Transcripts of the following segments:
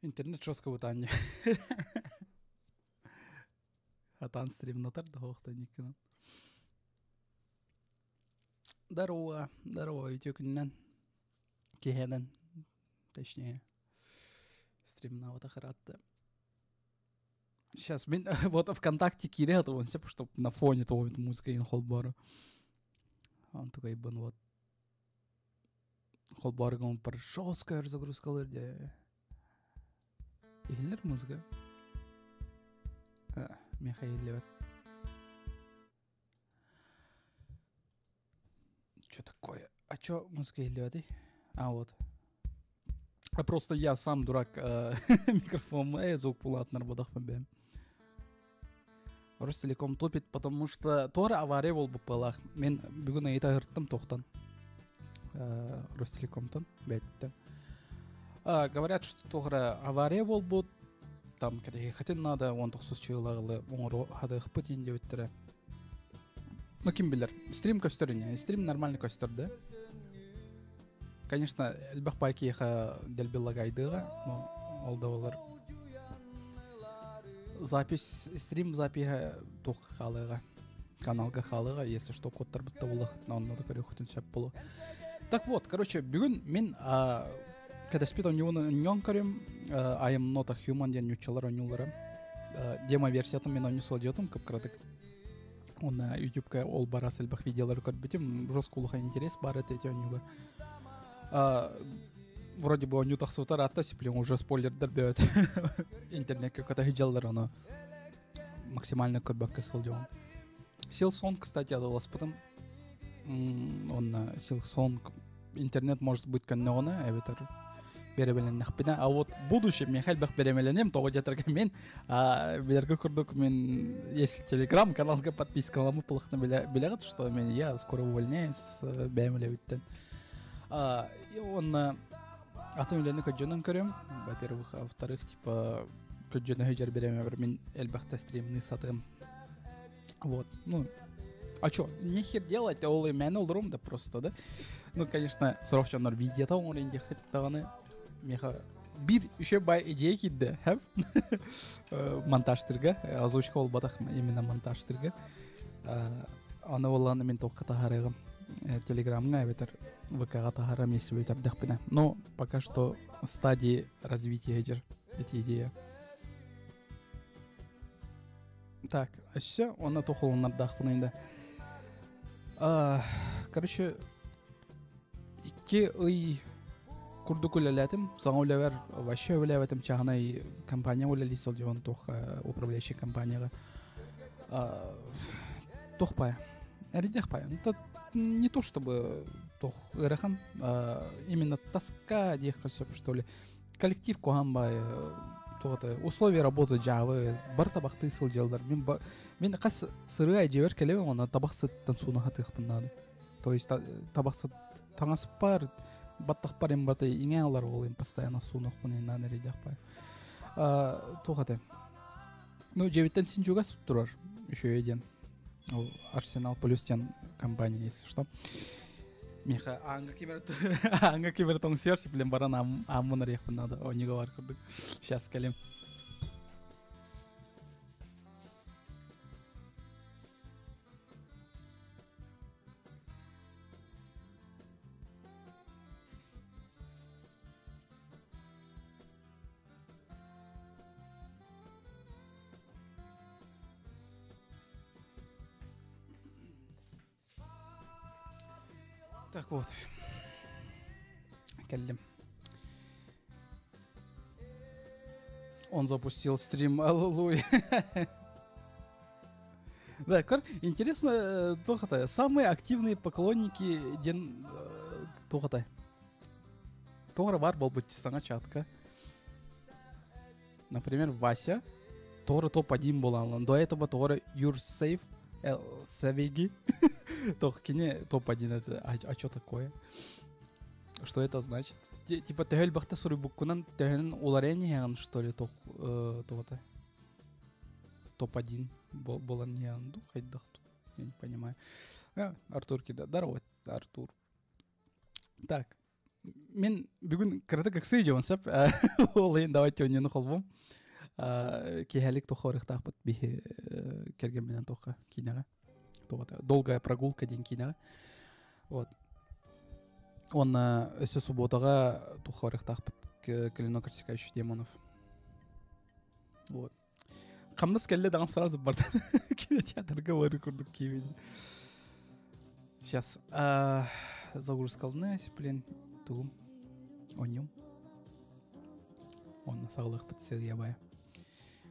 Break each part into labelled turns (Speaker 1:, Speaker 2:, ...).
Speaker 1: Интернет жестко бытаанньа. Хатаан стримнатар да хоохтанньыккынан. Здорово, здорово, үтүө күнүнэн. Киһинэн, точнее, стримнаабата ыраатта. Сейчас, мин вот ВКонтакте киирэ сатабын сөп, чтобы на фоне того музыка иһин холбоору. Онтукайбын вот холбооргом пар жесткая загрузкалар дии. Иһиллэр музыка? Миэхэ иһиллибэт. Что такое? А чё музыка иһиллибэтий? А, вот. А просто я сам дурак микрофон звук пулатнар бодохпун бэм. Ростелеком тупит, потому что туора авария буолбут быһыылаах. Мин бүгүн ыйыта ыһырттым туохтан. Ростелекомтан, бэйэттэн. Говорят, что туора авария буолбут, там кэтэһиэххитин надо, он тохсус чыылаҕылы оҥоро хатыахпыт иин диэбиттэрэ. Ну, ким билэр. Стрим көстөр ини. Стрим нормально көстөр да. Конечно, элбэх бай киһиэхэ дэлби лагайдыаҕа, но ол да буолар. Запись, стрим запиһа туох хаалыаҕа, каналга хаалыаҕа, если что, кодтарбыт да буолуохтuna, онно да көрүөххүтүн сөп буолуо. Так вот, короче, бүгүн мин кэтэспит оонньуубун оонньоон көрүм, I am not a human диэн нууччалар оонньуулара. Демо-версиятын мин оонньуу сылдьыбытым кып-кыратык. Уонна YouTube-ка ол барас элбэх видеолары көрбүтүм. Жестко улахан интерес баар этэ ити оонньууга. Вроде бы оонньуу тахсыбытар аатта сиплин уже спойлердар бөт. Интернетке көтө сылдьаллар ону максимально көрбөккө сылдьабын. Силсон, кстати, адаласпытым. Онно Силсон интернет может быть көннөҕүнэ эбэтэр бэрэбэлэннэхпинэ а вот в будущем миэхэ элбэх бэрэбэлэниэм тоҕо диэтэргэ мин билэргэ курдук мин если телеграм каналга подпискаламмыт буоллаххына билэҕит что мен я скоро увольняюсь бэйэм үлэбиттэн уонна атын үлэни көдьөнөн көрөм во-первых а во-вторых типа көдьөнө сылдьар бириэмэбэр мин элбэхтэ стримни сатыам Вот, ну, а чё, нехер делать, ол мээнэ олорум да просто, да? Ну, конечно, сорох дьоннор видеота оҥорон диэххит даҕаны, миэхэ биир еще бай идея киирдэ, монтажтырга, озвучка буолбатах именно монтажтырга. Аны буоллаҕына мин туохха таһаарыаҕым телеграмҥа эбэтэр ВК-ҕа таһаарам если бүтэрдэхпинэ. Но пока что стадии развития дьэр эти идея. Так, өссө уонна туох холуннардаахпыный да. Короче, икки ый курдук үлэлээтим. Саҥа үлэбэр вообще үлэлээбэтим. Чааһынай компания үлэлии сылдьыбын туох управляющай компанияҕа. Туох пая? Эрдэх пая. Это не то чтобы туох ыарахан, именно тоска диэххэ сөп, что ли. Коллектив куһаҕан баайы туох это условия работы дьаабы бар табахтыы сылдьаллар мин мин хас сырыы дьиэбэр кэлэбин уонна табах сыттан сууна сатыахпын наада то есть табах сыт таҥаспар баттахпар им барыта иҥэ ылар ол им постоянно суунуохпун иннаан эрэйдээх туох это ну дьиэбиттэн син чугас турар үчүгэй диэн ол Арсенал плюс диэн компания если что Миэхэ ааҥҥа ким эрэ ааҥҥа ким эрэ тоҥсуйар сиплен баран ааммын арыйахпын наада оонньууга бар курдук сейчас кэлим Так вот. Кэллим. Он запустил стрим, аллилуйя. Да, интересно, туох самые активные поклонники диэн туох этэй? Туох эрэ баар буолбут саҥа чатка. Например, Вася Тора топ-1 буолан до этого Тора You're Safe Савеги Тох кини топ-1 это а, а что такое? Что это значит? Типа төһө элбэхтэ суруйбуккунан төһөнөн уларыйан иһэҕин что ли тох туота топ-1 буолан иһэҕин ду хайдах я не понимаю. Артур кида. Здорово, Артур. Так. Мин бүгүн кыратык ыксыы дьон сөп. Ол иһин давайте оонньууну холбуом. Киэһэлик туохха барыахтаахпыт биһи кэргэмминэн туохха киинэҕэ. Долгая прогулка диэн киинэҕэ. Вот. Уонна өссө субботаҕа туохха барыахтаахпыт Клинок рассекающий демонов. Вот. Хамнас кэллэ даҕан сразу барда. Кинотеатрга барыы курдук киэбин. Сейчас загрузкалны, блин, тугум, онньум. Онно саҕалыахпыт сыыйабая.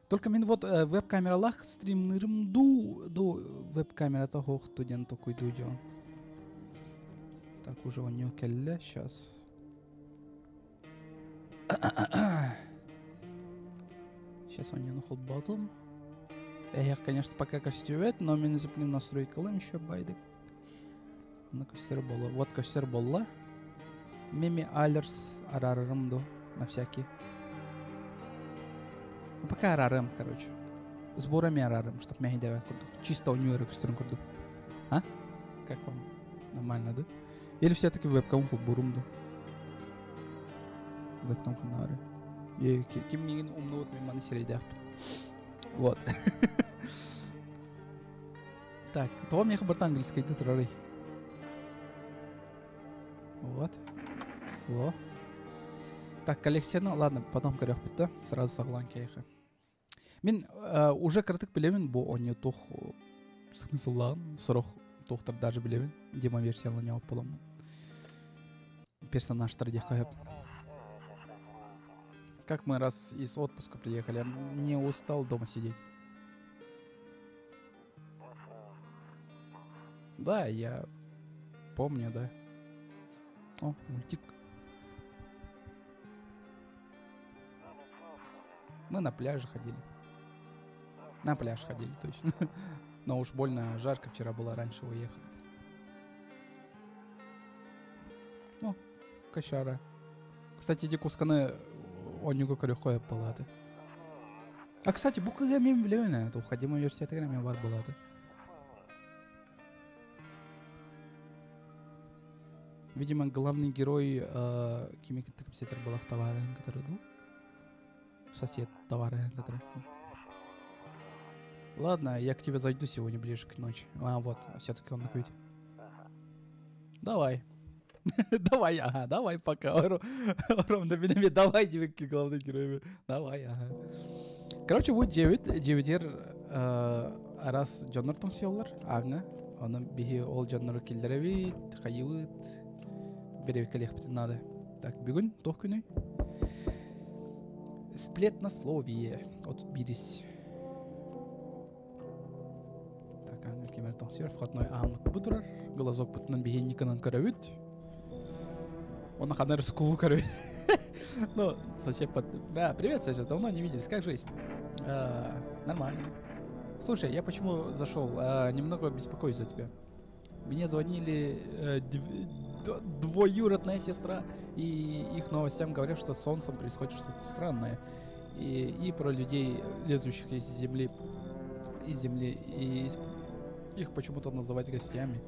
Speaker 1: Только мин вот веб-камералаах стримнырым ду, ду веб-камерата хоохту диэн токуйдуу дьон. Так, уже онньу кэллэ, сейчас. Сейчас он холботум. Эх, конечно, пока костювет, но мен блин настройкалым еще байдык. Аны көстөр болла. Вот көстөр болла. Меми алерс арарырым ду, на всякий. Ну, пока арарым, короче. Сборами арарым, чтоб мэһэйдээбэт курдук. Чисто у нее көстөрүн курдук. А? Как вам? Нормально, да? Или все-таки вебкам холбуурум ду? Вебкам ханнаары. Ким миигин умнубут мин маны сирэйдээхпин. Вот. Так, тоҕо миэхэ барыта английскайдыы турарый? Вот. Во. Так, коллекцияны, ладно, потом көрүөхпүт да. Сразу саҕалаан киһиэхэ. Мин уже кыратык билэбин бу оонньуу туох смысллааҕын, сорох туохтар даже билэбин. Демо-версияны ньоҕоп буоламмын. Персонажтар диэххэ сөп. Как мы раз из отпуска приехали, не устал дома сидеть. Да, я помню, да. О, мультик. Мы на пляже ходили. На пляж ходили, точно. Но уж больно жарко вчера было, раньше уехали. Ну, кошара. Кстати, ити кусканы оонньууга көрүөххэ палаты. А, кстати, бу кыыһы мин билэбин ээ, Уходим университетыгар эмиэ бар буолааты. Видимо, главный герой кими кытта кэпсэтэр буолах товарыһын кытары дуу? Сосед товарыһын кытары. Ладно, я к тебе зайду сегодня ближе к ночи. А, вот, все-таки он ведь. Давай. Давай, ага, давай пока. Ром, да давай, девки, главный герой. Давай, ага. Короче, будет 9, 9 араас дьоннор тоҥсуйаллар ааҥҥа. Онон биһи ол дьоннору киллэрэбит, хайыбыт, бэрэбиккэлиэхпитин наада. Так, бүгүн туох күнүй? Сплетнословие. 31. Так, ааҥҥа ким эрэ тоҥсуйар, входной ааммыт бу турар. Глазокпутунан биһи Никонан көрөбүт. Оны ханна эрэ скулу көрөбүт. Ну, сосед под... Да, привет, сосед, давно не виделись, как жизнь? А, нормально. Слушай, я почему зашел? А, немного беспокоюсь за тебя. Мне звонили двоюродная сестра, и их новостям говорят, что с солнцем происходит что-то странное. И про людей, лезущих из земли, и их почему-то называть гостями.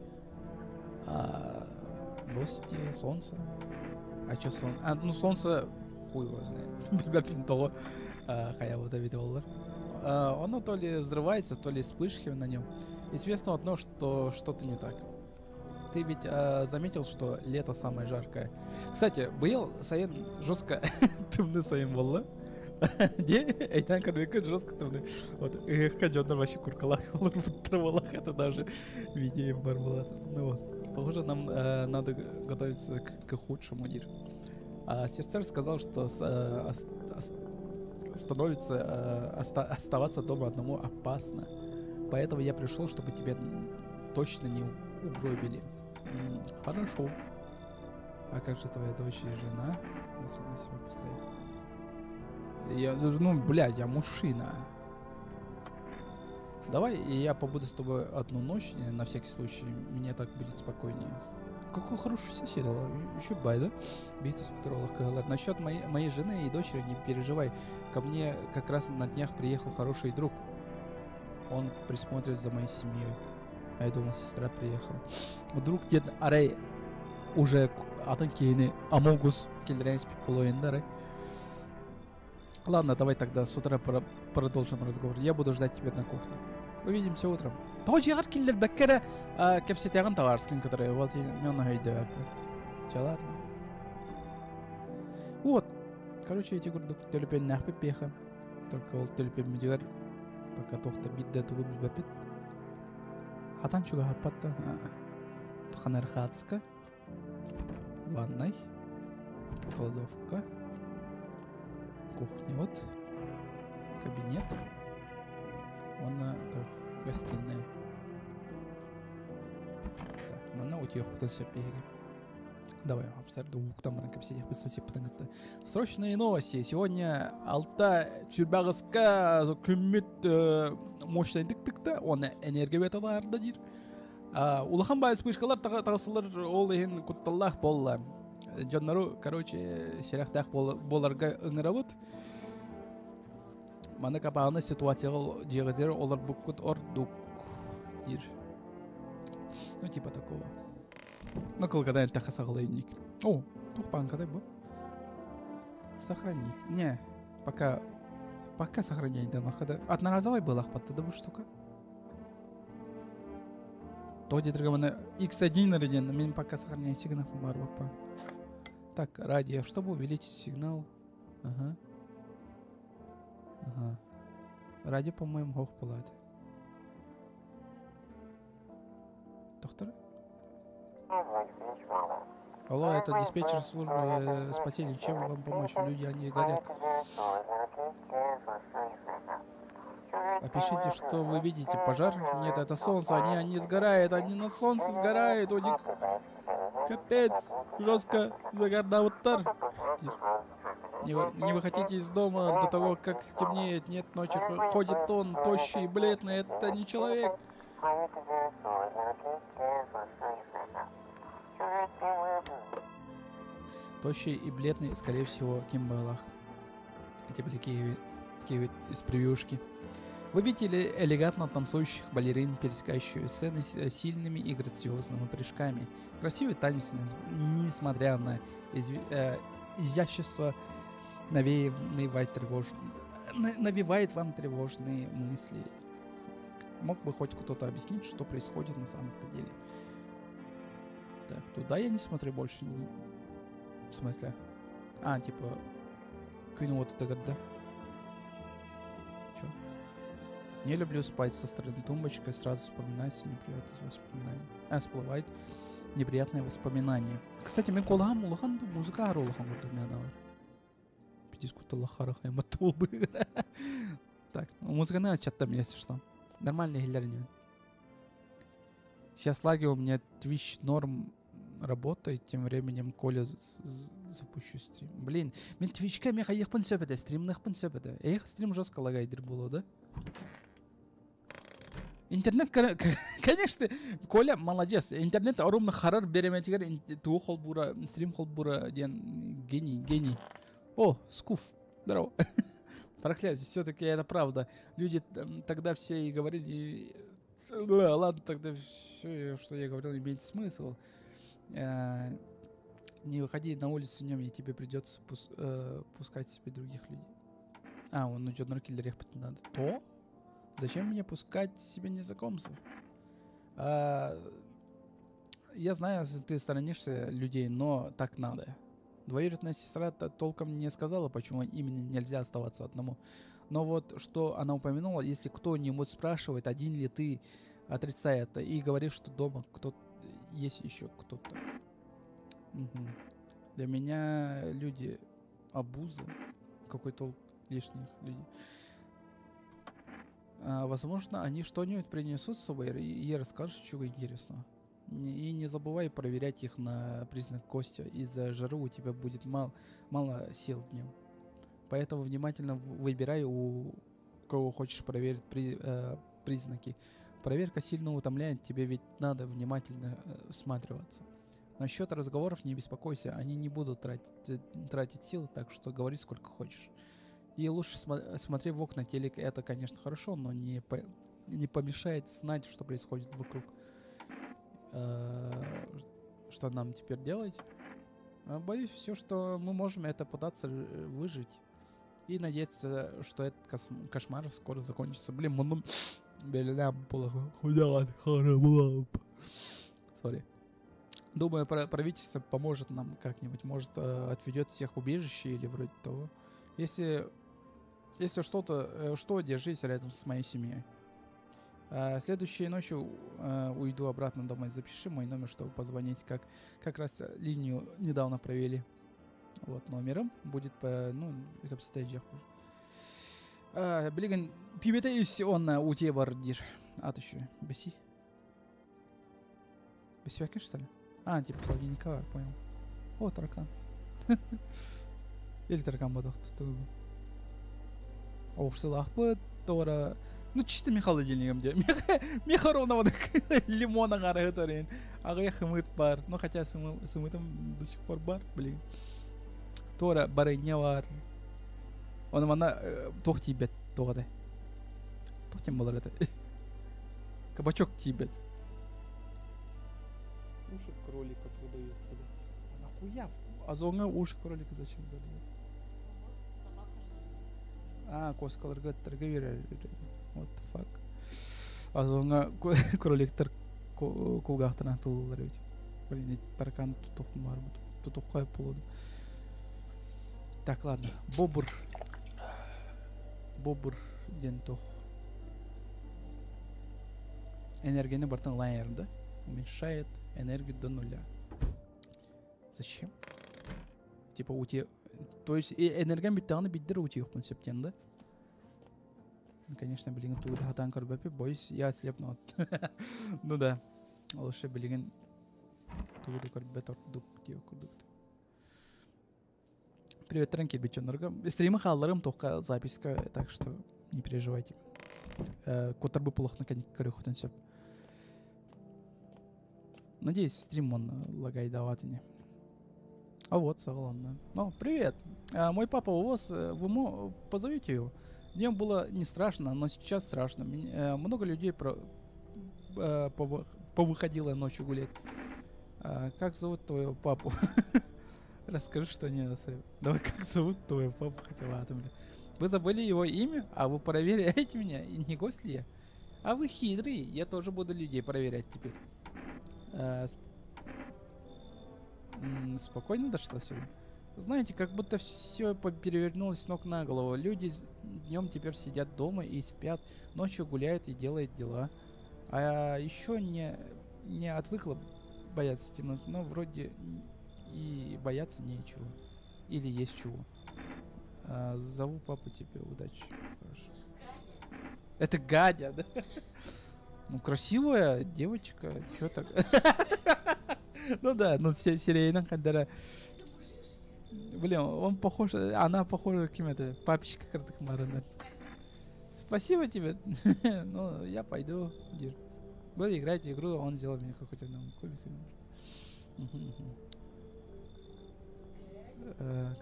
Speaker 1: А, гости, солнце. А что солнце? А, ну солнце, хуй его знает. Билбэппин тоҕо хайабыта эбитэ буоллар. Оно то ли взрывается, то ли вспышки на нем. Известно одно, что что-то не так. Ты ведь заметил, что лето самое жаркое. Кстати, быйыл сайын жестко тымныы сайын буолла. Дии, өйдөөн көрбүккүт жестко тымныы. Вот, ыһыахха дьоннор вообще курткалаах олорбуттар буоллах, это даже видео бар буолат. Ну вот, похоже, нам надо готовиться к худшему, диир. А сестер сказал, что становится оставаться дома одному опасно. Поэтому я пришел, чтобы тебя точно не угробили. Хорошо. А как же твоя дочь и жена? Я смогу себя поставить. Я, ну, блядь, я мужчина. Давай я побуду с тобой одну ночь, на всякий случай. Мне так будет спокойнее. Какой хороший сосед, еще бай, да? Битус Насчет моей жены и дочери не переживай. Ко мне как раз на днях приехал хороший друг. Он присмотрит за моей семьей. А я думал, сестра приехала. Вдруг дед Арей. Уже атын киһини Амогус киллэрэн испит половиндары. Ладно, давай тогда с утра продолжим разговор. Я буду ждать тебя на кухне. Увидимся утром. Тоҕо дьиэҕэр киллэрбэккэ эрэ кэпсэтэҕин табаарыскын кытары. Вот мен ону өйдөөбөппүн. Чэ, ладно. Вот. Короче, ити курдук төлөпүөннээхпит биэхэ. Только ол төлөпүөммүтүгэр пока туох да биирдэ тугу билбэппит. Хатан чугаһаппат да. Ханархатска. Ванной. Кладовка. Кухня вот. Кабинет. Уонна туох гостиная. Так, манна утуйуохпутун сөп биһиги. Давай, абсолютно уһуктан баран кэпсиэхпит сосиппытын кытта. Срочные новости. Сегодня алта сүүрбэ аҕыска күммүт мощнайдык тыкта, уонна энергия беталаарда диир. Улахан баай вспышкалар таҕысылар ол иһин кутталлаах буолла. Дьоннору, короче, сэрэхтээх буоларга ыҥырабыт. Маны капааны ситуацияҕа дьиэҕитигэр олорбуккут ордук диир. Ну, типа такого. Ну, кылгата эттэххэ саҕалайынник. О, туох бааҥкатай бу? Сохранить. Не, пока пока сохранять да махада. Одноразовый была да бу штука? То где маны X1 эрден, мен пока сохранять сигнал бар баппа. Так, радио, чтобы увеличить сигнал. Ага. Ага. Радио, по-моему, хох болады. Доктор? Алло, это диспетчер службы спасения. Чем вам помочь? Люди, они горят. Опишите, что вы видите. Пожар? Нет, это солнце. Они сгорают. Они на солнце сгорают. У них капец. Жестко загордауттар. Не, не выходите из дома до того, как стемнеет. Нет, ночью ходит он, тощий и бледный. Это не человек. Тощий и бледный, скорее всего, ким баҕалаах. Эти были Киеве, Киеве из превьюшки. Вы видели элегантно танцующих балерин, пересекающие сцены с сильными и грациозными прыжками. Красивый танец, несмотря на изящество, навевает вам тревожные мысли. Мог бы хоть кто-то объяснить, что происходит на самом-то деле? Так, туда я не смотрю больше. В смысле? А, типа, Күн вот это да? Чё? Не люблю спать со стороны тумбочкой, сразу вспоминается неприятные воспоминания. А, всплывает неприятные воспоминания. Кстати, мин куолаһым улахан музыка улахан курдук мен бар. Пятискуталла Так, музыканы ачаттым, если что. Нормально иһиллэр. Сейчас лаги у меня Twitch норм работает, тем временем Коля запущу стрим. Блин, мин Twitchка мен хайыахпын сөп этэ, стримныахпын сөп этэ. Эх, стрим жестко лагайдыр буолуо да? Интернет, конечно, Коля молодец. Интернет ровно харар бириэмэтигэр тугу холбуура, стрим холбуура диэн гений, гений. О, Скуф, здорово. Проклятие, все-таки это правда. Люди тогда все и говорили, ладно, тогда все, что я говорил, имеет смысл. Не выходи на улицу днем, и тебе придется пускать себе других людей. А, он идет на киллерах надо. То? Зачем мне пускать себе незнакомцев? А, я знаю, ты сторонишься людей, но так надо. Двоюродная сестра толком не сказала, почему именно нельзя оставаться одному. Но вот что она упомянула, если кто-нибудь спрашивает, один ли ты, отрицай это и говори, что дома кто есть еще кто-то. Угу. Для меня люди обуза. Какой толк лишних людей? А, возможно, они что-нибудь принесут с собой и расскажут чего интересного. И не забывай проверять их на признак кости. Из-за жары у тебя будет мало сил днем. Поэтому внимательно выбирай, у кого хочешь проверить признаки. Проверка сильно утомляет, тебе ведь надо внимательно всматриваться. Насчет разговоров не беспокойся, они не будут тратить силы, так что говори сколько хочешь. И лучше смотри в окна, телек это, конечно, хорошо, но не помешает знать, что происходит вокруг. Что нам теперь делать? Боюсь, все, что мы можем, это пытаться выжить. И надеяться, что этот кошмар скоро закончится. Блин, муннум Sorry. Думаю, правительство поможет нам как-нибудь. Может, отведет всех в убежище или вроде того. Если что-то, что, держись рядом с моей семьей. Следующей ночью уйду обратно домой. Запиши мой номер, чтобы позвонить. Как раз линию недавно провели. Вот номером. Будет по, ну, Билигин пиибэтэ ис уонна уутуйа бар диир. Ат еще. Бэси. Бэсибэккин, что ли? А, типа холодильника, понял. О, таракан. Или таракан буолбатах. Оҕурсулаахпыт, туора. Ну, чисто мин холодильнигым дии. Миэхэ ровно лимон аҥаара Аҕыйах сымыыт баар. Ну, хотя сымыытым до сих пор баар, блин. Туора барыанньа баар. Оны манна туох тиийбэт, туох этэй? Туох диэн буолар этэ? Кабачок тиийбэт. Уши кролика продаются, да. А нахуя? Озоҥҥа уши кролика зачем продают? А, куоскаларга ыттарга биэрэр. What the fuck? Озоҥҥа кроликтар кулгаахтарынан тыллылар эбит. Блин, таракан тутуохпун баар тутуохха буолуо. Так, ладно. Бобр. Бобр диэн туох? Энергияны барытын ылан да? Уменьшает энергию до нуля. Зачем? Типа у тебя... То есть энергия бүттэҕинэ биирдэ утуйуохпун сөп диэн да? Ну, конечно, билигин тугу да сатаан көрбөппүн, боюсь, я ослепну. Ну да. Лучше билигин тугу да көрбөт ордук диэх курдук. Привет, киирбит дьоннорго. Стримы хаалларым тоққа записка, так что не переживайте. Куоттарбыт буоллахпына көрүөххүтүн сөп. Надеюсь, стрим он лагайдаабат ини. А вот, саҕаланна. Ну, привет. А, мой папа у вас, вы позовите его. Днем было не страшно, но сейчас страшно. Много людей повыходило ночью гулять. А, как зовут твоего папу? Расскажи, что не на Давай, как зовут твоего папу хотя бы. Вы забыли его имя? А вы проверяете меня? И не гость ли я? А вы хитрый, я тоже буду людей проверять теперь. Спокойно дошла сюда. Знаете, как будто все перевернулось с ног на голову. Люди днем теперь сидят дома и спят, ночью гуляют и делают дела. А еще не отвыкла бояться темноты, но вроде и бояться нечего. Или есть чего. А, зову папу тебе, удачи. Хорошо. Это Гадя, да? Ну, красивая девочка, чё так? Ну да, ну все серийно хаддара. Блин, он похож, она похожа ким это, папочка кырдык марына. Спасибо тебе. Ну, я пойду. Буду играть в игру, он сделал мне какой-то там кубик.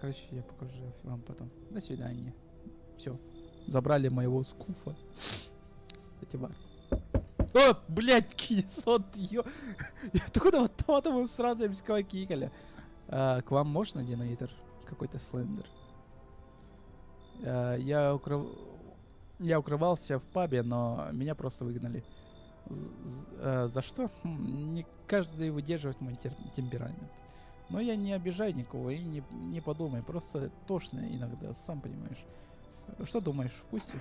Speaker 1: Короче, я покажу вам потом. До свидания. Все. Забрали моего скуфа. Эти бар. О, блядь, кинесот, ё. Откуда вот там сразу я кикали? А, к вам можно динаитер? Какой-то слендер. А, я укрывался в пабе, но меня просто выгнали. За что? Не каждый выдерживает мой темперамент. Но я не обижаю никого и не подумай. Просто тошно иногда, сам понимаешь. Что думаешь, впустишь?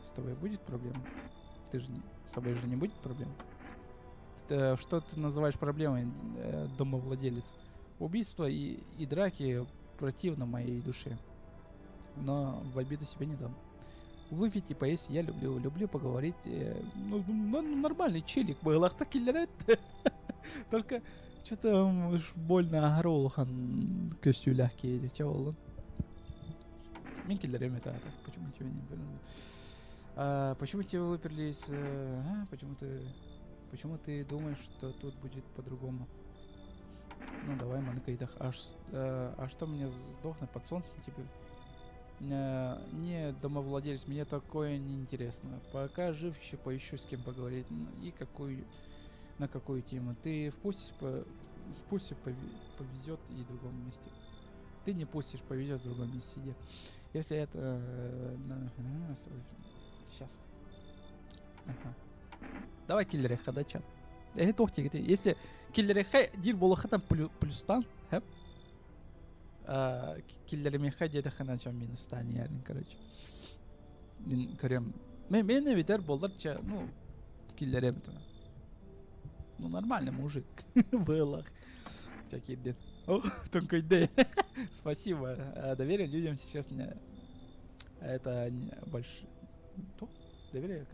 Speaker 1: С тобой будет проблема? Ты же не, с тобой же не будет проблем? Это, что ты называешь проблемой, домовладелец? Убийство и драки противно моей душе. Но в обиду себе не дам. Выпить и поесть я люблю. Люблю поговорить. Ну, нормальный челик был. Ах, так Только что-то больно улахан көстүүлээх киһи чэ буоллун. Мин киллэриэм это почему тебя не а, почему тебя выперли из... А, почему ты думаешь, что тут будет по-другому? Ну давай, маныкайдах. А что мне сдохнуть под солнцем теперь? Не домовладелец, мне такое не интересно. Пока жив, еще поищу с кем поговорить. И какую На какую тему? Ты впустишь, по, впустишь, повезет и в другом месте. Ты не пустишь, повезет в другом месте. Если это... Сейчас. Ага. Давай киллэриэххэ да чат. Эһи туох диэххитий? Если киллэриэххэ диир буоллахха плюстаан, хэп. Киллэримиэххэ диэтэххинэ чон минустаан иһэрин, короче. Мин көрөм. Мен мен эбитэр буоллар чэ, ну, киллэриэм этэ. Ну, нормальный мужик был. Чэ, киирдин. О, тоҥкойдой. Спасибо. Доверие людям сейчас не... Это не больше... Доверие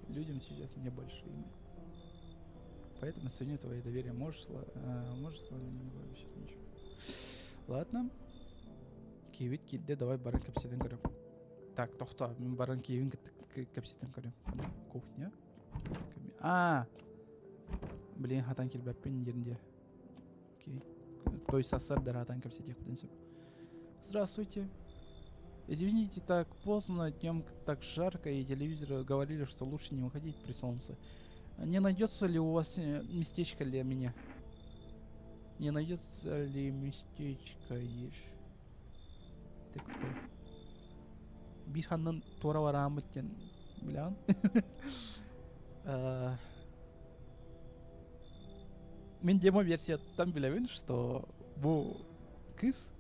Speaker 1: людям сейчас небольшими. Поэтому ценю твое доверие. Можешь, можешь, ладно, не могу обещать ничего. Ладно. Киһибит киирдэ, давай баран кэпсэтэн көрөм. Так, тохтоо, мин баран киһибин кэпсэтэн көрөм. Кухня. А, блин, хатан киирбэппин диэн диэ. Окей. То есть сарсыарда хатан кэпсэтиэхпитин сөп. Здравствуйте. Извините, так поздно, днем так жарко, и телевизоры говорили, что лучше не выходить при солнце. Не найдется ли у вас местечко для меня? Не найдется ли местечко ешь? Ты кто? Биир ханнан туора барааммыт диэн билэҕин? Мин демо-версияттан билэбин, что бу кыыс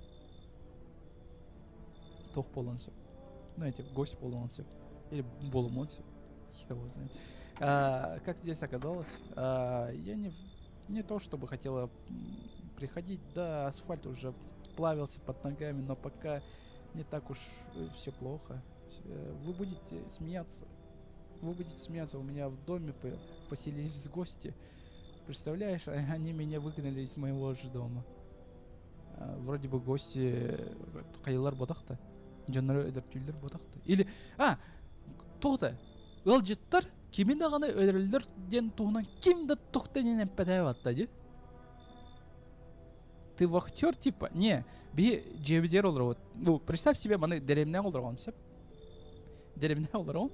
Speaker 1: туох буолуон сөп. Ну, эти гость буолуон сөп. Или буолумуон сөп. Хер его знает. А, как здесь оказалось? А, я не то чтобы хотела приходить, да, асфальт уже плавился под ногами, но пока не так уж все плохо. Вы будете смеяться. Вы будете смеяться. У меня в доме поселились гости. Представляешь, они меня выгнали из моего же дома. Вроде бы гости хайыылар буолбатах. Дьоннору өлөртүүллэр буолбатах. Или, а, то-то. Ыалдьыттар кими даҕаны өлөрөллөр диэн туһунан ким да туох да диэн эппэтэ дии. Ты вахтер типа? Не, биһи дьиэбитигэр олоробут. Ну, представь себе, маны дэриэбинэҕэ олороҕун сөп. Дэриэбинэҕэ олороҕун.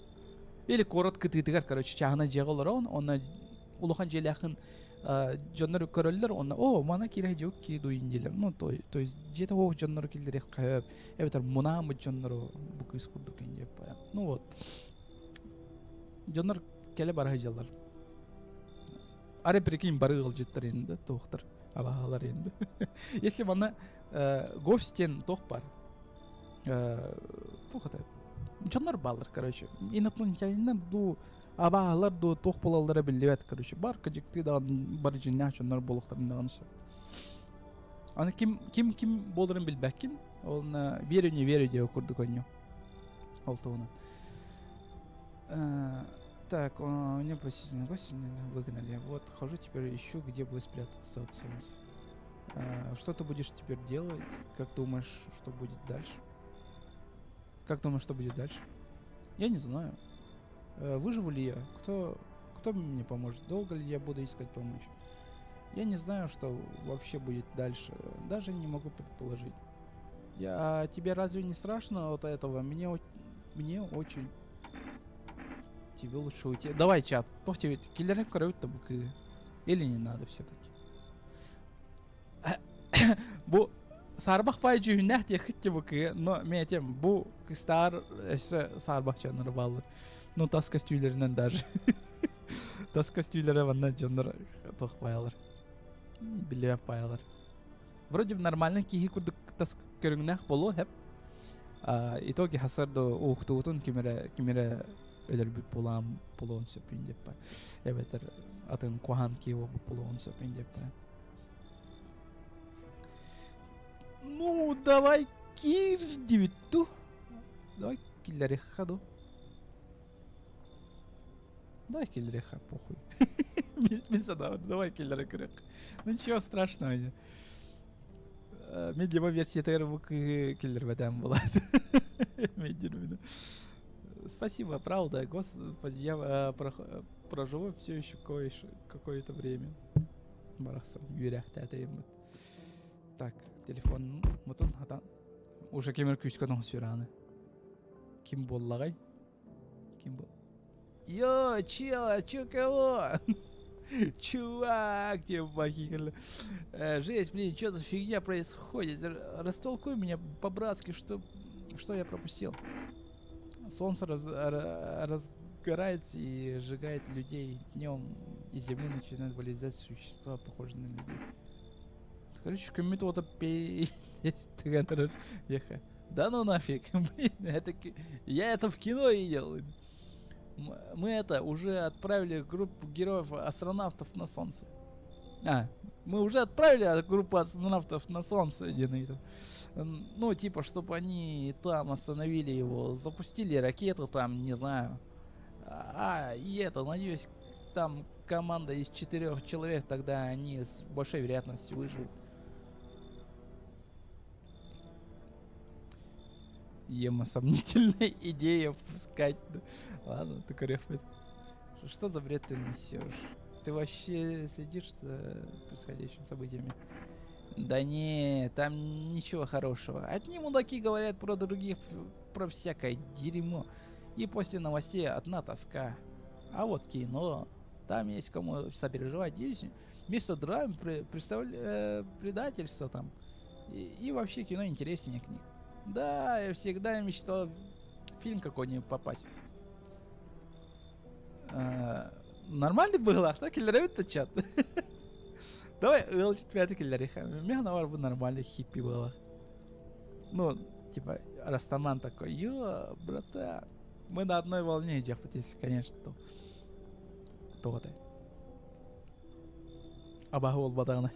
Speaker 1: Или куорат кытыытыгар, короче, чааһынай дьиэҕэ олороҕун, онно улахан дьиэлээххин дьоннор көрөллөр, онно о, мана киирэ дьиэ ки дуйун диилэр. Ну, то есть дьиэтэ суох дьоннору киллэриэххэ сөп, эбэтэр мунааммыт дьоннору бу кыыс курдук диэп. Ну вот. Дьоннор кэлэ бара сылдьаллар. Арай прикинь бары ыалдьыттар инде, туохтар, абааһылар инде. Если манна гость диэн туох бар? Туох это? Дьоннор бааллар, короче. Инопланетяниннар дуу, абааһылар дуу, туох буолаллара биллибэт, короче. Бар кыдьыктыы даҕаны бары дьиҥнээх дьоннор буолуохтарын даҕаны сөп. Аны ким ким ким буоларын билбэккин, онно верю не верю диэн курдук оонньуу. Ол туһунан. Так, у меня посетительные гости выгнали. Вот, хожу теперь, ищу, где бы спрятаться от солнца. Что ты будешь теперь делать? Как думаешь, что будет дальше? Как думаешь, что будет дальше? Я не знаю. Выживу ли я? Кто мне поможет? Долго ли я буду искать помощь? Я не знаю, что вообще будет дальше. Даже не могу предположить. Я, тебе разве не страшно от этого? Мне очень. Тебе лучше уйти. Давай, чат. Туох тебе киллэриэххэ көрөбүт. Или не надо все-таки? Бу саарбах баҕайы дьүһүннээх диэххит бу но мин этим бу кыыстааҕар өссө саарбах дьоннор бааллар. Ну тас көстүүлэринэн даже. Тас көстүүлэрэ манна дьоннор туох баайалар. Биллибэт баайалар. Вроде бы нормальный киһи курдук тас көрүҥнээх буолуо сөп. Итоге сарсыарда уһуктубутун ким эрэ өлөрбүт буолаам буолуон сөп диэп. Эбэтэр атын куһаҕан киһи буолуон сөп диэп. Ну, давай киир диэбит дуу. Давай киллэриэххэ дуу. Давай киллэриэххэ, похуй. Мин санаабар, давай киллэрэ көрүөх. Ну ничего страшного. Мин демо версиятыгар бу киллэрбэтэҕим буоллар. Спасибо, правда, господи, я проживу все еще какое-то время. Барахсан, үөрээхтээтэйим. Так, телефон мутун хатан. Уже ким эрэ күүскэ сүраны. Ким буоллаҕай? Ким был? Йо, чел, а чё кого? Чувак, тебе похикали. Жесть, блин, что за фигня происходит? Растолкуй меня по-братски, что я пропустил. Солнце разгорается и сжигает людей днем. Из земли начинают вылезать существа, похожие на людей. Короче, коммит вот Да ну нафиг, блин, это, я это в кино видел. Мы это уже отправили группу героев астронавтов на Солнце. А, мы уже отправили группу астронавтов на Солнце. Ну, типа, чтобы они там остановили его, запустили ракету там, не знаю. А, и это, надеюсь, там команда из 4 человек, тогда они с большой вероятностью выживут. Ема, сомнительная идея впускать. Ладно, ты корефает. Что за бред ты несешь? Ты вообще следишь за происходящими событиями? Да не, там ничего хорошего. Одни мудаки говорят про других, про всякое дерьмо. И после новостей одна тоска. А вот кино, там есть кому сопереживать. Есть вместо драм предательство там. И вообще кино интереснее книг. Да, я всегда мечтал в фильм какой-нибудь попасть. Нормально было, так киллеры чат. Давай, ЛЧ5 киллеры. Меня навар бы нормально хиппи было. Ну, типа, Растаман такой, ё, братан, мы на одной волне, если, конечно, то вот. Абахы ол бадағына.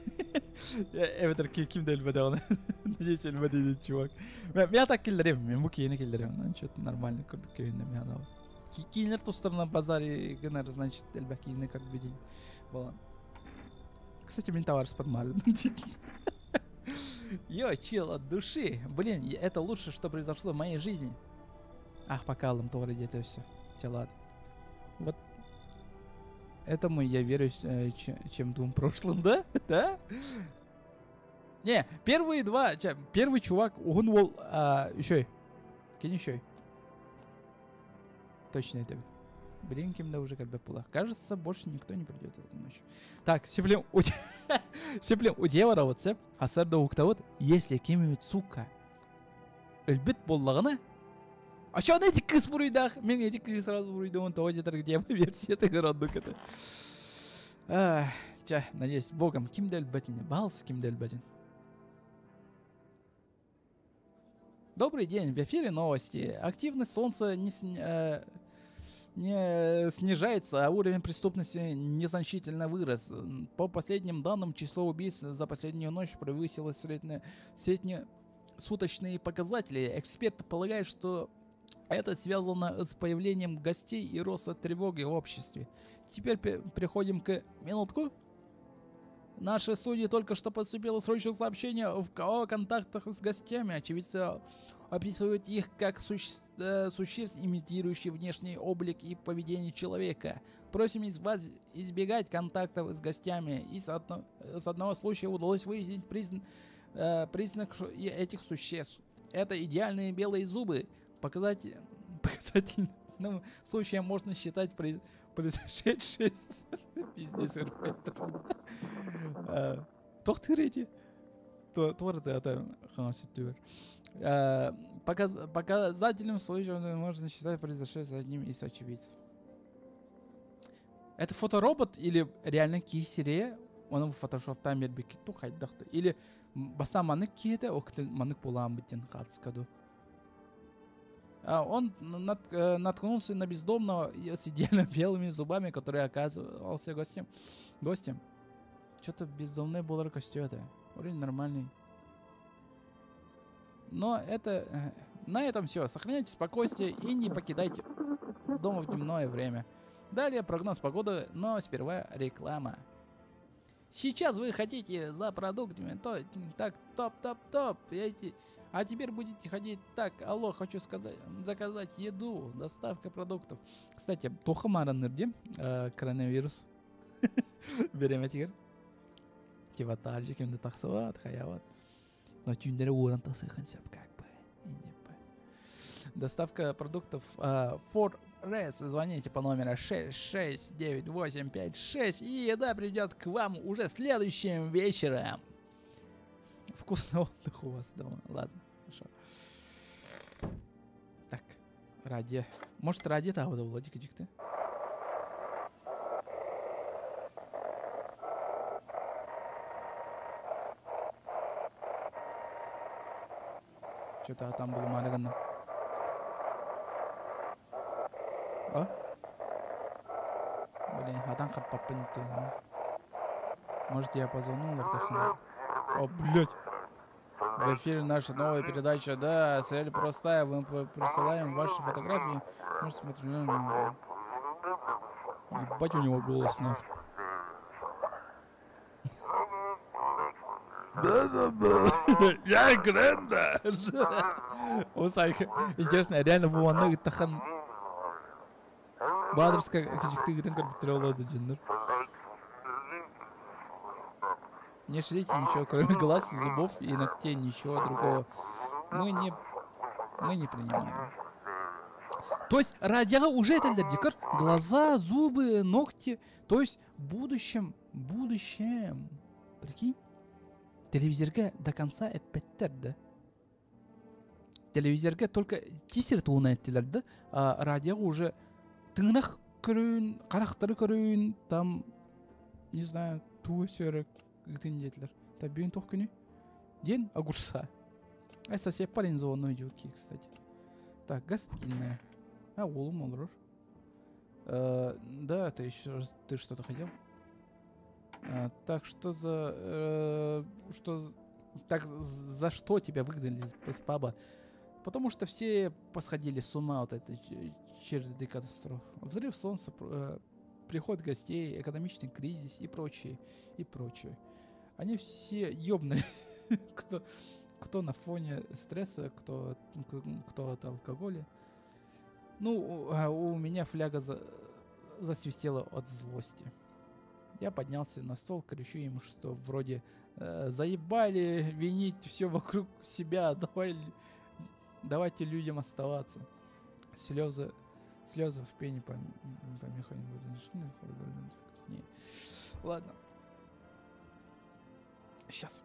Speaker 1: Эветер ким де өлбөдө Надеюсь, өлбөдө чувак. Мен так киллерем, мен бу кийини киллерем. Ну, что-то нормально көрдүк көйүндө мен анау. Кийинер тустарына базари гынар, значит, элбэх кийини как бы день. Болан. Кстати, мен товар спармали. Йо, чил, от души. Блин, это лучше, что произошло в моей жизни. Ах, пока алым тоғры где-то все. Че, ладно. Вот этому я верю, чем двум прошлым, да? Да? Не, первые два, первый чувак, он был, еще, кинь еще. Точно это. Блин, кем да уже как бы была. Кажется, больше никто не придет эту ночь. Так, сеплем, сеплем, у девара вот сеп, асарда уктавот, если кем сука, өлбүт боллагына. А чё он эти кыз буруйдах? Мен эти кыз сразу буруйда, он того где-то где версия это городок это. Ча, надеюсь, богом, ким дел батин, балс ким дел батин. Добрый день, в эфире новости. Активность солнца не снижается, а уровень преступности незначительно вырос. По последним данным, число убийств за последнюю ночь превысило среднесуточные показатели. Эксперты полагают, что это связано с появлением гостей и ростом тревоги в обществе. Теперь переходим к минутку. Наши судьи только что поступило срочное сообщение о контактах с гостями. Очевидцы описывают их как существ, имитирующих внешний облик и поведение человека. Просим из вас избегать контактов с гостями. Из с одного случая удалось выяснить признак этих существ. Это идеальные белые зубы. Показательным случаем можно считать произошедшее. Пиздец, Тохтырете. Творты это Показательным случаем можно считать произошедшее с одним из очевидцев. Это фоторобот или реально кисере? Он в фотошоп там бербекиту хайдахту. Или баста манык киете, октын манык булаан битин хатскаду. Он наткнулся на бездомного с идеально белыми зубами, который оказывался гостем. Что-то бездомный был костю это. Вроде нормальный. Но это... На этом все. Сохраняйте спокойствие и не покидайте дома в дневное время. Далее прогноз погоды, но сперва реклама. Сейчас вы хотите за продуктами, то так топ-топ-топ. А теперь будете ходить так, алло, хочу сказать, заказать еду, доставка продуктов. Кстати, тоха маранырде коронавирус. Берем теперь. Типа таржи кемде тахсыват, хаяват. Но тюндері орын тасыхын сеп как бы. Доставка продуктов 4 РЭС, звоните по номеру 669856, и еда придет к вам уже следующим вечером. Вкусный отдых у вас дома. Ладно, хорошо. Так, ради. Может, ради того, да, Владика дикты? Что-то там было Маригана. А? Блин, хатан хаппаппын Может, я позвоню Лартахана? О, блядь! В эфире наша новая передача. Да, цель простая. Мы присылаем ваши фотографии. Может, смотрим. Ебать у него голос, нах. Я Гренда! Интересно, реально бу манна ыттахан Баадырска кичикти гытын көрбүттөр олоду дьоннор. Не шлите ничего, кроме глаз, зубов и ногтей, ничего другого. Мы не принимаем. То есть радиоҕа уже этэллэр дикар глаза, зубы, ногти. То есть в будущем, будущем, прикинь, телевизорга до конца эппэттэр да. Телевизорга только тисер туһунан эттилэр да, а радиоҕа уже тыҥырах көрүүн, харахтары көрүүн, там, не знаю, тугу сөрөк ыытын диэтилэр. Та бүгүн туох күнүй? День огурца. Это совсем парень зону кстати. Так, гостиная. А, уолум олорор. Да, ты еще ты что-то хотел? А, так, что за... что... Так, за что тебя выгнали из паба? Потому что все посходили с ума от этой череды катастроф. Взрыв солнца, приход гостей, экономичный кризис и прочее, и прочее. Они все ёбнулись. Кто на фоне стресса, кто от алкоголя. Ну, у меня фляга засвистела от злости. Я поднялся на стол, кричу ему, что вроде заебали винить все вокруг себя, давайте людям оставаться. Слезы, слезы в пене помеха не будет. Не. Ладно. Сейчас.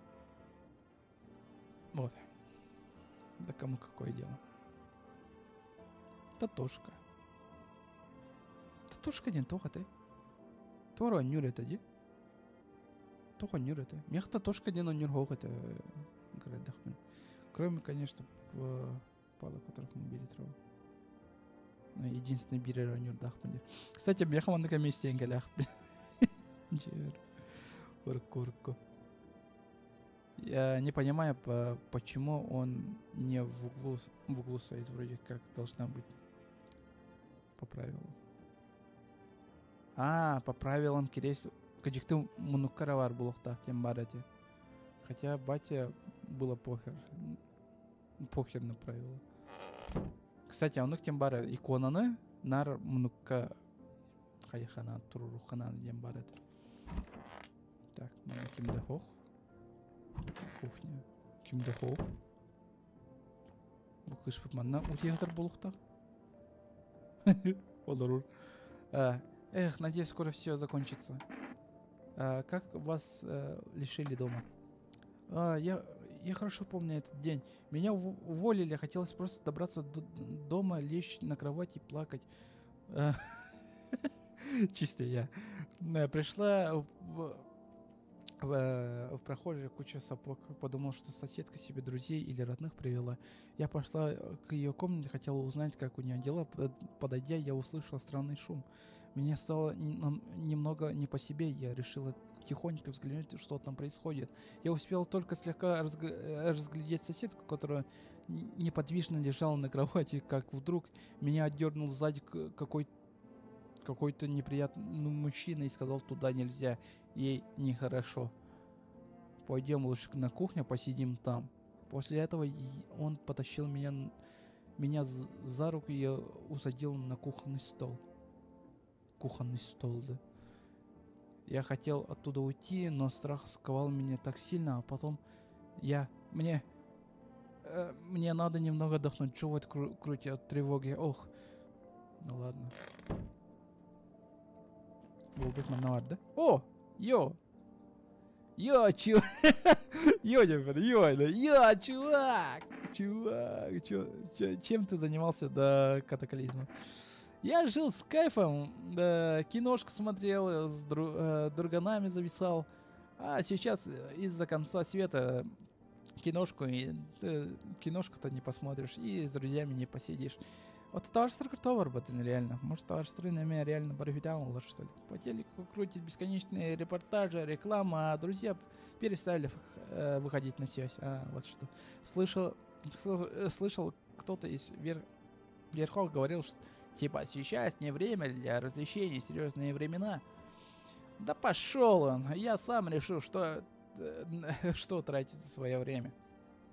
Speaker 1: Вот. Да кому какое дело? Татошка. Татошка диэн туох этэй? Туора оонньуур этэ дии? Туох оонньуур этэй? Миэхэ Татошка диэн оонньуур суох этэ кыра Кроме, конечно, палок, которых мы били траву. Ну, единственный биир оонньуурдаахпын диир. Кстати, миэхэ маннык эмиэ истиэҥкэлээхпин. Дьиэр. Урукку. Я не понимаю, почему он не в углу стоит, вроде как должна быть по правилам. А, по правилам кириэс кадьикты муннукка баар буолуохтаах диэн баар этэ. Хотя батя было похер. Похер на правила. Кстати, оннук диэн баар иконаны наар муннукка хайыахха туруоруохха диэн баар этэ. Так, ким да суох. Кухня. Ким да суох. Бу кыыспыт манна утуйар буолуохтаах. Олорор. Эх, надеюсь, скоро все закончится. А, как вас лишили дома? А, я хорошо помню этот день. Меня уволили, хотелось просто добраться до дома, лечь на кровать и плакать. Чисто я. Пришла в прохожей куча сапог. Подумал, что соседка себе друзей или родных привела. Я пошла к ее комнате, хотела узнать, как у нее дела. Подойдя, я услышала странный шум. Мне стало немного не по себе, я решила тихонько взглянуть, что там происходит. Я успела только слегка разглядеть соседку, которая неподвижно лежала на кровати, как вдруг меня отдернул сзади какой-то неприятный мужчина и сказал: «Туда нельзя, ей нехорошо. Пойдем лучше на кухню, посидим там». После этого он потащил меня за руку и усадил на кухонный стол. Кухонный стол, да. Я хотел оттуда уйти, но страх сковал меня так сильно, а потом я... Мне надо немного отдохнуть. Живот крутит от тревоги. Ох. Ну ладно. Буолбут манна барда. О! Йо! Йо, чувак! Йо, теперь, йо, йо, чувак! Чувак, чё, чё, чем ты занимался до катаклизма? Я жил с кайфом, да, киношку смотрел, с друганами зависал. А сейчас из-за конца света киношку и киношку-то не посмотришь и с друзьями не посидишь. Вот табаарыстар барбатын реально. Может, табаарыстары меня реально барыхутян что ли. По телеку крутит бесконечные репортажи, реклама, а друзья перестали выходить на связь. А, вот что. Слышал, кто-то из верхов говорил, что типа сейчас не время для развлечений, серьезные времена. Да пошел он! Я сам решу, что тратить свое время.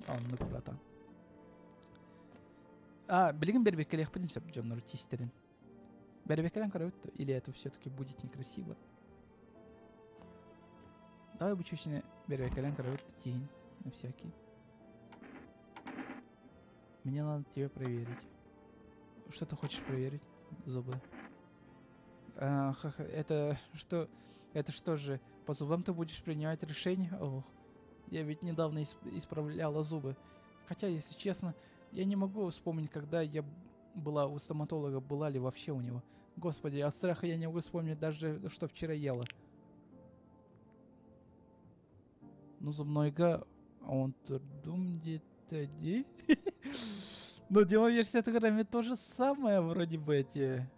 Speaker 1: Он, ну, братан. А, билигин бэрэбиэркэлиэхпитин сөп дьоннор тиистэрин. Бэрэбиэркэлээн көрөбүт, или это все-таки будет некрасиво? Давай бычучine бэрэбиэркэлээн көрөбүт тииһин на всякий. Мне надо тебя проверить. Что ты хочешь проверить? Зубы. А, это что? Это что же, по зубам ты будешь принимать решение? Ох, я ведь недавно исправляла зубы. Хотя, если честно, я не могу вспомнить, когда я была у стоматолога, была ли вообще у него. Господи, от страха я не могу вспомнить даже, что вчера ела. Ну, зубнойга он где-то. Ну, демо-версия тогда то же самое вроде бы эти.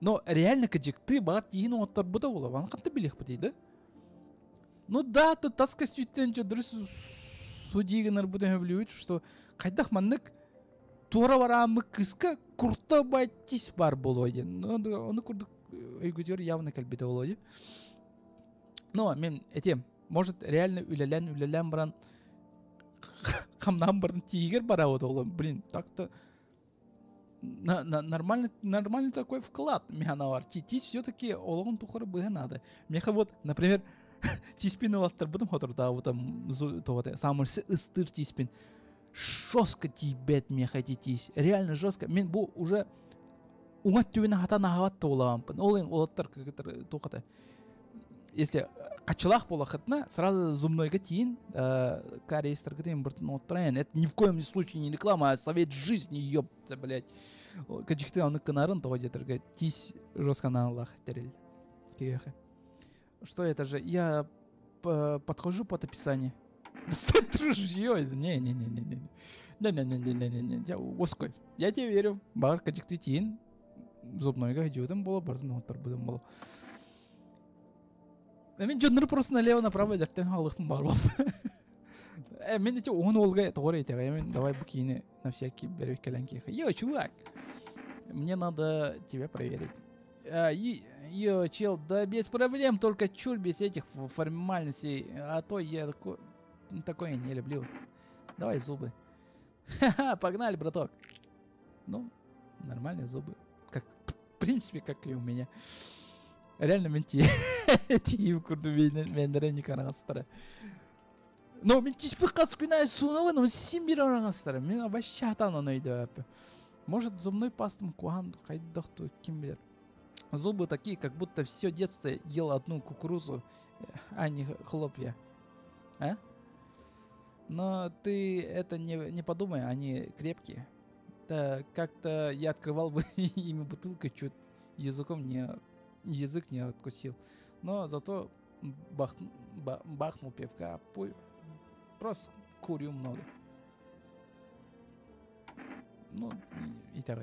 Speaker 1: Но реально кырдьык баар тииһин оҥотторбута буолуо. Аны хантан билиэхпитий да? Ну да, тут тас көстүүттэн дьон судьи гынар бутын, что хайдах маннык туора барааммыт кыыска крутой тиис баар буолуой диэн. Ну, ону курдук өйгүтүгэр явно кэлбитэ буолуо дии. Но мин этим, может, реально үлэлээн үлэлээн баран хамнаан баран тииһигэр барабыт ол. Блин, так-то нормальный, нормальный такой вклад миэнэ. Тиис все-таки олоҕун тухары быһа надо. Миэхэ вот, например, тииспин ылаттарбытым соторутааҕыта там самый ыстыыр тииспин. Жестко тиийбэт миэхэ тиис. Реально жестко. Мин бу уже уҥа өттүбүн сатаан аһаабат буолламмын. Ол уолаттар туох если харчылаах буоллаххытына, сразу зубнойга тиийин, кариестаргытын барытын оҥотторон. Это ни в коем случае не реклама, а совет жизни, ёпта, блядь. Кырдьык оннук гынарын тоҕо диэтэргэ тиис жестко наадалаах тэрил. Что это же? Я подхожу под описание. Достать ружье? Не-не-не-не-не. Не-не-не-не-не-не. Я уоскуй. Я тебе верю. Баар кырдьык тиийин. Зубнойга дьиэтин буола, барытын оҥотторбутум буолуо. Мин дьоннору просто налево-направо дьэртэн хаалыахпын баар буол. Мин эти уон уолга тоҕо этэ, мин давай бу киһини на всякий бэрэбиэркэлээн көрүөххэ. Йо, чувак, мне надо тебя проверить. А, йо, чел, да без проблем, только чур без этих формальностей, а то я такое не люблю. Давай зубы. Ха-ха, погнали, браток. Ну, нормальные зубы. Как, в принципе, как и у меня. Реально мин тииһим курдук миэннэрэ араҕастара. Но мин тииспин хас күн аайы суунабын, но син биир араҕастара. Мин вообще сатаан ону өйдөөбөппүн. Может, зубной пастам куһаҕан хайдах ким билэр. Зубы такие, как будто все детство ел одну кукурузу, а не хлопья. А? Но ты это не подумай, они крепкие. Да, как-то я открывал бы ими бутылку, чуть языком не, язык не откусил. Но зато бахнул пивка, просто курю много. Ну, и так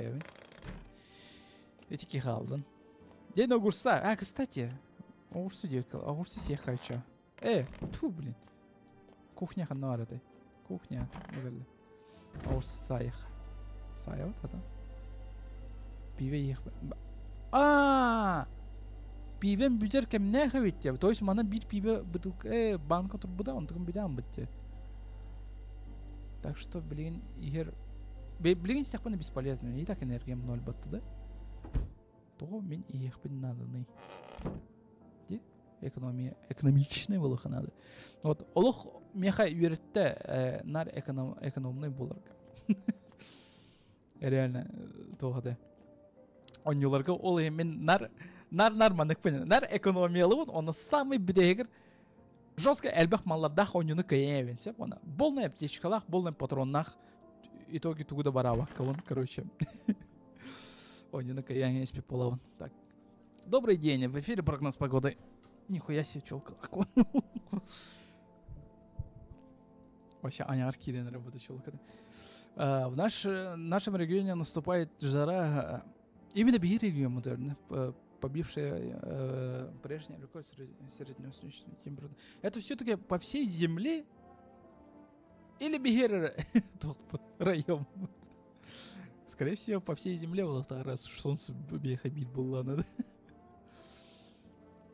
Speaker 1: Эти хааллын. День огурца. А, кстати, оҕурсу диэки, оҕурсу сиэх хочу. Тьфу, блин. Кухня ханна этэй. Кухня. Оҕурсу саайах. Саайа вот это. Пиво иһиэх. А! Пиибэм бүтэр кэмнээх эбит. То есть манна биир пиибэ бутылка, банка турбута, онтукам бүтэн битти. Так что, блин, иһэр. Блин, истэхпинэ бесполезно. И так энергиям ноль батта, да? Тоҕо мин иһиэхпин нааданый. Дии? Экономия, экономичный буолуохха надо. Вот олох миэхэ үөрэттэ наар экономный буоларга. Реально, туох да. Оонньууларга ол иһин мин нар нар нар манныкпын нар экономиялыбын онно самый бүтэһигэр жестко элбэх маллардаах оонньууну кыайан сөп уонна полная аптечкалаах полный патроннаах итоге тугу да бараабаккабын короче оонньууну кыайан испит буолабын так добрый день в эфире прогноз погоды нихуя себе челка Вообще аняр киирэн работа челка. В наш, нашем регионе наступает жара. Именно биир регион модерн, побившая э, прежний рекорд среднесуточной температуры. Это все-таки по всей земле или биир район? Скорее всего, по всей земле раз уж солнце бит было надо.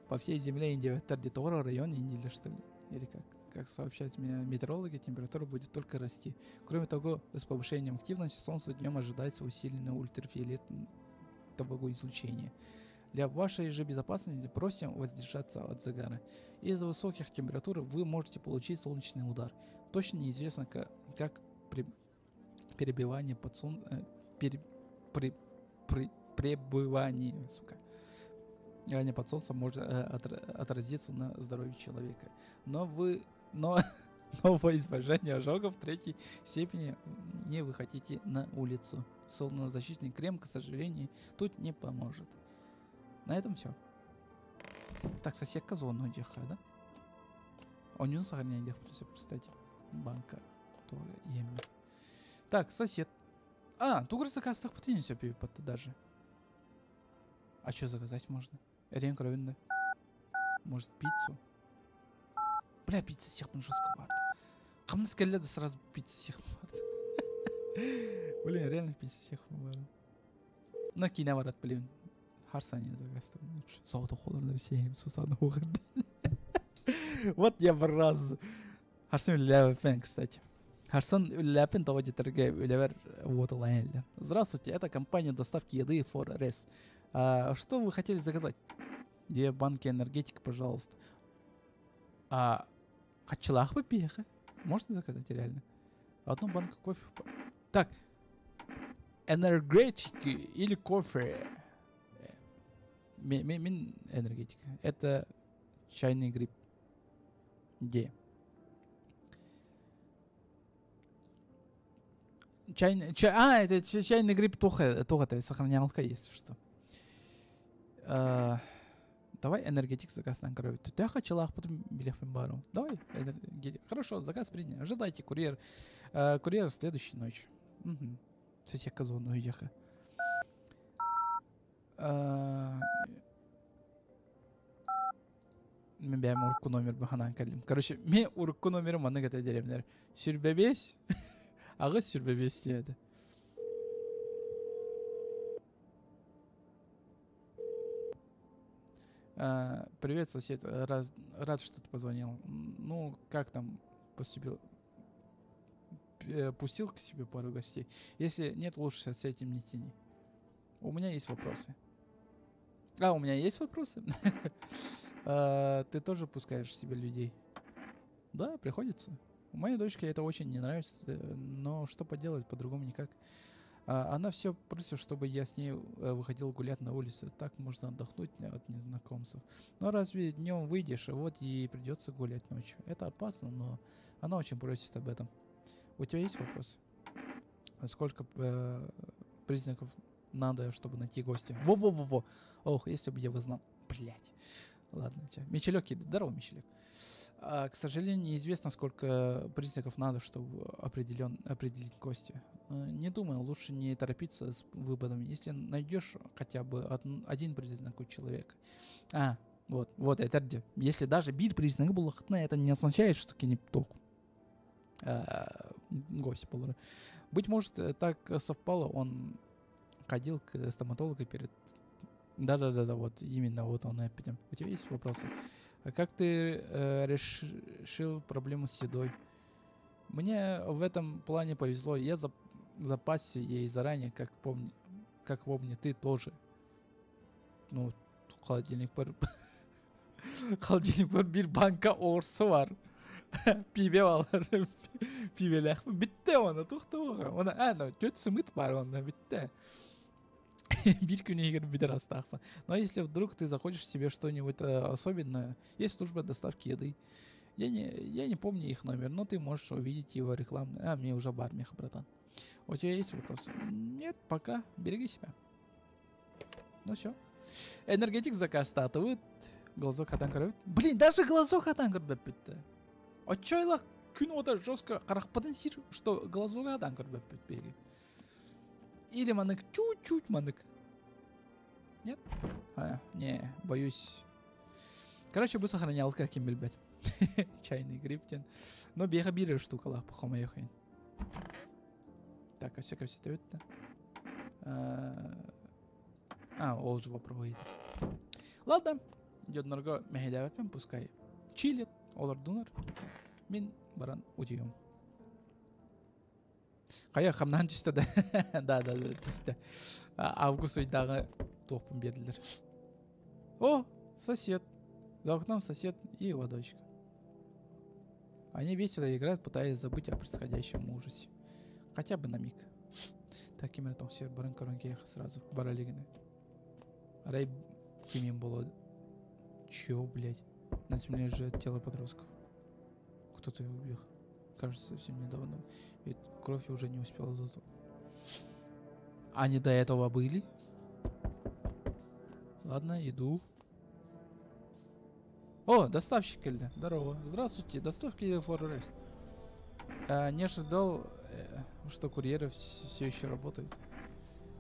Speaker 1: По всей земле Индия. Это район Индии, что ли? Или как? Как сообщают метеорологи, температура будет только расти. Кроме того, с повышением активности солнца днем ожидается усиленное ультрафиолетового излучение. Для вашей же безопасности просим воздержаться от загара. Из-за высоких температур вы можете получить солнечный удар. Точно неизвестно, как, как при, перебивание под сон, э, пере, при, при, пребывание, сука, под солнцем может э, отразиться на здоровье человека. Но вы, но, но во избежание ожогов третьей степени не выходите на улицу. Солнцезащитный крем, к сожалению, тут не поможет. На этом все. Так, соседка зону диэххэ да? Онньун сохраняй диэх кстати. Банка тоже еми. Так, сосед. А, тугур заказтах все даже. А что заказать можно? Эрен кровин да? Может, пиццу? Бля, пицца сиэхпин жестко баар. Хамнас кэллэ да сразу пицца сиэхпин баар. Блин, реально пицца сиэхпин баар. На киинэ барат, блин. Харсани заказ лучше. Соҕотох олордор сиэм сусаны Вот я в раз. Харсан үлэлээбэппин, кстати. Харсан үлэлээппин тоҕо диэтэргэ үлэбэр вот Здравствуйте, это компания доставки еды 4RS. А, что вы хотели заказать? Две банки энергетик, пожалуйста. А хачылаах пиэхэ? Можно заказать реально? Одну банку кофе. Так, энергетики или кофе? Мин энергетика. Это чайный гриб. Где? Чайный, чай, а, это чайный гриб туха, туха, это сохранялка есть, что. А, давай энергетик заказ на крови. Ты хачылаах потом билиэхпин баҕарабын. Давай энергетик. Хорошо, заказ принят. Ожидайте курьер. А, курьер следующей ночью. Угу. Соседка зону уехала. А, мин бэйэм урукку номербин ханаан кэллим. Короче, мин урукку номерим маннык этэ диэримнэр. Сүрбэбиэс, аҕыс сүрбэбиэс диэтэ. А, привет, сосед. Рад, рад, что ты позвонил. Ну, как там поступил? Э, пустил к себе пару гостей? Если нет, лучше с этим не тяни. У меня есть вопросы. А, у меня есть вопросы? А, ты тоже пускаешь себе людей? Да, приходится. Моей дочке это очень не нравится, э, но что поделать, по-другому никак. А, она все просит, чтобы я с ней э, выходил гулять на улицу. Так можно отдохнуть от незнакомцев. Но разве днем выйдешь, вот ей придется гулять ночью. Это опасно, но она очень просит об этом. У тебя есть вопросы? Сколько э, признаков надо, чтобы найти гостя? Во-во-во-во. Ох, если бы я бы знал. Блять. Ладно, Мичелек, здорово, Мичелек. А, к сожалению, неизвестно, сколько признаков надо, чтобы определен, определить гостя. Э, не думаю, лучше не торопиться с выбором. Если найдешь хотя бы один признак у человека. А, вот, вот это где. Если даже биир признак был, это не означает, что кини туох э, гость был. Быть может, э, так совпало, он ходил к стоматологу перед... Да-да-да-да, вот именно вот он опять. У тебя есть вопросы? А как ты э, решил проблему с едой? Мне в этом плане повезло. Я зап запасся ей заранее, как помню, как помню, ты тоже. Ну, холодильник бар. Холодильник бар, биир банка оҕурсу баар. Пиибэ баар. Пиибэлээхпин. Бүттэ оны, туох да Оны, а, ну, түөрт сымыыт баар онно, бүттэ. Биир күн иһигэр бүтэр астаахпын. Но если вдруг ты захочешь себе что-нибудь особенное, есть служба доставки еды. Я не помню их номер, но ты можешь увидеть его рекламный. А, мне уже бармих, братан. У тебя есть вопрос? Нет, пока. Береги себя. Ну все. Энергетик заказтаатыбыт. Глазок хатан көрөбүт. Блин, даже глазок хатан көрбөппүт. Оччо күн уота жестко харахпытын сиир, что глазок хатан көрбөппүт биһиги. Или маннык, чуть-чуть маннык. Нет? А, не, боюсь. Короче, бу сохранялка ким билбэт. Чайный гриб диэн. Но биэхэ биир штукалаах хомойуох. Так, а все кэпсэтэбит да. А, ол же вопрос. Ладно, дьоннорго мэһэйдээбэппин, пускай чилит, олордунар. Мин баран утуйуом. Хайа, хамнаһын түстэ да? Да, түстэ. Август ыйдааҕы туохпун биэрдилэр. О, сосед. За окном сосед и его дочка. Они весело играют, пытаясь забыть о происходящем ужасе. Хотя бы на миг. Так, именно там все баран көрөн сразу бара илигинэ. Арай кимин было. Чё, блядь? На земле лежит тело подростков. Кто-то его убил. Кажется, совсем недавно. Ведь кровь уже не успела зато. Они до этого были? Ладно, иду. О, доставщик кэллэ. Здорово. Здравствуйте, доставки Форрес. А, не ожидал, что курьеры все еще работают.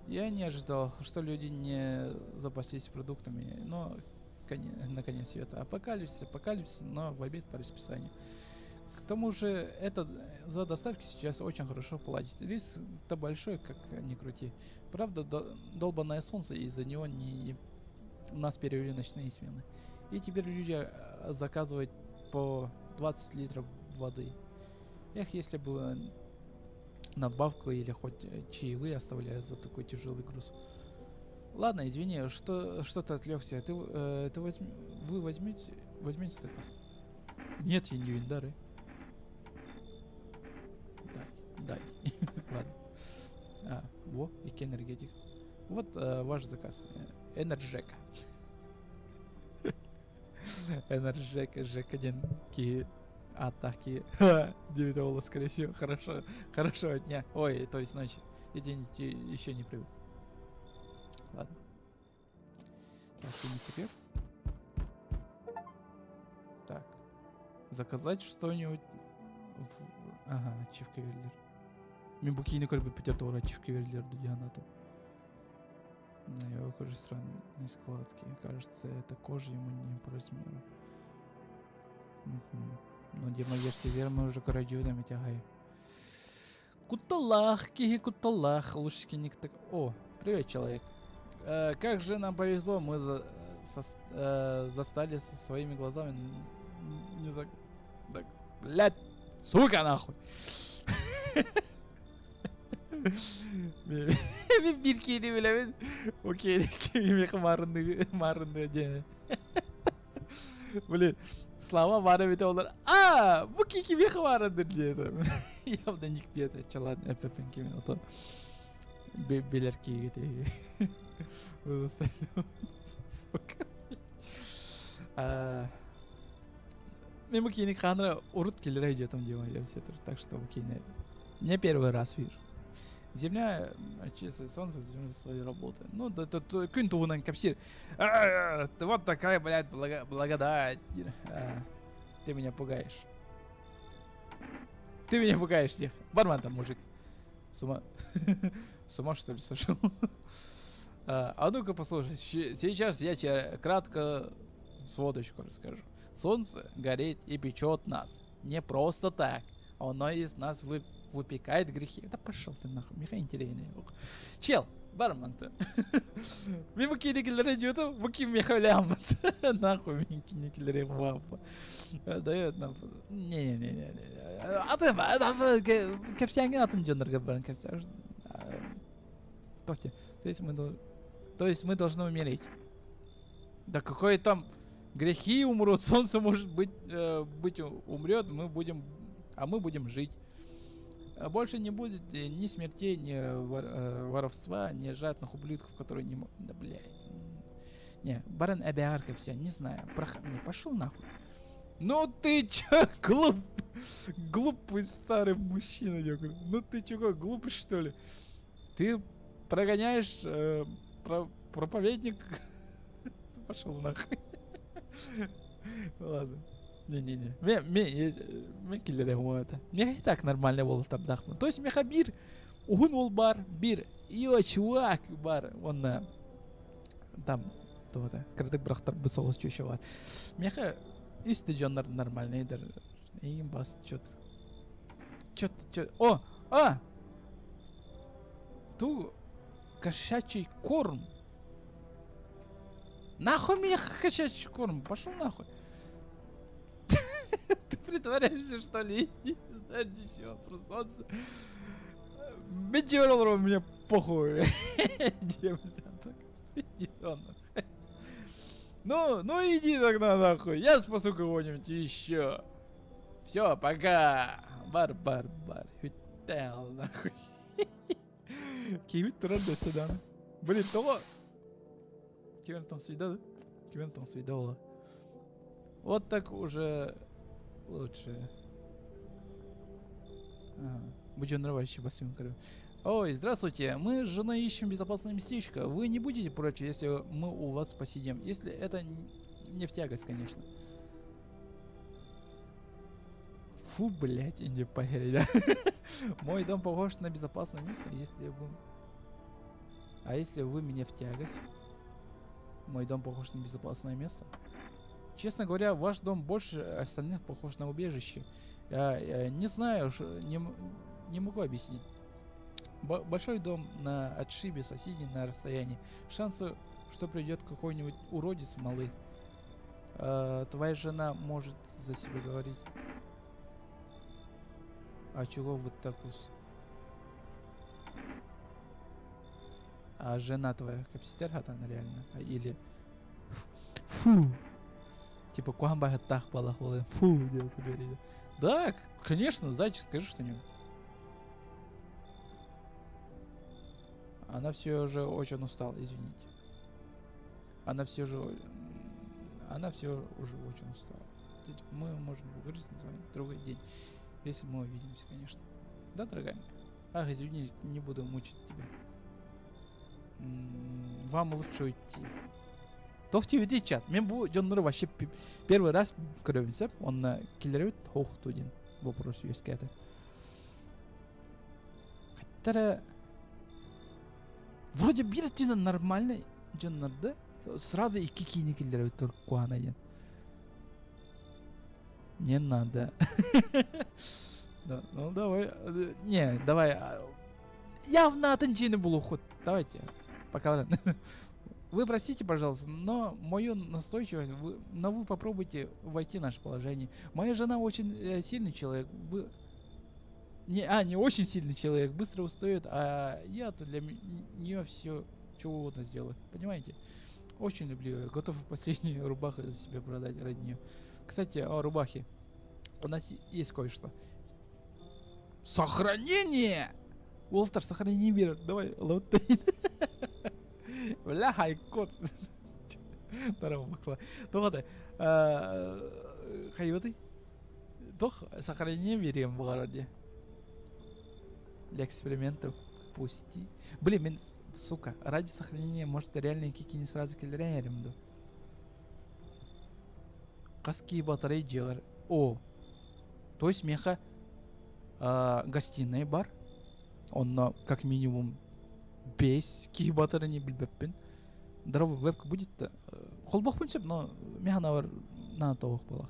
Speaker 1: Я не ожидал, что люди не запаслись продуктами, но на конец света. Апокалипсис, апокалипсис, но в обед по расписанию. К тому же, это за доставки сейчас очень хорошо платят. Риск-то большой, как ни крути. Правда, долбанное солнце, из-за него не нас перевели ночные смены. И теперь люди заказывают по 20 литров воды. Эх, если бы надбавку или хоть чаевые оставляют за такой тяжелый груз. Ладно, извини, что что-то отвлекся. Вы возьмете заказ? Нет, я не дары. Дай, дай. Ладно. А, во, и энергетик. Вот ваш заказ. Энерджека. Энерджека, Жека диэн киһи атаки. Девять волос, скорее всего. Хорошо, хорошего дня. Ой, то есть ночи. Извините, еще не привык. Ладно. Так, ты не теперь. Так. Заказать что-нибудь. Ага, ачивка бэрдилэр. Мин бу киһини көрбүппүн тоҕо ачивка бэрдилэр диэн то. На его коже странные складки. Кажется, эта кожа ему не по размеру. Угу. Ну, демо-версия мы уже короче тягай. Кутталлаах, киһи кутталлаах, лучше так. О, привет, человек. Как же нам повезло, мы застали со своими глазами не за... Так, блядь, сука, нахуй. Биир киһини билэбин. Окей, маарынныыр маарынныыр диэн. Блин, слова баар эбитэ буоллар. А, бу киһи кимиэхэ маарынныыр диэтэ. Явно ник диэтэ. Чэ ладно, эппэппин кимин ото. Билэр киһи Сука. Мин бу киһини хаһан эрэ урут киллэрэ сылдьыбытым демо-версия, так что бу киһини не первый раз вижу. Земля очистит солнце, земля своей работы. Ну, да, да, күн туһунан кэпсиир. Вот такая, блядь, благодать. А, ты меня пугаешь. Ты меня пугаешь всех. Бармен там, мужик. С ума, что ли, сошел? А ну-ка послушай, сейчас я тебе кратко сводочку расскажу. Солнце горит и печет нас. Не просто так. Оно из нас выпекает грехи. Да пошел ты нахуй, миэхэ интэриэһинэй. Чел, бармен ты. Мин бу киһини киллэрэ сылдьыбытым, бу киһи миэхэ үлэлээбит. Нахуй мин киһини киллэрэ Дает нам. Не-не-не. А ты, кэпсээҥҥин атын дьоннорго баран кэпсээ. То есть мы должны умереть. Да какой там грехи умрут, солнце может быть умрет, мы будем, а мы будем жить. Больше не будет ни смертей, ни воровства, ни жадных ублюдков, которые не могут... Да, блядь. Не, баран эбэҕэр кэпсээ, не знаю. Не, пошел нахуй. Ну ты чё, глупый старый мужчина, я говорю. Ну ты чего, глупый что ли? Ты прогоняешь проповедник. Пошел нахуй. Ладно. Не-не-не. Мин киллэриэм это. Мне и так нормально буолуохтаахпын. То есть миэхэ биир уһун уол баар, биир йо, чувак баар. Онно там туох кыратык бырахтарбыт соҕус чүөчэ баар. Миэхэ үс да дьоннор нормальныйдар. Эйигин бас чё-то чё-то чё О! А! Ту кошачий корм. Нахуй мне кошачий корм? Пошел нахуй. Ты притворяешься, что ли? Не знаешь ничего про солнце. Мен мне похуй. Иди Ну, иди тогда нахуй. Я спасу кого-нибудь еще. Все, пока. Бар, бар, бар. Хүтэл нахуй. Киһибит турар да Блин, того. Ким там свида, да? Ким там свидала? Вот так уже лучше. Ага. Будем вообще басим. Ой, здравствуйте. Мы с женой ищем безопасное местечко. Вы не будете против, если мы у вас посидим? Если это не в тягость, конечно. Фу, блядь, иди похерить, да? Мой дом похож на безопасное место, если вы... А если вы мне в тягость? Мой дом похож на безопасное место? Честно говоря, ваш дом больше остальных похож на убежище. Я не знаю, не могу объяснить. Большой дом на отшибе, соседи на расстоянии. Шансы, что придет какой-нибудь уродец, малы. Твоя жена может за себя говорить. А чего вы так ус? А жена твоя кэпсэтэр хатан реально? Или... Фу! Типа куамба так балахолы. Фу, Да, конечно, зайчик, скажи что-нибудь. Она все же очень устала, извините. Она все же... Она все уже очень устала. Мы можем поговорить с вами в другой день. Если мы увидимся, конечно. Да, дорогая моя? Ах, извини, не буду мучить тебя. Вам лучше уйти. Туох диибитий чат. Мин бу дьоннору вообще первый раз көрөбүн сөп. Онно киллэрэбит суох диэн вопрос үөскээтэ. Хотя вроде биир өттүнэн нормальный дьоннор да. Сразу икки киһини киллэрэбит куһаҕана диэн. Не надо. Да, ну давай. Не, давай. Явно атын дьиэни булуоххут. Давайте. Пока. Вы простите, пожалуйста, но мою настойчивость, но вы попробуйте войти в наше положение. Моя жена очень сильный человек. Вы... Не, не очень сильный человек, быстро устает, а я-то для нее все, что угодно сделаю. Понимаете? Очень люблю ее. Готов последнюю рубаху за себя продать ради нее. Кстати, о рубахе. У нас есть кое-что. Сохранение! Уолтер, сохранение мира. Давай, лоутай. Бля, кот. Здорово, бакла. Туох хайбытый? Туох сохранение мира в городе. Для экспериментов впусти. Блин, мин, сука, ради сохранения, может, реально киһини сразу киллэрэрим дуу. Хас киһи баарый дьиэҕэр. О, то есть миэхэ гостиная баар. Онно как минимум биэс киһи баар ини билбэппин. Здоровый вебка будет-то. Холбуохпун сөп, но мин санаабар наадата суох буолуо.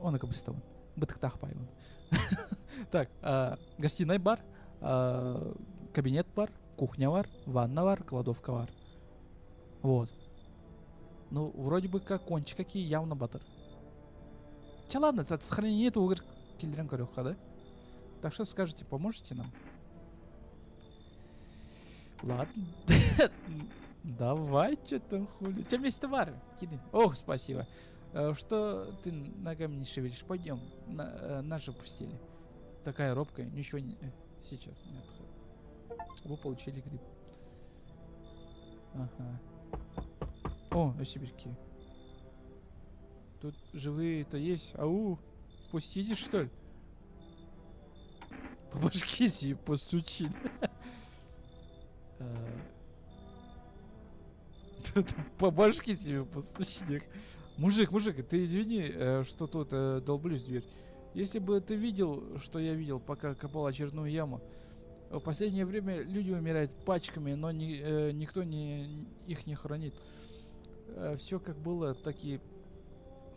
Speaker 1: Оны кыбыстабын. Бытыктаах баҕайы. Так, гостиная баар, кабинет баар, кухня баар, ванна баар, кладовка баар. Вот. Ну, вроде бы как кончик какие явно батыр. Чэ, ладно, это сохранение тугар киллэрэн көрүөххэ, да? Так что скажете, поможете нам? Ладно. Давай, что там хули. Чем вместе баар? Кирин. Ох, спасибо. Что ты ногами не шевелишь? Пойдем. Нас же пустили. Такая робкая, ничего не, сейчас нет. Вы получили гриб. Ага. О, сибирьки. Тут живые-то есть. Ау, пустите, что ли? По башке себе постучили. По башке себе постучили. Мужик, мужик, ты извини, что тут долблюсь в дверь. Если бы ты видел, что я видел, пока копал очередную яму. В последнее время люди умирают пачками, но никто их не хранит. Все как было, так и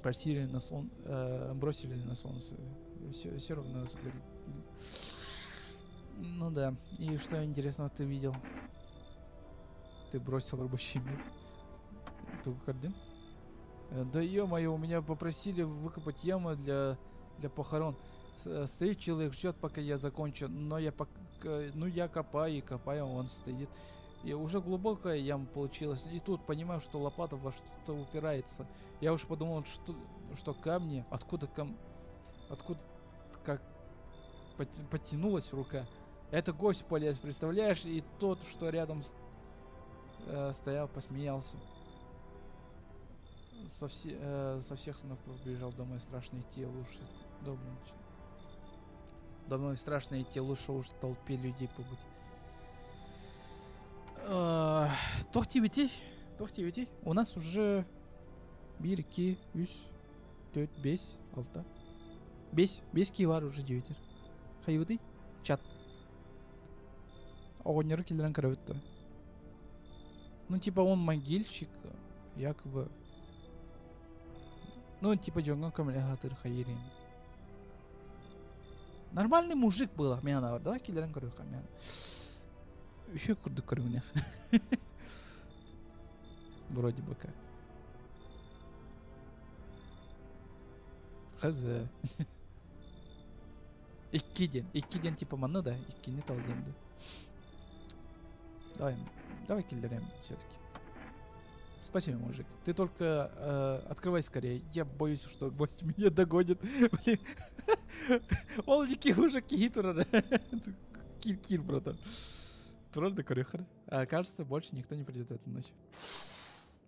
Speaker 1: просили на сон, бросили на солнце. Все равно сгорит. Ну да. И что интересного ты видел? Ты бросил рабочее место. Тугукардин? Да ё-моё, у меня попросили выкопать яму для похорон. Стоит человек, ждет, пока я закончу, но я пока, ну я копаю и копаю, он стоит. И уже глубокая яма получилась. И тут понимаю, что лопата во что-то упирается. Я уж подумал, что камни, откуда как потянулась рука. Это гость полез, представляешь? И тот, что рядом стоял, посмеялся. Со всех ног побежал домой, страшно идти, лучше дома. Домой страшно идти, лучше уж в толпе людей побыть. Тохтивити. У нас уже 1, 2, 3, 4, 5, 6. 5, 5 ки бар уже 9. Хайвыды? Чат. Огонь киллерен каравитта. Ну, типа он могильщик, якобы. Ну, типа Джонгон Камлягатыр Хайрин. Нормальный мужик был, Ахмяна, да, киллерен каравитта. Еще курду каравитта. Вроде бы как. Хз. Икки день типа манны, да? Икки не тал день, да. Давай киллерем все-таки. Спасибо, мужик. Ты только открывай скорее. Я боюсь, что гость меня догонит. Блин. Ол дики уже китура. Кир-кир, братан. Турар корехар. Кажется, больше никто не придет эту ночь.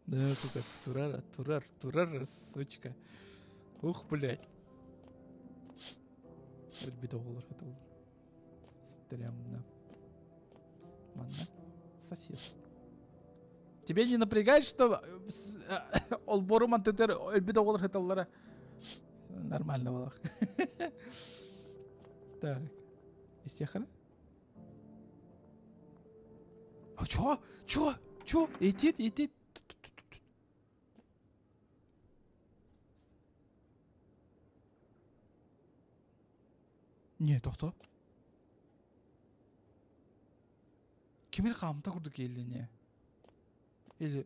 Speaker 1: Да, сука, турара, турар, турара, сучка. Ух, блядь. Это стрёмно. Манна. Сосед. Тебе не напрягает, что Олборуман тетер нормально было. Так. Истехара? А чё? Чё? Чё? Идти, идти. Не, тоқта. Кимер қамта құрды келді не? Или...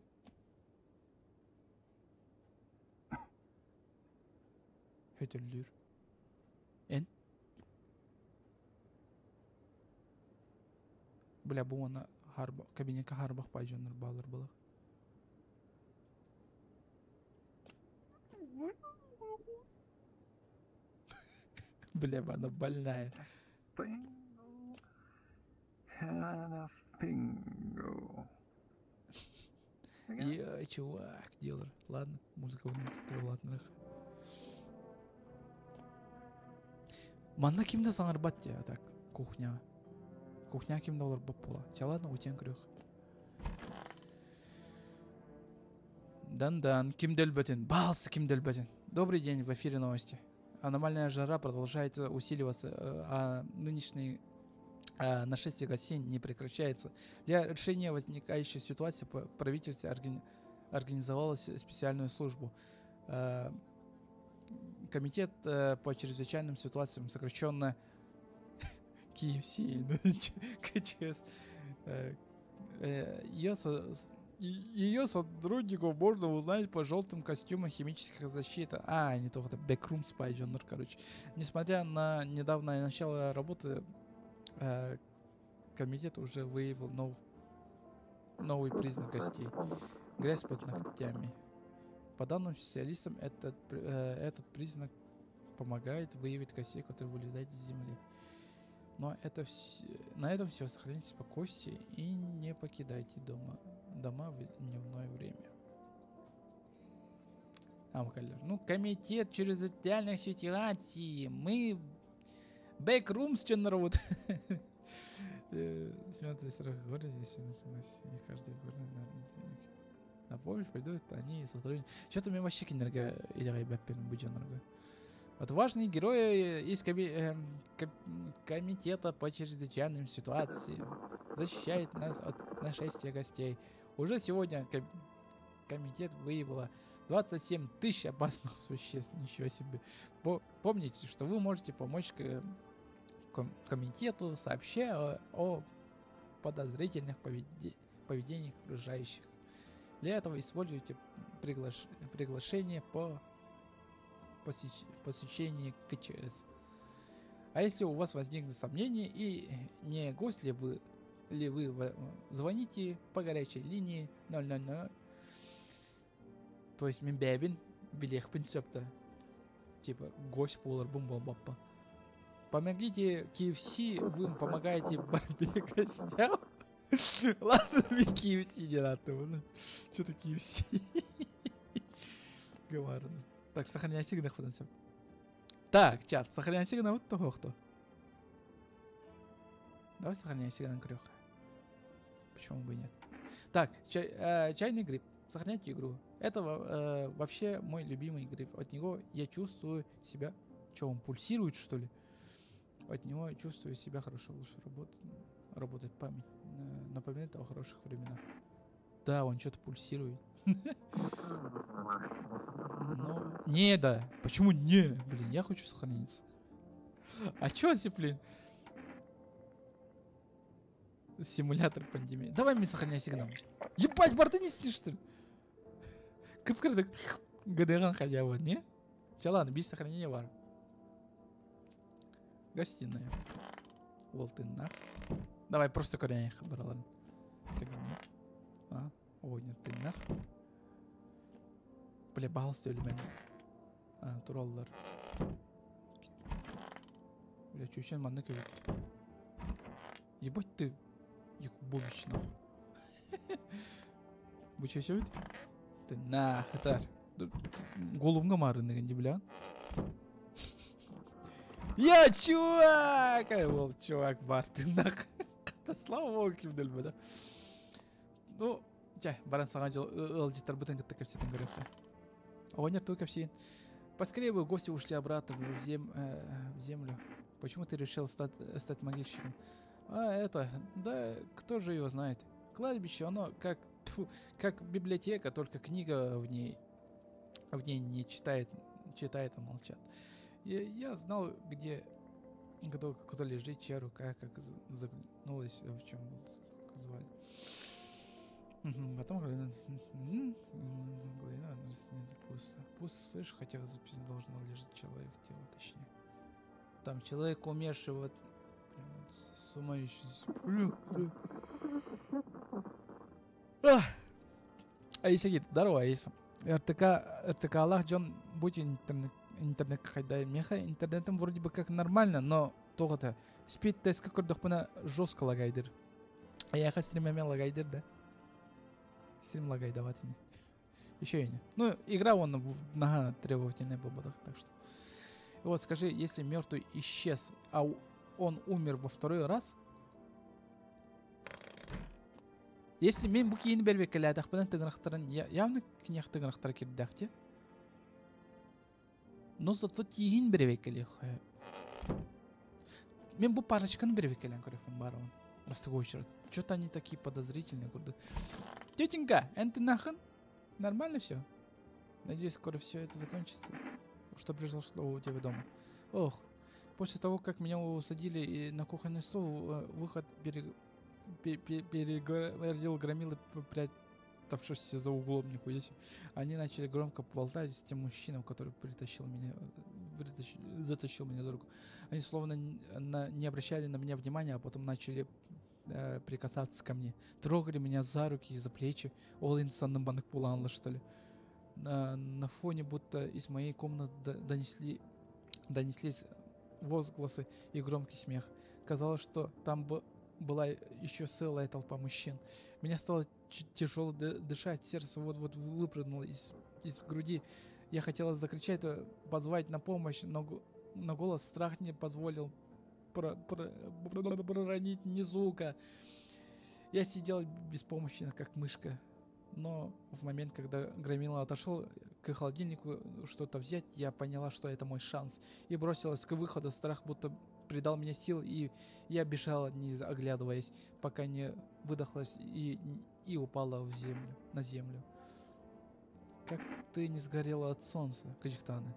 Speaker 1: Хөтөллүр. Эн? Бля, бу оны кабинетка харбах пайжоннор балыр было. Бля, она больная. Я, чувак, делар. Ладно, музыка внутри. Манна кимде саңарбат я, так, кухня. Кухня кимде олар бап бола. Чаладно, утен крюх. Дан-дан, кимдел бөтен. Балсы кимдел бөтен. Добрый день, в эфире новости. Аномальная жара продолжает усиливаться, а нынешний нашествие гостей не прекращается. Для решения возникающей ситуации правительство организовало специальную службу. Комитет по чрезвычайным ситуациям, сокращенно KFC, КЧС. Ее сотрудников можно узнать по желтым костюмам химических защиты. А, не то, это Backroom Spy, короче. Несмотря на недавнее начало работы, комитет уже выявил новый признак гостей. Грязь под ногтями. По данным специалистам, этот признак Помогает выявить костей, которые вылезают из земли. Но это на этом все. Сохраните спокойствие и не покидайте дома в дневное время. А, ну, комитет чрезвычайных ситуаций. Мы Backrooms народ. Смеяться страх городе, если началось. И каждый город, наверное, на помощь придут они и сотрудники. Что-то мне вообще кинерга или бу Отважные герои из комитета по чрезвычайным ситуациям защищают нас от нашествия гостей. Уже сегодня комитет выявила 27 тысяч опасных существ. Ничего себе. Помните, что вы можете помочь комитету, сообщая о подозрительных поведениях окружающих. Для этого используйте приглашение по посещении КЧС. А если у вас возникнут сомнения и не гость ли вы, звоните по горячей линии 000. То есть мин бэйэбин билиэхпин сөп да. Типа гость буоларбын буолбаппа. Помогите KFC, вы помогаете борьбе гостям. Ладно, мне KFC не надо. Что-то KFC. Гаварно. Так, сохраняйся гынах. Так, чат, сохраняйся гына вот того кто. Давай сохраняйся гынан көрүөххэ. Почему бы и нет? Так, чайный гриб. Сохраняйте игру. Это вообще мой любимый гриб. От него я чувствую себя. Что, он пульсирует, что ли? От него чувствую себя хорошо, лучше работает память. Напоминает о хороших временах. Да, он что-то пульсирует. Ну, не, да. Почему не? Блин, я хочу сохраниться. А чё, блин? Симулятор пандемии. Давай мне сохраняй сигнал. Ебать, барда не сидишь, что ли? Кып-кырдык. ГДГ хотя бы, не? Чэ, ладно, без сохранения баар. Гостиная. Уол тыыннаах. Давай просто көрөн бараларын. Кабинет. А, ой, нет, тыыннаах. Бля, баҕас өлүмэн. А, тураллар. Бля, чүчен манна көбүт. Ебать ты, Якубович, нахуй. Бу чөчөбүт? Ты на, хатар. Голумга маарынныгын бля. Я чувак! Ай, ол чувак баар тыыннаах. Слава богу, ким да өлбөтөх. Ну, чэ, баран саҥа ыалдьыттарбытын кытта кэпсэтэн көрүөххэ. Оҕонньор тугу кэпсиэн. Поскорее бы гости ушли обратно в землю. Почему ты решил стать могильщиком? А, это, да, кто же его знает? Кладбище, оно как, тьфу, как библиотека, только книга в ней не читает, читает, а молчат. Я знал, где кто лежит, чья рука, как загнулась, в чем как звали. Потом пусто. Пусто, слышь, хотя должен лежать человек, тело точнее. Там человек умерший вот прям вот с ума еще. Аиса говорит, здорово, Аиса. РТК, РТК Аллах, Джон, будь интернет хайда. Миэхэ интернетом вроде бы как нормально, но то-то. Speed тест көрдөхпүнэ жестко лагайдыыр. Эйиэхэ стрим эмиэ лагайдыыр, да? Стрим лагайдаабат ини. Еще и не. Ну, игра он наһаа требовательная буолбатах, так что. И вот скажи, если мертвый исчез, а он умер во второй раз, если мин бу киһини бэрэбиэркэлээтэхпинэ тыҥырахтарын явно киниэхэ тыҥырахтара киирдэхтэрэ. Но зато тииһин бэрэбиэркэлиэх. Мин бу парочканы бэрэбиэркэлээн көрүөхпүн баҕарабын. Бастакы очередь. Что-то они такие подозрительные. Курдук. Тетенька, эн тыыннааххын? Нормально все? Надеюсь, скоро все это закончится. Что произошло у тебя дома? Ох, после того, как меня усадили и на кухонный стол, выход перегородил громилы, прятавшийся за углом, нихуя себе. Они начали громко болтать с тем мужчиной, который притащил меня, затащил меня за руку. Они словно не обращали на меня внимания, а потом начали прикасаться ко мне. Трогали меня за руки и за плечи. Ол инсанным банык пуланла, что ли. На фоне будто из моей комнаты донесли Донеслись возгласы и громкий смех. Казалось, что там была еще целая толпа мужчин. Мне стало тяжело дышать, сердце вот-вот выпрыгнуло из груди. Я хотела закричать, позвать на помощь, но голос страх не позволил проронить ни звука. Я сидела беспомощно, как мышка. Но в момент, когда Громила отошел к холодильнику что-то взять, я поняла, что это мой шанс. И бросилась к выходу. Страх будто придал мне сил, и я бежала, не оглядываясь, пока не выдохлась и упала в землю, на землю. Как ты не сгорела от солнца, Качктаны?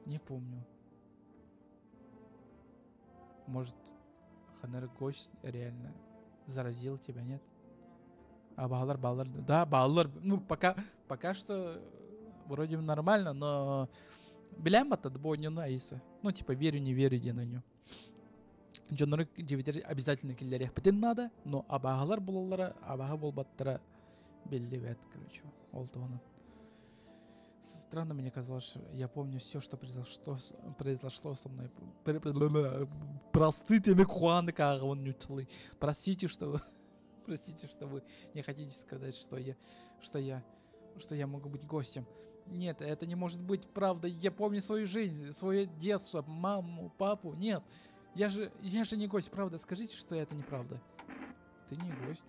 Speaker 1: Не помню. Может, Ханер гость реально заразил тебя, нет? А Баллар, Баллар, да, Баллар, ну, пока что вроде нормально, но билэм это Аиса. Ну, типа, верю, не верю, диэн на Дьоннору дьиэтигэр обязательно киллэриэхпитин наада, но абааһылар буолаллара, абааһы буолбаттара биллибэт, короче, ол туһунан. Странно мне казалось, что я помню все, что произошло со мной. Простите, Простите, что Простите, что вы не хотите сказать, что я могу быть гостем. Нет, это не может быть правда. Я помню свою жизнь, свое детство, маму, папу. Нет, я же не гость, правда. Скажите, что это неправда. Ты не гость.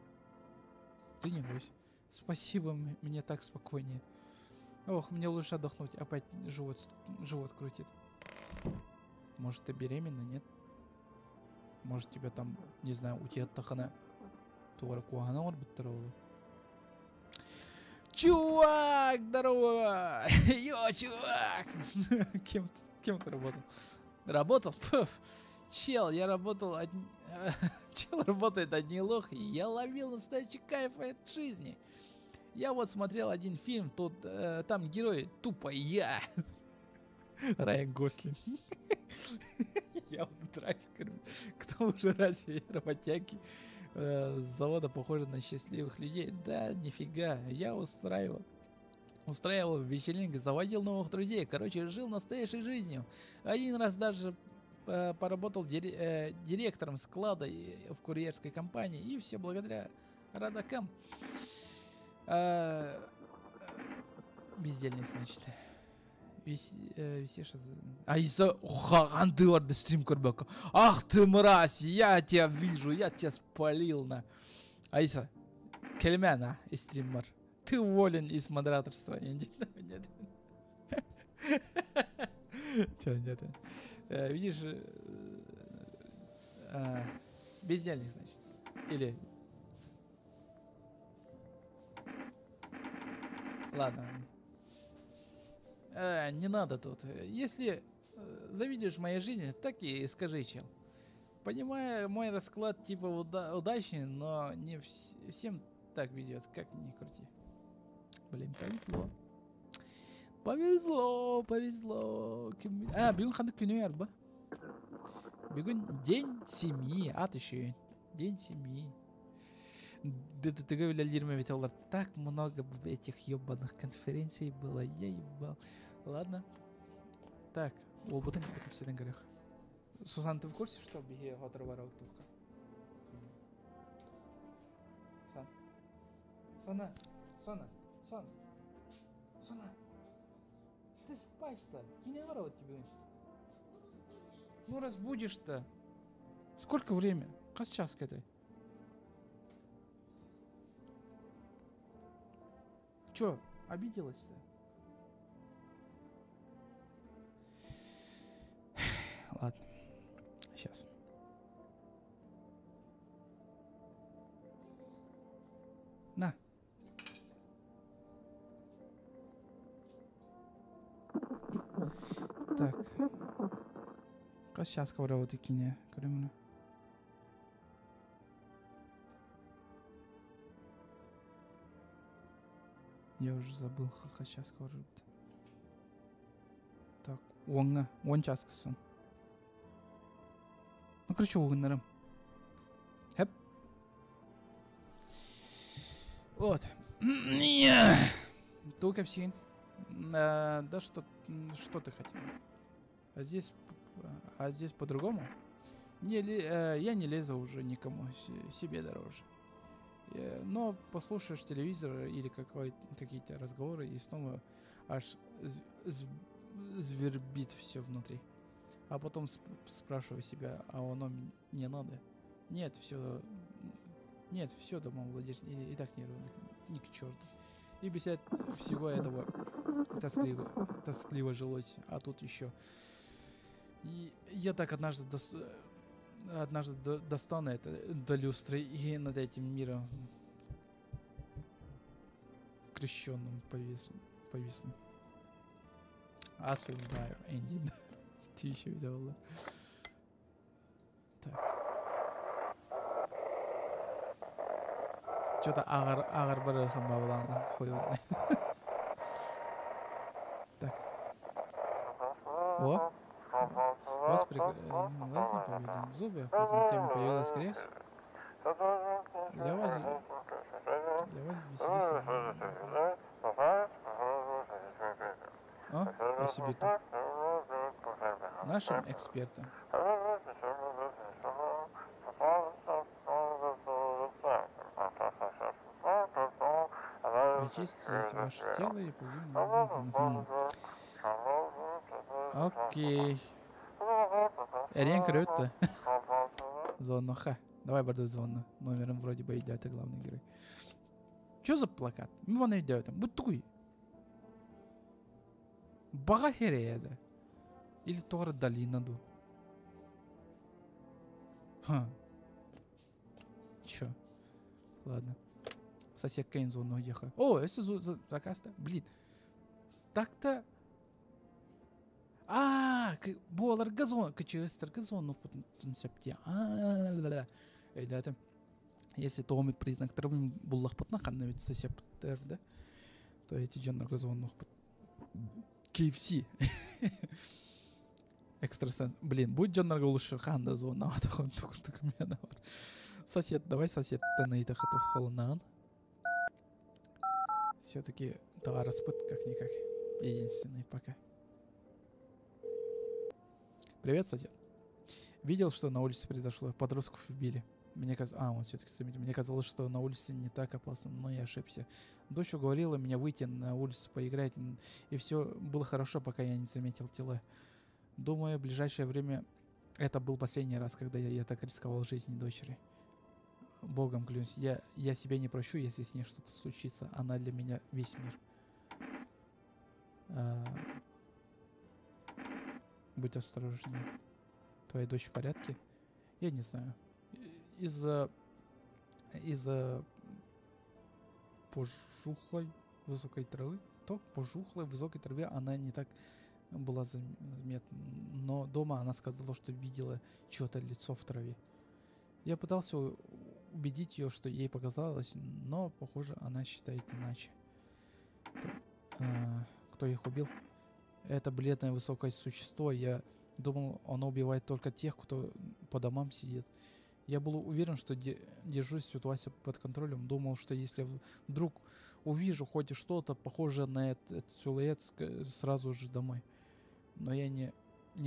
Speaker 1: Ты не гость. Спасибо, мне так спокойнее. Ох, мне лучше отдохнуть. Опять живот крутит. Может, ты беременна, нет? Может, тебя там, не знаю, у тебя тахана. Туора куһаҕаны оҥорбуттар ол. Чувак, здорово! Йо, чувак! Кем ты работал? Работал? Пф. Чел, я работал... Чел работает одни лохи. Я ловил настоящий кайф от жизни. Я вот смотрел один фильм, тут там герой тупо я. Райан Гослинг. Я вот драйвер. К тому же разве работяги с завода похожи на счастливых людей? Да, нифига. Я устраивал вечеринки, заводил новых друзей. Короче, жил настоящей жизнью. Один раз даже поработал директором склада в курьерской компании. И все благодаря родакам. Бездельник, значит. Висишь. А из-за ты стрим көрбөккө. Ах ты мразь, я тебя вижу, я тебя спалил на. Айса, кэлимэ на стриммар. Ты уволен из модераторства. Нет. Че, нет. Видишь, бездельник, значит. Или... Ладно. Не надо тут. Если завидишь моей жизни, так и скажи, чел. Понимаю, мой расклад типа удачный, но не всем так везет, как ни крути. Блин, повезло. Повезло, повезло. А, бүгүн ханнык күнүй арба. Бүгүн день семьи. А, еще день семьи. Так много этих ебаных конференций было. Я ебал. Ладно. Так, ол бұтын кэпсээтэн көрүөх. Сусан, ты в курсе, что биһиги сотору барабыт туохха? Сан. Сана. Сана. Сан. Сана. Ты спать-то. Киинэҕэ барабыт тебе. Ну разбудишь-то. Сколько время? Хас чаас этэй? Чё, обиделась-то? Ладно, сейчас. На. Так. Сейчас говорю, киинэ. Көрүмүнэ. Я уже забыл, сейчас говорю. Так, уоҥҥа, 10 чааска сон. Ну, короче, уһугуннарым. Хэп. Вот. Тугу кэпсиигин. Да что ты хотел? А здесь по-другому? Не, я не лезу уже никому, себе дороже. Но послушаешь телевизор или какие-то разговоры, и снова аж звербит все внутри. А потом спрашиваю себя, а оно мне надо? Нет, все, нет, все домовладельцы и так нервы ни к черту. И без всего этого тоскливо, тоскливо жилось, а тут еще. И я так однажды достану это до люстры и над этим миром крещенным повисну. Осуждаю, Энди. Ты еще взял, Так. Что-то агар агар бар хуй его знает. Так. О! Вас глаза повели, зубы, под ногтями появилась грязь. Для вас веселиться. А? О себе-то. Нашим экспертам. Очистить ваше тело и Окей. Эрийэн көрөт. Звонуха. Давай буду звонну. Номером вроде бы идет главный герой. Что за плакат? Мин идет там. Будь тугуй. Баҕа сирэ. Или туох долина дуу. Ха. Чё? Ладно. Сосед Кейн звонну уехал. О, это заказ-то. Блин. Так-то. А, буоларга звон, КЧС-тарга звонуохпутун сөп дии. Это если туох признактарын буллахпытына ханна ведь сосед да, то эти дьоннорго звонуохпут. KFC. Экстрасенс. Блин, будь дьоннорго лучше ханна звонна. Сосед, давай сосед холонан. Все-таки товариспыт как-никак. Единственный пока. Привет, сосед. Видел, что на улице произошло? Подростков убили. Мне казалось... А, он все-таки заметил. Мне казалось, что на улице не так опасно, но я ошибся. Дочь уговорила меня выйти на улицу поиграть, и все было хорошо, пока я не заметил тела. Думаю, в ближайшее время это был последний раз, когда я так рисковал жизнью дочери. Богом клянусь, я себя не прощу, если с ней что-то случится. Она для меня весь мир. А, будь осторожнее. Твоя дочь в порядке? Я не знаю. Из-за пожухлой высокой травы, то пожухлой высокой траве она не так была заметна. Но дома она сказала, что видела чье-то лицо в траве. Я пытался убедить ее, что ей показалось, но, похоже, она считает иначе. Кто их убил? Это бледное высокое существо. Я думал, оно убивает только тех, кто по домам сидит. Я был уверен, что держу ситуацию под контролем. Думал, что если вдруг увижу хоть что-то похожее на этот силуэт, сразу же домой. Но я не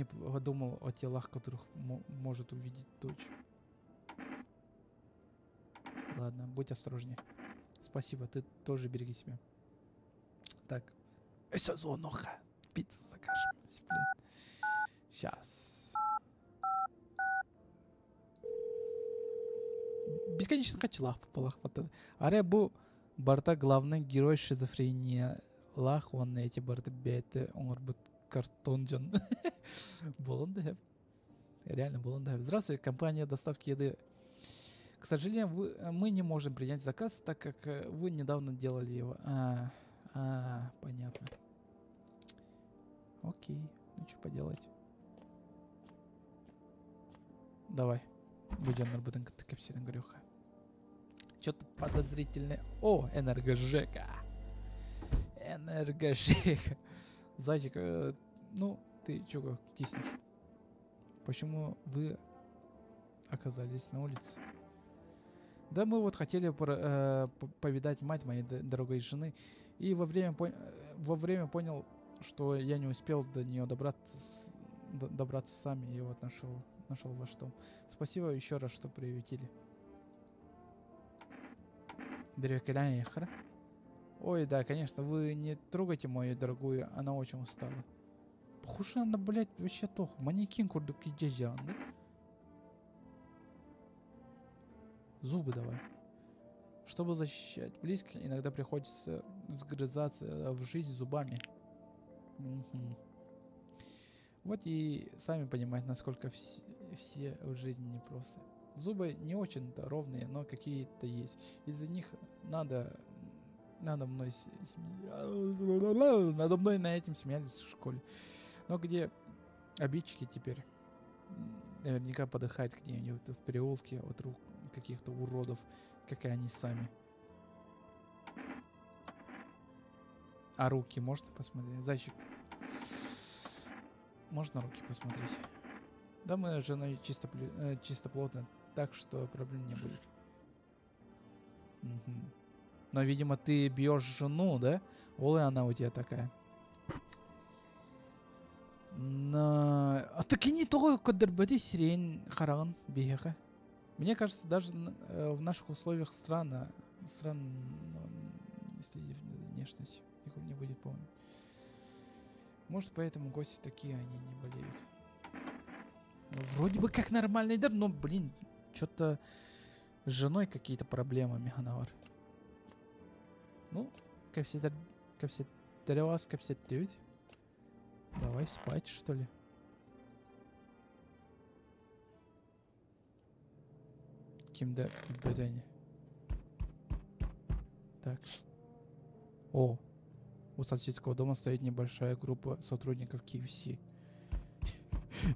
Speaker 1: подумал о телах, которых может увидеть дочь. Ладно, будь осторожнее. Спасибо, ты тоже береги себя. Так. Өссө звонуоха. Пиццу закажем. Блин. Сейчас. Бесконечно хачылаах буоллахпыт. Арай бу барыта главный герой шизофрениялаах уонна эти барыта бэйэтэ оҥорбут картон дьон. Буолуон да. Реально буолуон да. Здравствуйте, компания доставки еды. К сожалению, мы не можем принять заказ, так как вы недавно делали его. А, понятно. Окей, ну что поделать. Давай. Будем на кэпсиэн көрүөххэ. Что-то подозрительное. О, энергожека. Энергожека. Зайчик, ну, ты чё киснешь? Почему вы оказались на улице? Да мы вот хотели повидать мать моей дорогой жены. И во время понял, что я не успел до нее добраться, добраться сам, и вот нашел ваш дом. Спасибо еще раз, что приютили. Ой, да, конечно, вы не трогайте мою дорогую, она очень устала. Похоже, она, блядь, вообще тох. Манекен курдук да? Зубы давай. Чтобы защищать близких, иногда приходится сгрызаться в жизнь зубами. Угу. Вот и сами понимаете, насколько все в жизни непросто. Зубы не очень-то ровные, но какие-то есть. Из-за них надо мной надо мной на этим смеялись в школе. Но где обидчики теперь? Наверняка подыхают где-нибудь в переулке от рук каких-то уродов, как и они сами. А руки можно посмотреть? Зайчик, можно руки посмотреть? Да мы с женой чистоплотно, так что проблем не будет. Угу. Но, видимо, ты бьешь жену, да? Ой, она у тебя такая. Но... А так и не то, сирень хараган беха. Мне кажется, даже в наших условиях странно, не следив за внешностью, никого не будет помнить. Может, поэтому гости такие, они не болеют. Ну, вроде бы как нормальный дар, но, блин, что-то с женой какие-то проблемы, Механавар. Ну, капсет. Давай спать, что ли? Кем-то Так. О, у соседского дома стоит небольшая группа сотрудников KFC.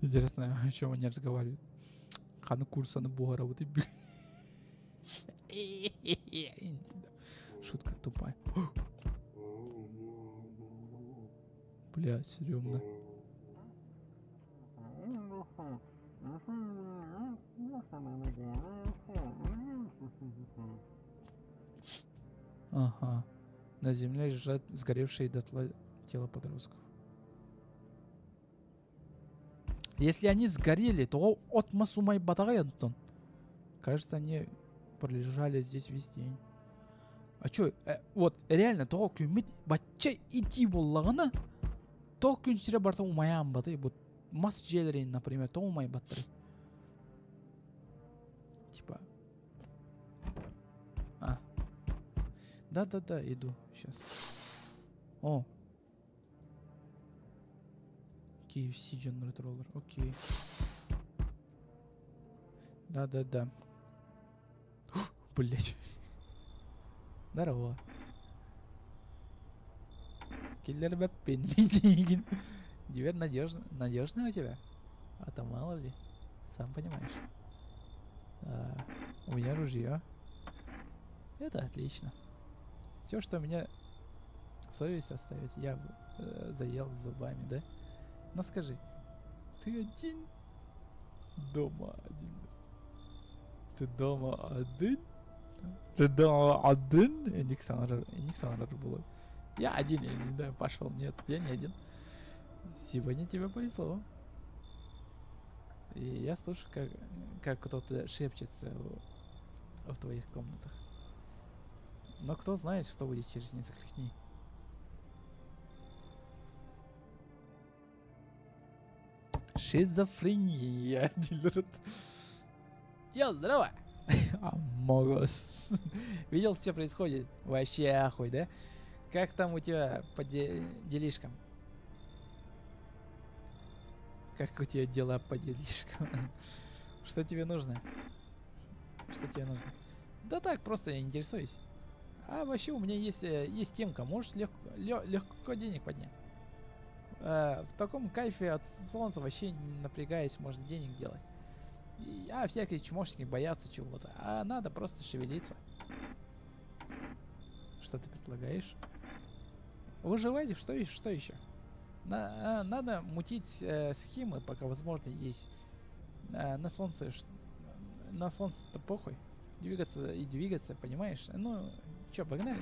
Speaker 1: Интересно, о чем они разговаривают. Хану курса на бога работы. Шутка тупая. Бля, стрёмно. Ага. На земле лежат сгоревшие дотла тела подростков. Если они сгорели, то от масумай батагай, Антон. Кажется, они пролежали здесь весь день. А чё, вот, реально, то күммит бачча ити боллагана, то күн сире барта умаян баты, вот мас желерин, например, то умай баттыры. Типа. А. Да-да-да, иду сейчас. О. KFC General Roller, окей. Да-да-да. Блять. Здорово. Киллер Бэппин. Дверь надежная у тебя? А то мало ли. Сам понимаешь. А, у меня ружье. Это отлично. Все, что меня совесть оставит, я заел зубами, да? Но скажи, ты один? Дома один. Ты дома один? Ты дома один? Никсанр было. Я один, я не знаю, пошел. Нет, я не один. Сегодня тебе повезло. И я слышу, как кто-то шепчется в твоих комнатах. Но кто знает, что будет через несколько дней. Шизофрения, дилер. Йо, здорово! Амогос. Видел, что происходит? Вообще ахуй, да? Как там у тебя по делишкам? Как у тебя дела по делишкам? Что тебе нужно? Что тебе нужно? Да так, просто я интересуюсь. А вообще у меня есть темка. Можешь легко денег поднять. В таком кайфе от солнца вообще не напрягаясь, можно денег делать. А всякие чмошники боятся чего-то. А надо просто шевелиться. Что ты предлагаешь? Выживать? Что еще? Надо мутить схемы, пока возможно есть. На солнце, на солнце-то похуй. Двигаться и двигаться, понимаешь? Ну, чё, погнали?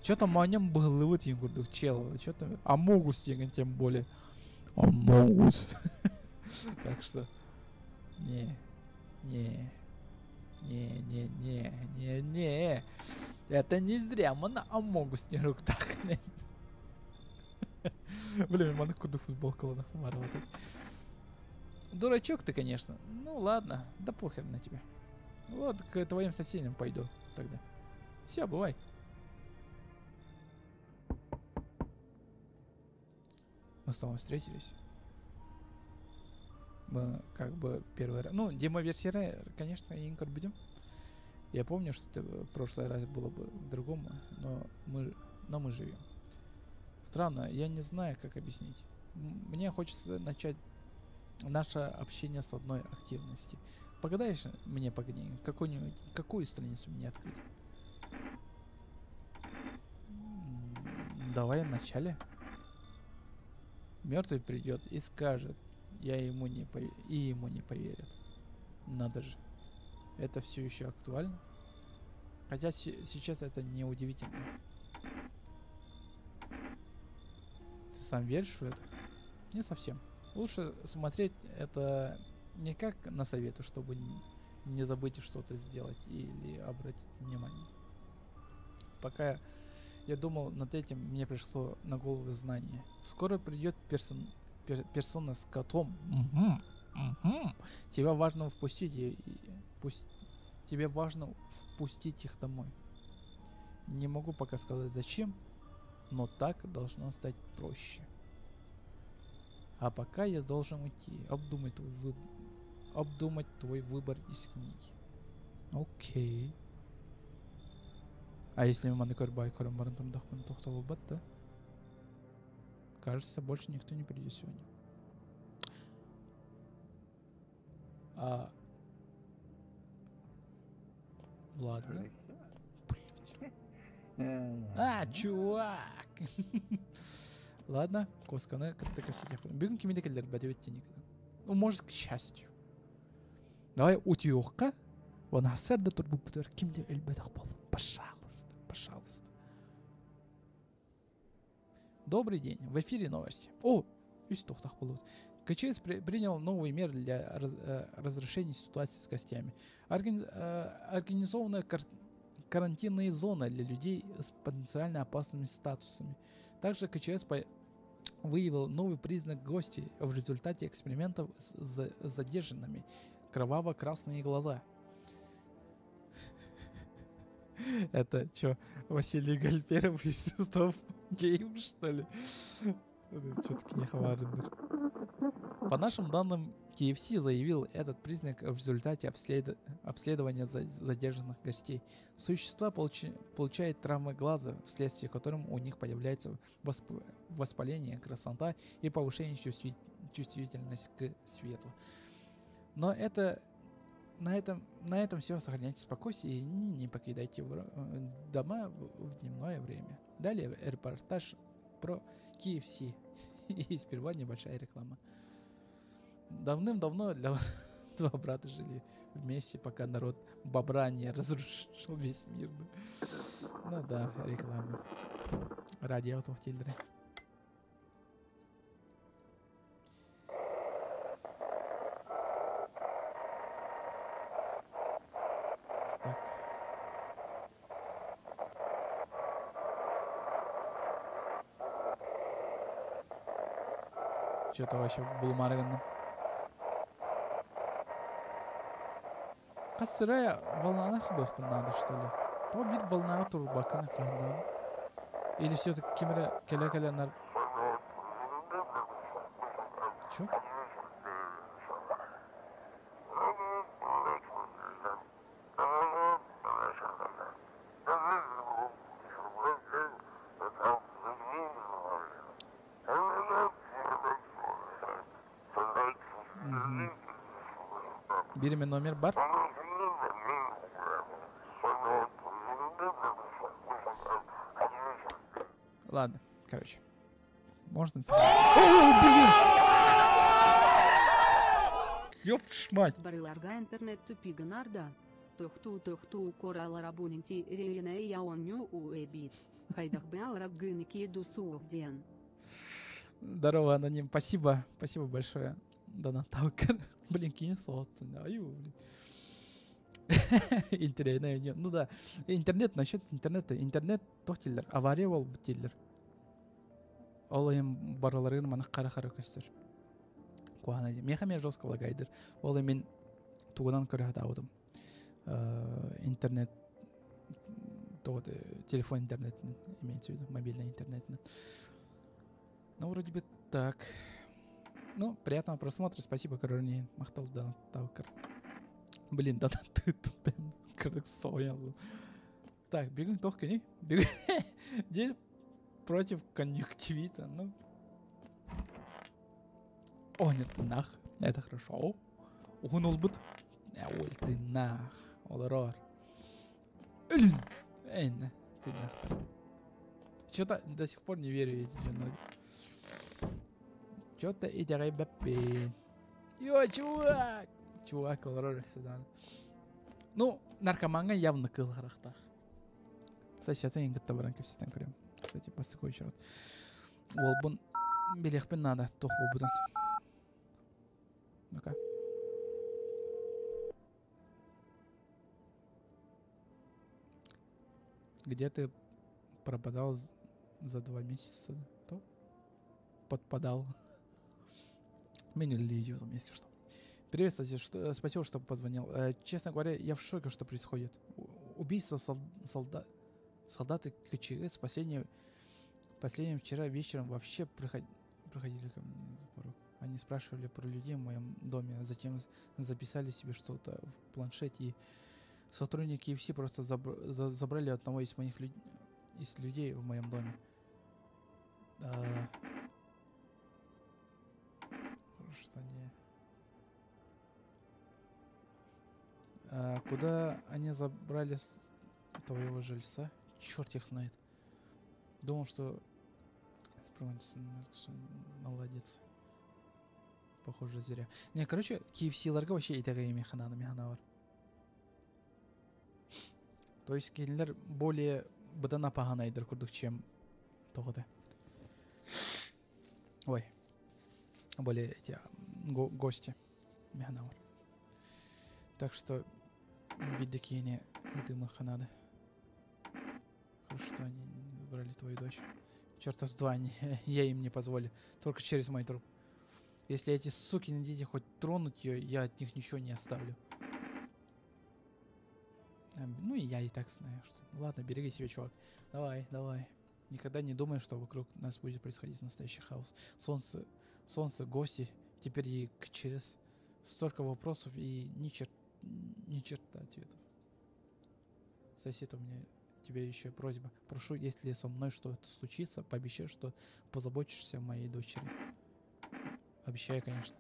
Speaker 1: Что-то манем быһыллыбыт диэн курдук чел. Что-то Амогус диэн тем более. Амогус. Так что не, не, не, не, не, не, не. Это не зря мы на Амогус не так. Блин, маны курдук футболкаланах вот. Дурачок ты, конечно. Ну ладно, да похер на тебя. Вот к твоим соседям пойду тогда. Все, бывай. Мы снова встретились. Мы как бы первый раз... Ну, демо-версия, конечно, инкор будем. Я помню, что это в прошлый раз было бы другому, но мы живем. Странно, я не знаю, как объяснить. Мне хочется начать наше общение с одной активности. Погадаешь мне погоди, какую страницу мне открыть? Давай в начале. Мертвый придет и скажет, я ему не и ему не поверят. Надо же. Это все еще актуально. Хотя сейчас это не удивительно. Ты сам веришь в это? Не совсем. Лучше смотреть это не как на советы, чтобы не забыть что-то сделать или обратить внимание. Пока я думал над этим, мне пришло на голову знание. Скоро придет персона с котом. Угу, угу. Тебя важно впустить и тебе важно впустить их домой. Не могу пока сказать зачем, но так должно стать проще. А пока я должен уйти, обдумать твой выбор из книги. Окей. А если мы да? Кажется, больше никто не придет сегодня. Ладно. Блять. А, чувак! Ладно, косканы как все тех. Бегун кимидекелер бәдебеттеник. Ну, может, к счастью. Давай утюгка. Вон асерда турбу бутер кимде элбетах бол. Пожалуйста, пожалуйста. Добрый день. В эфире новости. О, истохтах было. КЧС принял новые меры для разрешения ситуации с гостями. Организована карантинные зоны для людей с потенциально опасными статусами. Также КЧС выявил новый признак гостей в результате экспериментов с задержанными. Кроваво-красные глаза. Это чё, Василий Гальперов из Стоп Гейм, что ли? Чё-то кнеховарный. По нашим данным, KFC заявил этот признак в результате обследования задержанных гостей. Существа получают травмы глаза, вследствие которым у них появляется воспаление, краснота и повышение чувствительности к свету. Но на этом все. Сохраняйте спокойствие и не покидайте дома в дневное время. Далее репортаж про KFC. И сперва небольшая реклама. Давным-давно два брата жили вместе, пока народ бобра не разрушил весь мир. Ну да, реклама. Радио Тохтильдеры. Так. Что-то вообще булмарганно. Сырая волна хбэхпын надо, что ли? То бит волна турбакана хандан. Или все-таки кемере келе-келе нар... Чё? Угу. Берем номер бар. Ладно, короче. Можно... О, блин! Ёпт ж мать!
Speaker 2: Барыларга интернет тупига нарда. Тохтуу-тохтуу коралар абоненти рейнэй оонньуу эбит. Хайдах баҕарар киду суох диэн.
Speaker 1: Здорово, аноним. Спасибо. Спасибо большое. Донат Талкер. Блин, кинь сот. Аю, блин. Интернет. Ну да. Интернет насчет интернета. Интернет туох дииллэр? Авария буолбут дииллэр. Ол иһин барыларыгар маннык хара-хара көстөр. Куһаҕана дии. Миэхэ эмиэ жестко лагайдыр. Ол мин тугунан көрө сатаабытым. Интернет телефон интернетинэн имеется в виду мобильный интернетинэн. Ну, вроде бы так. Ну, приятного просмотра. Спасибо, Каролин. Махтал донаттаабыккар. Блин, донат тут прям соял. Так, бүгүн туох күнүй? Бүгүн день против конъюнктивита. Ну, о, нет, нах. Это хорошо. Уһун ылбыт. Ой, ты нах. Олорор. Өлүн. Эн, ты нах. Что-то до сих пор не верю эти дьоннорго. Что-то итэҕэйбэппин. Йо, чувак! Чувак олорор сюда. Ну, наркомаҥҥа явно кыыл харахтаах. Кстати, атын кытта баран кэпсэтэн көрөм. Кстати, бастакы очередь. Уолбун билиэхпин наада туох буолбутун. Ну-ка. Где ты пропадал за 2 месяца? То? Подпадал. Меня идиотом, если что. Привет, кстати, что, спасибо, что позвонил. Честно говоря, я в шоке, что происходит. Убийство солдаты КЧС последним вчера вечером вообще проходили ко мне за порог. Они спрашивали про людей в моем доме, а затем записали себе что-то в планшете, и сотрудники KFC просто забрали одного из моих из людей в моем доме. А... Что не... А, куда они забрали твоего жильца? Черт их знает. Думал, что наладится. Похоже, зря. Не, короче, KFC-ларга вообще итэҕэйимиэххэ наада миэхэ. То есть кинилэр более быдан апаһанайдар курдук, чем тоҕо. Ой. Более эти гости. Миэхэ. Так что биирдэ киһини ыытымыахха наада. Хорошо, что они забрали твою дочь. Черта с два, не, я им не позволю. Только через мой труп. Если эти сукины дети хоть тронут ее, я от них ничего не оставлю. Ну и я и так знаю, что... Ладно, береги себя, чувак. Давай, давай. Никогда не думай, что вокруг нас будет происходить настоящий хаос. Солнце, солнце, гости, теперь и КЧС. Столько вопросов и ни черта ответов. Сосед, у меня тебе еще просьба. Прошу, если со мной что-то случится, пообещай, что позаботишься о моей дочери. Обещаю, конечно.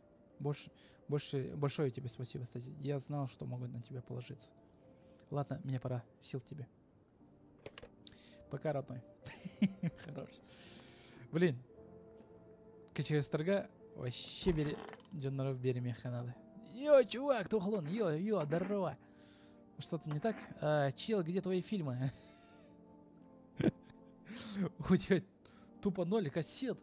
Speaker 1: Большое тебе спасибо, кстати. Я знал, что могу на тебя положиться. Ладно, мне пора. Сил тебе. Пока, родной. Хорош. Блин. КЧС-тарга вообще бери... Дьоннору биэримиэххэ наада. Йо, чувак, Тухлун, йо, йо, здорово. Что-то не так? А, чел, где твои фильмы? У тебя тупо ноль кассет.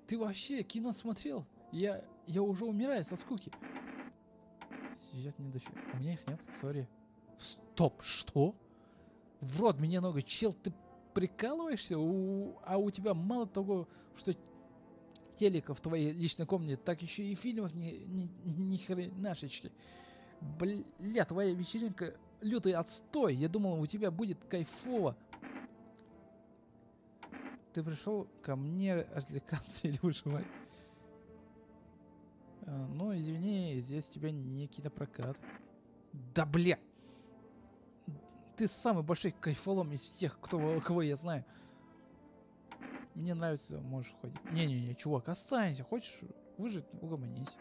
Speaker 1: Ты вообще кино смотрел? Я уже умираю со скуки. Сейчас не до У меня их нет, sorry. Стоп, что? В рот мне ногу, чел, ты прикалываешься? А у тебя мало того, что телека в твоей личной комнате, так еще и фильмов ни хренашечки. Бля, твоя вечеринка лютый отстой. Я думал, у тебя будет кайфово. Ты пришел ко мне развлекаться или выживать? А, ну, извини, здесь тебе не кинопрокат. Да бля! Ты самый большой кайфолом из всех, кого я знаю. Мне нравится, можешь ходить. Не-не-не, чувак, останься. Хочешь выжить, угомонись.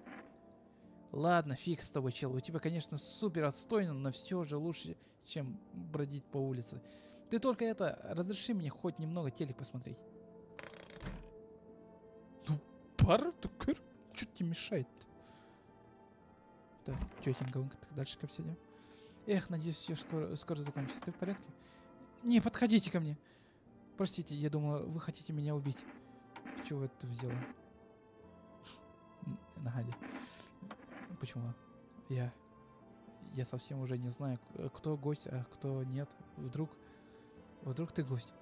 Speaker 1: Ладно, фиг с тобой, чел. У тебя, конечно, супер отстойно, но все же лучше, чем бродить по улице. Ты только это, разреши мне хоть немного телек посмотреть. Ну, пара, так что тебе мешает? Так, тетенька, дальше кэпсэтиэххэ. Эх, надеюсь, все скоро, скоро закончится. Ты в порядке? Не подходите ко мне. Простите, я думала, вы хотите меня убить. Чего это взяла? Надя. Почему? Я совсем уже не знаю, кто гость, а кто нет. Вдруг ты гость.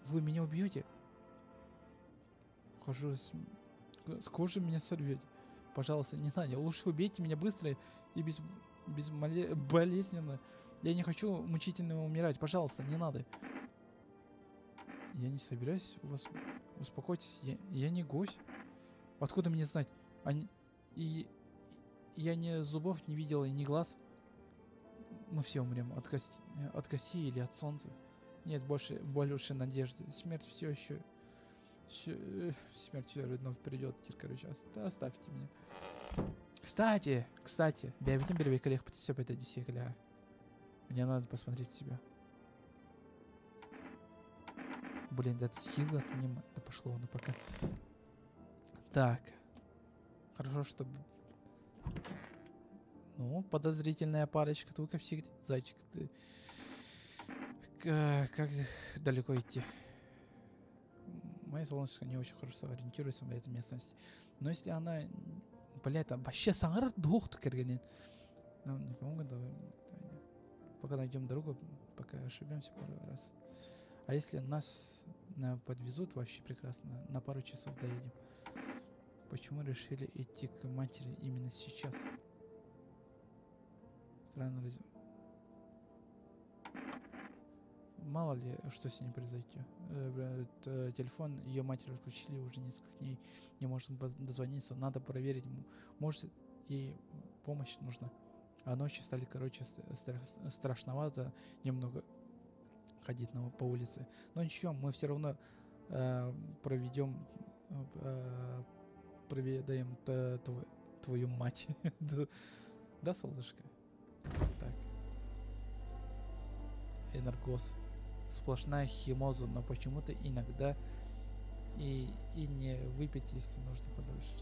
Speaker 1: Вы меня убьете? Хожу с кожи меня сорвете. Пожалуйста, не надо. Лучше убейте меня быстро и без болезненно. Я не хочу мучительно умирать. Пожалуйста, не надо. Я не собираюсь вас... Успокойтесь, я не гость. Откуда мне знать? Они... И я ни зубов не видела, ни глаз. Мы все умрем от кости или от солнца. Нет больше надежды. Смерть все еще... Смерть все равно придет. Короче, оставьте меня. Кстати, кстати, мне надо посмотреть себя. Блин, да сила от меня. Да пошло оно пока. Так. Хорошо, что... Ну, подозрительная парочка. Только всегда. Зайчик, ты... Как далеко идти? Моя солнышко не очень хорошо ориентируется в этой местности. Но если она... Блядь, там вообще саңар дух кергенен. Нам не помогут, давай. Пока найдем дорогу, пока ошибемся пару раз. А если нас подвезут, вообще прекрасно. На пару часов доедем. Почему решили идти к матери именно сейчас? Странно, раз... Мало ли, что с ней произойдет. Телефон ее матери отключили, уже несколько дней не можем дозвониться. Надо проверить, может, ей помощь нужна. А ночи стали, короче, страшновато немного ходить по улице. Но ничего, мы все равно проведем, проведаем твою мать. Да, солнышко? Так. Энергос. Сплошная химоза, но почему-то иногда и не выпить, если нужно подольше.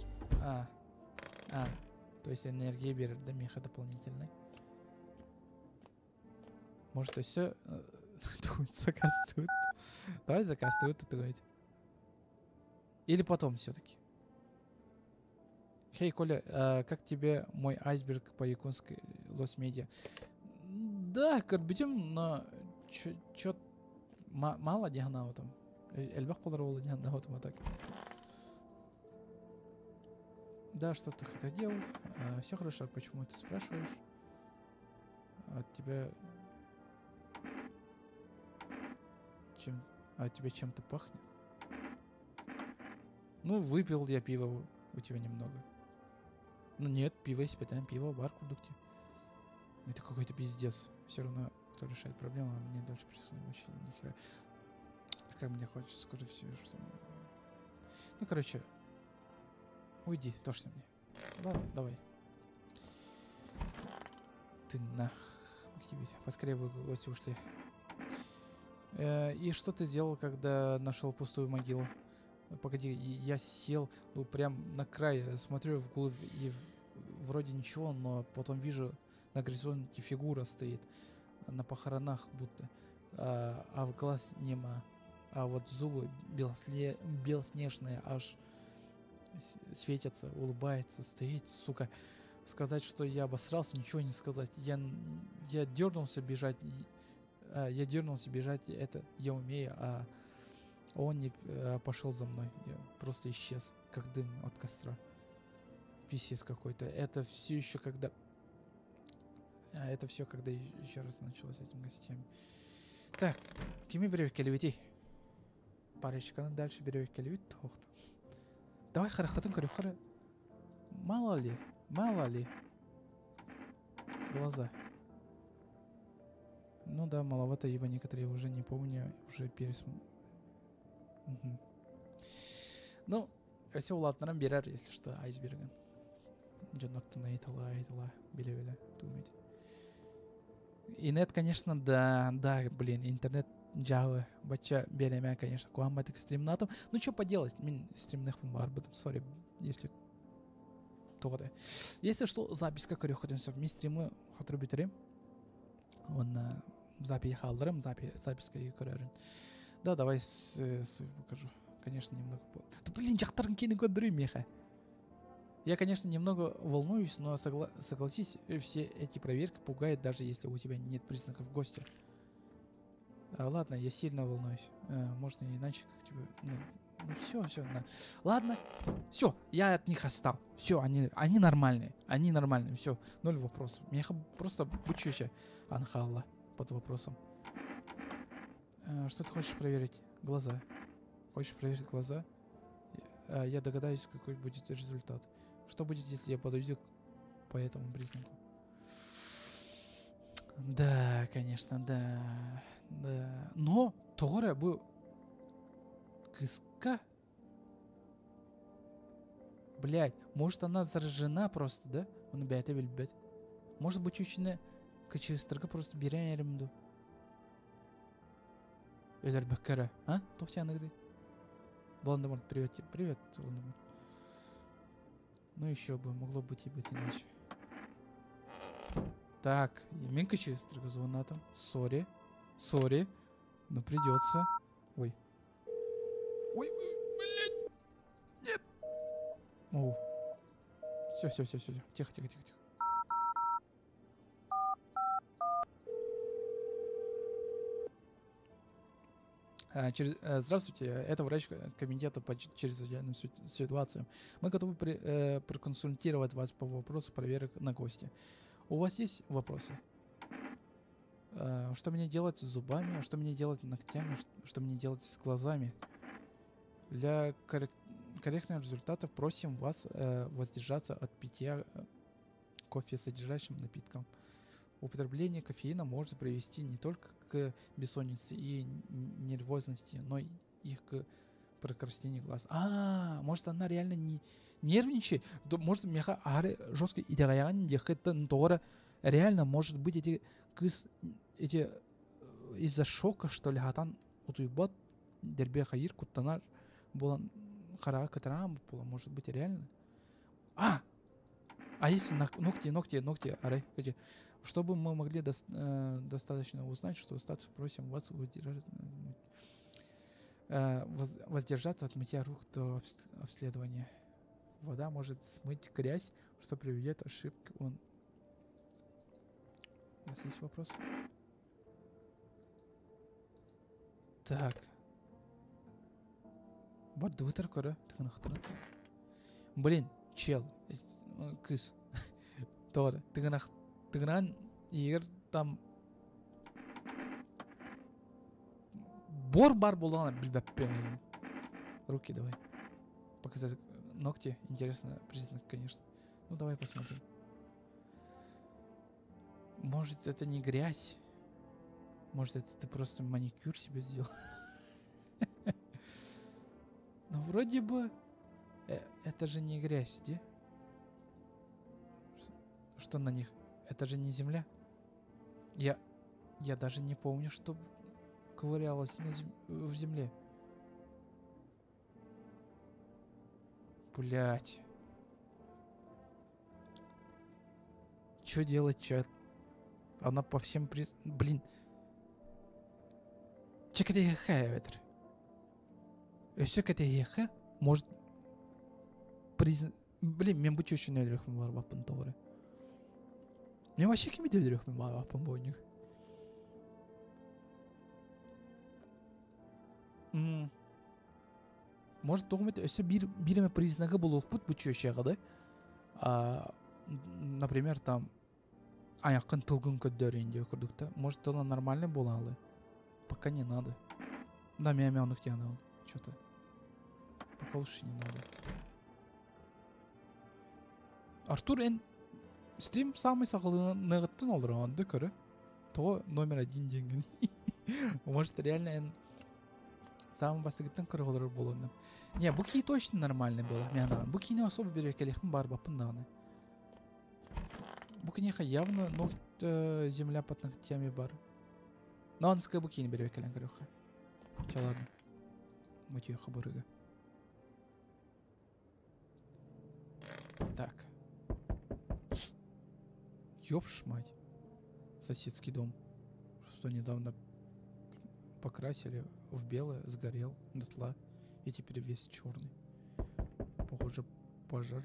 Speaker 1: То есть энергия берет до меха дополнительной. Может, все заказ тут. Давай заказ тут. Или потом все-таки. Хей, Коля, как тебе мой айсберг по японской Лос Медиа? Да, корбитим, но чё мало дигана там. Эльбах поларовал дигана там, а так. Да, что ты хотел? Все хорошо, почему ты спрашиваешь? От тебя... Чем... А от тебя чем-то пахнет? Ну, выпил я пиво у тебя немного. Ну нет, пиво есть, там пиво, бар кудукти. Это какой-то пиздец. Все равно, кто решает проблему, а мне дальше присутствует вообще нихера. Как мне хочется, скоро все, что... Ну, короче, уйди, тошно мне. Ладно, давай. Ты нах... Поскорее вы гости ушли. И что ты сделал, когда нашел пустую могилу? Погоди, я сел, ну, прям на край, смотрю вглубь, и вроде ничего, но потом вижу, на горизонте фигура стоит, на похоронах будто, а в глаз нема, а вот зубы белоснежные аж светятся, улыбается, стоит, сука. Сказать, что я обосрался, ничего не сказать. Я дернулся бежать, это я умею, а он не пошел за мной. Я просто исчез, как дым от костра. Писец какой-то. Это все еще когда... Это все, когда еще раз началось с этим гостями. Так, кими берег келевити? Парочка дальше берег келевит. Давай харахатым корю. Мало ли, мало ли. Глаза. Ну да, маловато, ибо некоторые уже не помню, уже Угу. Ну, все улатнарам берер, если что, айсберген. Джонок айтала, айтала, биле-биле, думать. Инет, конечно, да, да, блин, интернет Java, бача беремя, конечно, куаматик стримнатом. Ну, что поделать, мин стримных бомбарбатом, сори, если то. Если что, запись как корюхатым, ми стримы хатрубитерим. Уонна запись хаалларым, записка көрөрүн. Да, давай с, покажу. Конечно, немного... Да, блин, дьахтарын киэнин көрдөрүй миэхэ. Я, конечно, немного волнуюсь, но согласись, все эти проверки пугают, даже если у тебя нет признаков гостя. А, ладно, я сильно волнуюсь. А, можно иначе, как тебе... Ну, все, все. На. Ладно, все, я от них отстал. Все, они нормальные. Они нормальные. Все, ноль вопросов. Мне просто бучуча анхалла под вопросом. А, что ты хочешь проверить? Глаза. Хочешь проверить глаза? Я догадаюсь, какой будет результат. Что будет, если я подойду по этому признаку? Да, конечно, да. Да. Но тоҕо эрэ бу кыыска. Блять, может, она заражена просто, да? Ону бэйэтэ билбэт. Может быть, чучины кычыстырга просто биэрэн эрим дуу. Өлөрбөккө эрэ. А? Туох дианыгыдый? Волан-де-Морт, привет. Привет, Волан-де-Морт. Ну еще бы, могло быть и быть иначе. Так, мин кычыстырга звонатым. Сори. Сори. Но придется. Ой. Ой, ой, блядь. Нет. О. Все, все, все, все, все. Тихо, тихо, тихо, тихо. Здравствуйте, это врач комитета по чрезвычайным ситуациям. Мы готовы проконсультировать вас по вопросу проверок на гости. У вас есть вопросы? Что мне делать с зубами? Что мне делать с ногтями? Что мне делать с глазами? Для корректных результатов просим вас воздержаться от питья кофе содержащим напитком. Употребление кофеина может привести не только к бессоннице и нервозности, но и к покраснению глаз. А, может, она реально не нервничает? Может, миэхэ аһары жестко итэҕэйэҕин диэххиттэн реально, может быть, эти кыыс, эти из-за шока, что ли, хатан утуйбат, дербе хайыр, куттанар, буолан хараҕа кытараан буолла, может быть, реально? А если на ногти, ногти, ногти, арай, чтобы мы могли достаточно узнать, что статус, просим вас воздержаться от мытья рук до обследования. Вода может смыть грязь, что приведет к ошибке. Он... У вас есть вопрос? Так. Бардыбытар көрө. Блин, чел, кыыс. Тоҕо тыгынах тыгынан егер там буор баар буоллаҕына билбэппин. Руки давай. Показать ногти. Интересно, признак, конечно. Ну, давай посмотрим. Может, это не грязь? Может, это ты просто маникюр себе сделал? Но вроде бы это же не грязь, да? Что на них? Это же не земля. Я даже не помню, что ковырялась в земле. Блять. Что делать, чат? Она по всем приз... Блин. Чэ кэтэһиэххэ эбэтэр. Өссө кэтэһиэххэ, может, приз... Блин, мин бу чүчүн өлөрүөхпүн баҕарбаппын тоҕо эрэ. Мин вообще кими да өлөрүөхпүн баҕарбаппын бу Может, тоҕо эмит өссө биир биир эмэ признага булуохпут бу чүөчэҕэ да. А, например, там айаххын тылгын көрдөөрүн диэ курдук да. Может, тыла нормальный буолаалы. Пока не надо. Да, мя мя оннук диэн что-то. Пока лучше не надо. Артур эн стрим самый саҕаланыаҕыттан олороҕун да көрө. Тоҕо номер один диэҥҥин. Может, реально эн самый бастакыттан көрө олорор буолуоҥҥун. Не, бу кии точно нормальный было. Мен бу киини особо бэрэбиэркэлиэхпин баҕарбаппын даҕаны. Бу киниэхэ явно ногть земля под ногтями баар. Но аныска бу киини бэрэбиэркэлээн көрүөххэ. Чэ ладно. Мутиэхэ барыга. Так. Ёпш мать. Соседский дом. что недавно покрасили в белое, сгорел дотла и теперь весь черный. Похоже, пожар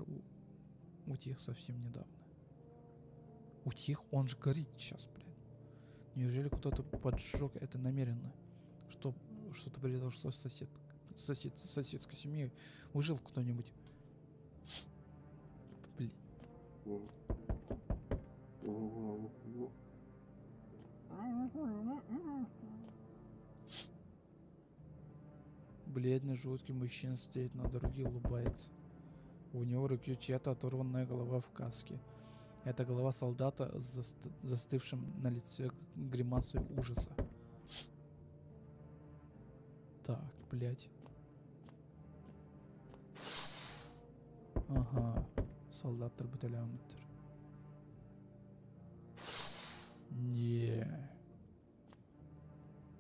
Speaker 1: утих совсем недавно. Утих? Он же горит сейчас, блядь. Неужели кто-то поджег это намеренно? Что что-то произошло с соседской семьей? Выжил кто-нибудь? Блин. Бледный, жуткий мужчина стоит на дороге и улыбается. У него в руке чья-то оторванная голова в каске. Это голова солдата с застывшим на лице гримасой ужаса. Так, блядь. Ага, солдат Трабуталямтер. Не.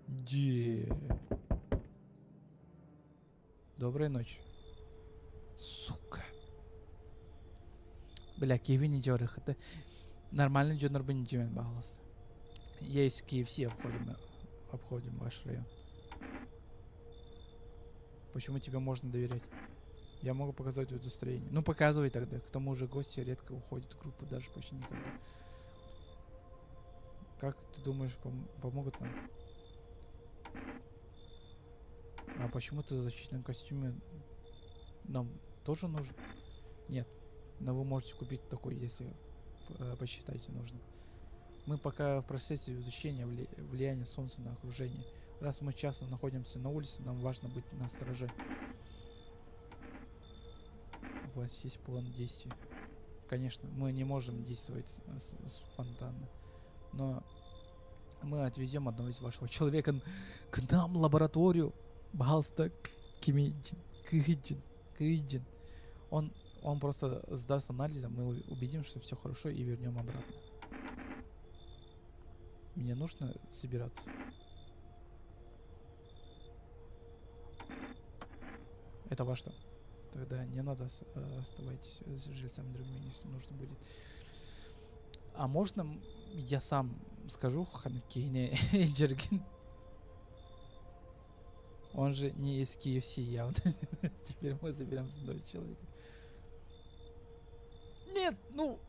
Speaker 1: Де. Доброй ночи. Сука. Бля, Киви не дёрых. Это нормальный дёнер бы не дёрен, пожалуйста. Есть KFC, обходим ваш район. Почему тебе можно доверять? Я могу показать удостоверение. Ну, показывай тогда. К тому же гости редко уходят в группу, даже почти никогда. Как ты думаешь, помогут нам? А почему ты в защитном костюме нам тоже нужен? Нет. Но вы можете купить такой, если посчитаете нужным. Мы пока в процессе изучения влияния солнца на окружение. Раз мы часто находимся на улице, нам важно быть настороже. У вас есть план действий? Конечно, мы не можем действовать спонтанно. Но мы отвезем одного из вашего человека к нам в лабораторию. Пожалуйста, Киджин. Он просто сдаст анализы, мы убедим, что все хорошо, и вернем обратно. Мне нужно собираться. Это ваш дом. Тогда не надо, оставайтесь с жильцами другими, если нужно будет. А можно я сам скажу Ханкине Джерген? Он же не из KFC явно. Теперь мы заберем с одного человека. Нет, ну,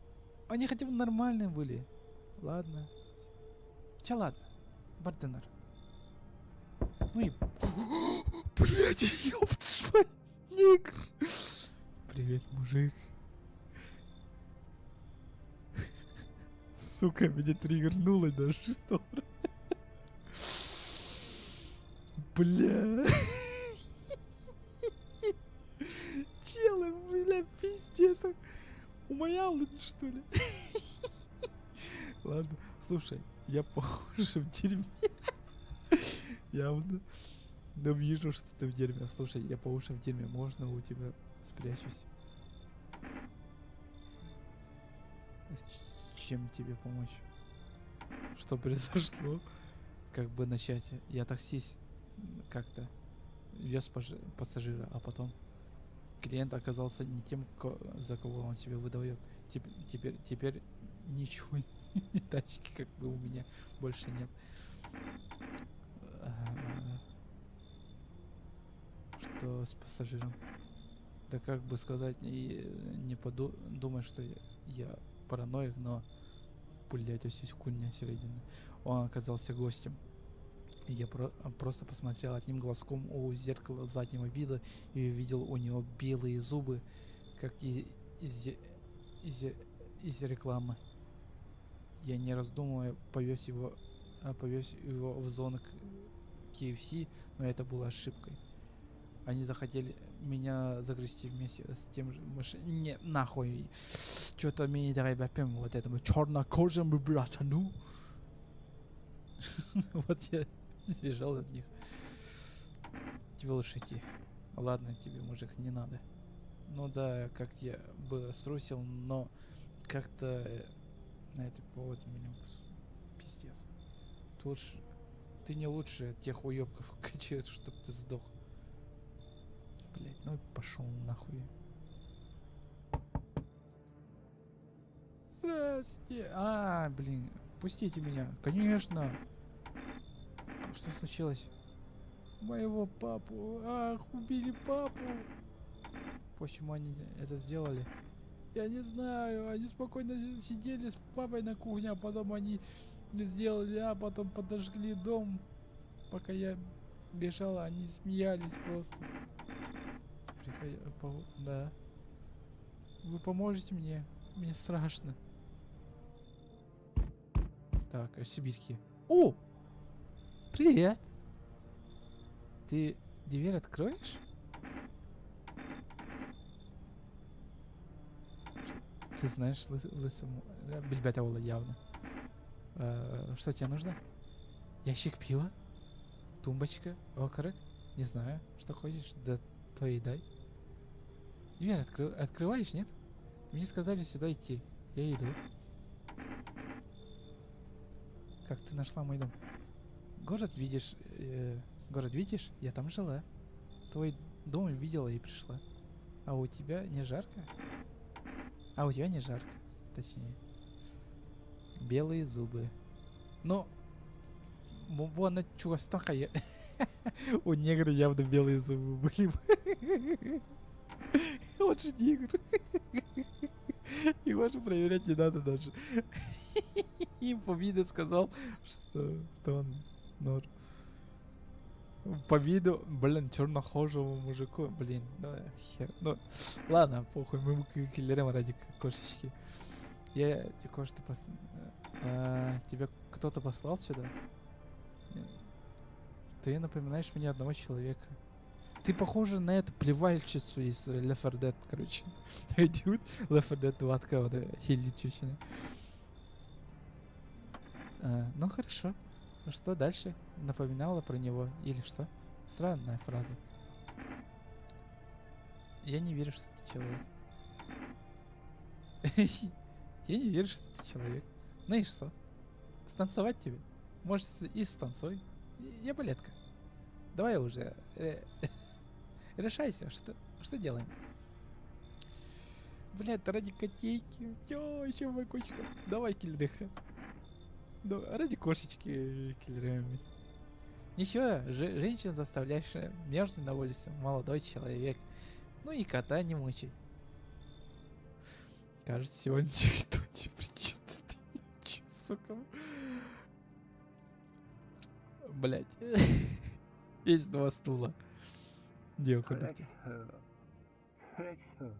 Speaker 1: они хотя бы нормальные были. Ладно. Че, ладно. Барденер. Ну и... Блять, ёб твою, негр. Привет, мужик. Сука, меня триггернуло даже, что? Бля. Челы, бля, пиздец. Умаял, что ли? Ладно, слушай, я похож в дерьме. Явно. Но вижу, что ты в дерьме. Слушай, я по уши в дерьме. Можно у тебя спрячусь? С чем тебе помочь? Что произошло? Как бы начать? Я таксист как-то вез пассажира, а потом клиент оказался не тем, за кого он себе выдает. Теперь ничего, тачки как бы у меня больше нет. Что с пассажиром? Да как бы сказать, не подумай, что я параноик, но, блядь, здесь хуйня середина. Он оказался гостем. Я просто посмотрел одним глазком у зеркала заднего вида и увидел у него белые зубы, как из рекламы. Я не раздумывая повез его в зону KFC, но это было ошибкой. Они захотели меня загрести вместе с тем же Не, нахуй. Что-то мне не вот этому чернокожему братану. Вот я сбежал от них. Тебе лучше идти. Ладно, тебе, мужик, не надо. Ну да, как я бы струсил, но как-то на этот повод меня пиздец. Ты не лучше тех уебков качаешь, чтоб ты сдох. Блять, ну пошел нахуй. Здрасте. А, блин, пустите меня. Конечно. Что случилось? Моего папу. Ах, убили папу. Почему они это сделали? Я не знаю. Они спокойно сидели с папой на кухне, а потом они сделали, а потом подожгли дом. Пока я бежала, они смеялись просто. Приходи, да. Вы поможете мне? Мне страшно. Так, сибирки. О! Привет! Ты дверь откроешь? Ты знаешь лысому... Билбэтэ явно. Что тебе нужно? Ящик пива? Тумбочка? Окорок? Не знаю. Что хочешь, да то и дай. Дверь открываешь, нет? Мне сказали сюда идти. Я иду. Как ты нашла мой дом? Город видишь? Город видишь? Я там жила. Твой дом видела и пришла. А у тебя не жарко? А у тебя не жарко, точнее. Белые зубы. Но... Вон чувастаха. У негра явно белые зубы были бы. Он же негр. Его же проверять не надо даже. И по виду сказал, что он нор. По виду, блин, чернохожему мужику, блин, ну хер. Ну, ладно, похуй, мы киллерим ради кошечки. Я кое-что пос... тебя кто-то послал сюда? Ты напоминаешь мне одного человека. Ты похожа на эту плевальщицу из Left 4 Dead, короче. Идут Left 4 Dead 2 вот хили чучина. Ну хорошо. Ну что дальше? Напоминала про него или что? Странная фраза. Я не верю, что ты человек. Я не верю, что ты человек. Ну и что? Станцевать тебе? Может, и станцуй. Я балетка. Давай уже. Решайся, что делаем? Блядь, ради котейки. Йо, еще моя кошечка. Давай, киллериха. Давай, ради кошечки киллерами. Ничего, женщин заставляешь мерзнуть на улице, молодой человек. Ну и кота не мучай. Кажется, сегодня никто не придет. Сука. Блять. Есть два стула. Девка.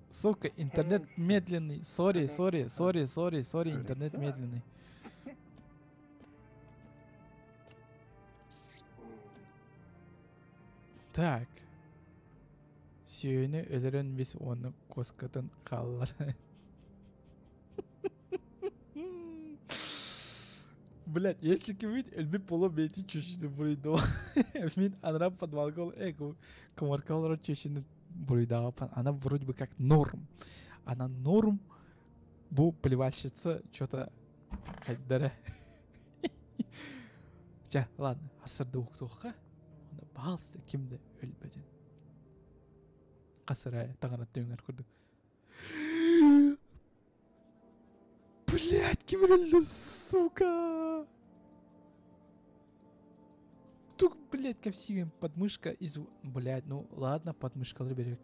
Speaker 1: Сука, интернет медленный. Sorry, sorry, sorry, sorry, sorry, интернет медленный. Так. Сүйені өлөрөн бис оны коскатын қаллар. Блять, если кимит элби поло бейти чучины буруйду. Мин анра подвалгол эго комаркалар чучины буруйда. Она вроде бы как норм. Она норм. Бу плевальщица что-то хайдара. Жа, ладно, асырды уктуха. Оны балсы кимде өлбөдүн. Касырая тагана төңөр көрдүк. Блять, ким өлдү, сука! Тук, блять, ко подмышка из... Блять, ну ладно, подмышка берег.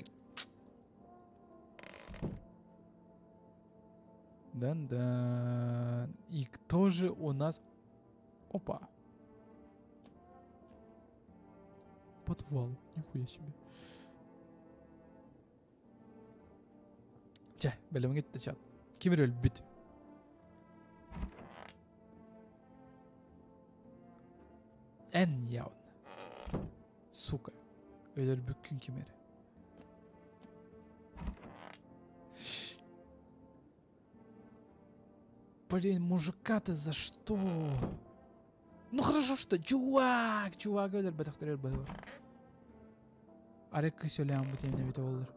Speaker 1: Дан-дан. И кто же у нас... Опа. Подвал, нихуя себе. Ча, бэлэмҥит чат. Ким өлбүт? Эн явно. Сука. Өлөрбүккүн ким эрэ. Блин, мужика-то за что? Ну хорошо, что чувак, чувак өлөрбөтөхтөр өлбөтөр. Арек кысөлээн бутен эбит олар.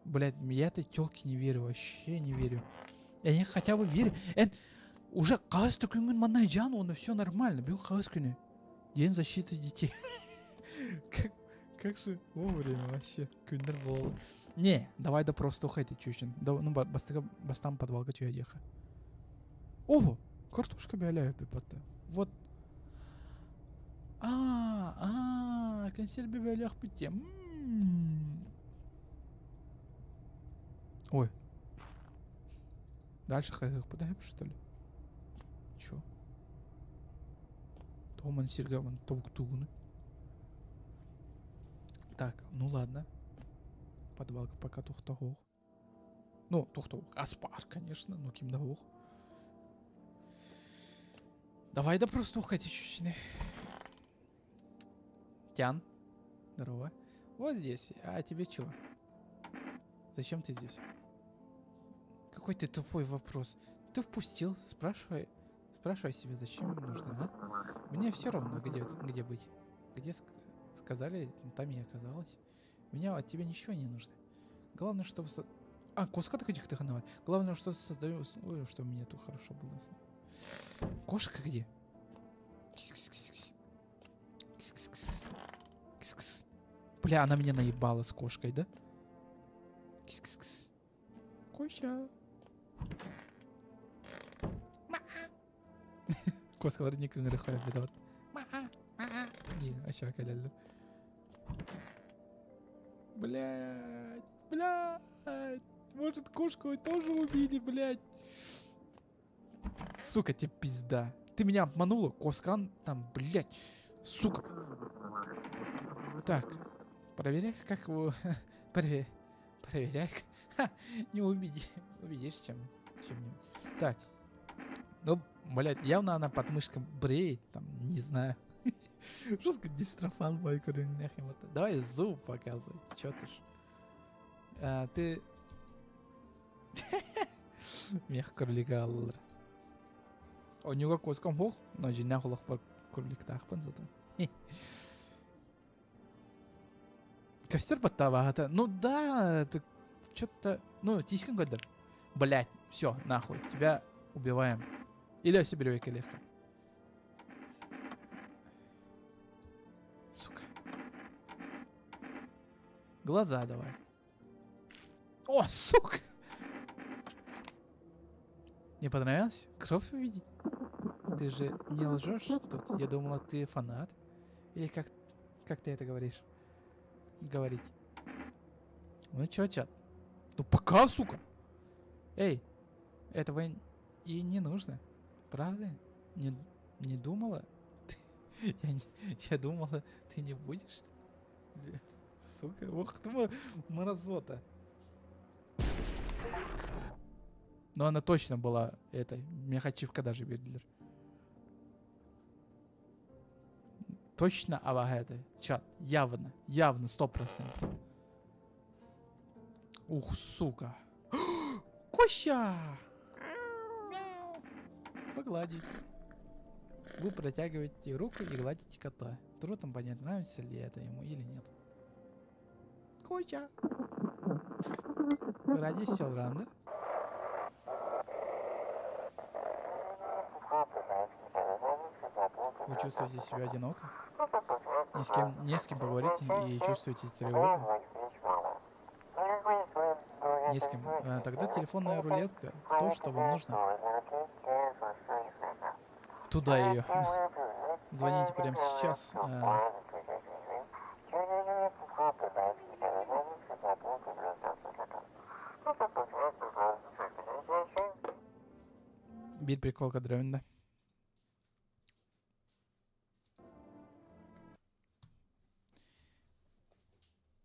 Speaker 1: Блять, я этой тёлке не верю, вообще не верю. Я не хотя бы верю. Уже хас күнгүн манна жан, он все нормально. Бил хас күнү. День защиты детей. Как же вовремя вообще. Күннер бол. Не, давай да просто уходи чуть-чуть. Да, ну бастам подвалга тюя деха. О, картошка бяляю пипата. Вот. А, а, консервы бөлөхпүт диэн. Ой. Дальше хайыахпыт что ли? Чё? Тоҕо сиргэ тобуктуугуну? Так, ну ладно. Подвалга пока тохтоһуох. Ну, тохтоһуох. Аспар, конечно, ну ким да ох. Давай да просто уходи чуть-чуть. Тян. Здорово. Вот здесь. А тебе чего? Зачем ты здесь? Какой ты тупой вопрос. Ты впустил, спрашивай. Спрашивай себе, зачем нужно, а? Мне все равно, где, где быть. Где ск сказали, там и оказалось. Мне от тебя ничего не нужно. Главное, чтобы... Со... А, куска такой Главное, что создаю... Ой, что у меня тут хорошо было. Кошка где? Кс-кс-кс. Бля, она меня наебала с кошкой, да? Кс-кс-кс. Коша. Куоскалар не кыҥырыххара бедават. Не, aşağı кэлэллэр. Блядь, блядь. Может, кошку тоже убили, блядь. Сука, тебе пизда. Ты меня обманула, Коскан там, блядь. Сука. Так, проверяй, как его... Проверяй. Ха, не убеди. Убедишь, чем чем-нибудь. Так. Ну, блядь, явно она под мышкой бреет, там, не знаю. Жестко дистрофан Давай зуб показывай. Чё ты ж? А, ты... Мех кролика аллар. У него куоскам суох, но дьиҥнээх олохпор кроликтаахпын зато. Костер баттаабаата. Ну да, это что-то... Ну, тиискин көрдөр. Блять, все, нахуй, тебя убиваем. Или себе легко. Сука. Глаза давай. О, сука! Не понравилось? Кровь увидеть? Ты же не лжешь тут? Я думала, ты фанат. Или как, как ты это говоришь? Говорить. Ну чё, чат? Ну пока, сука! Эй, этого и не нужно. Правда? Не, не думала? Ты, я, не, я думала, ты не будешь. Сука, ох ты мразота. Но она точно была этой. Мехачивка даже бердилер. Точно абаһы Чат, явно, явно, 100%. Ух, сука. Коща! Мяу. Погладить. Вы протягиваете руку и гладите кота. Трудно понять, нравится ли это ему или нет. Коща! Ради Селранда. Вы чувствуете себя одиноко? Ни с кем, не с кем поговорить и чувствуете тревогу? Не с кем. А, тогда телефонная рулетка то, что вам нужно. Туда ее. Звоните прямо сейчас. А... Биир прикол кадревин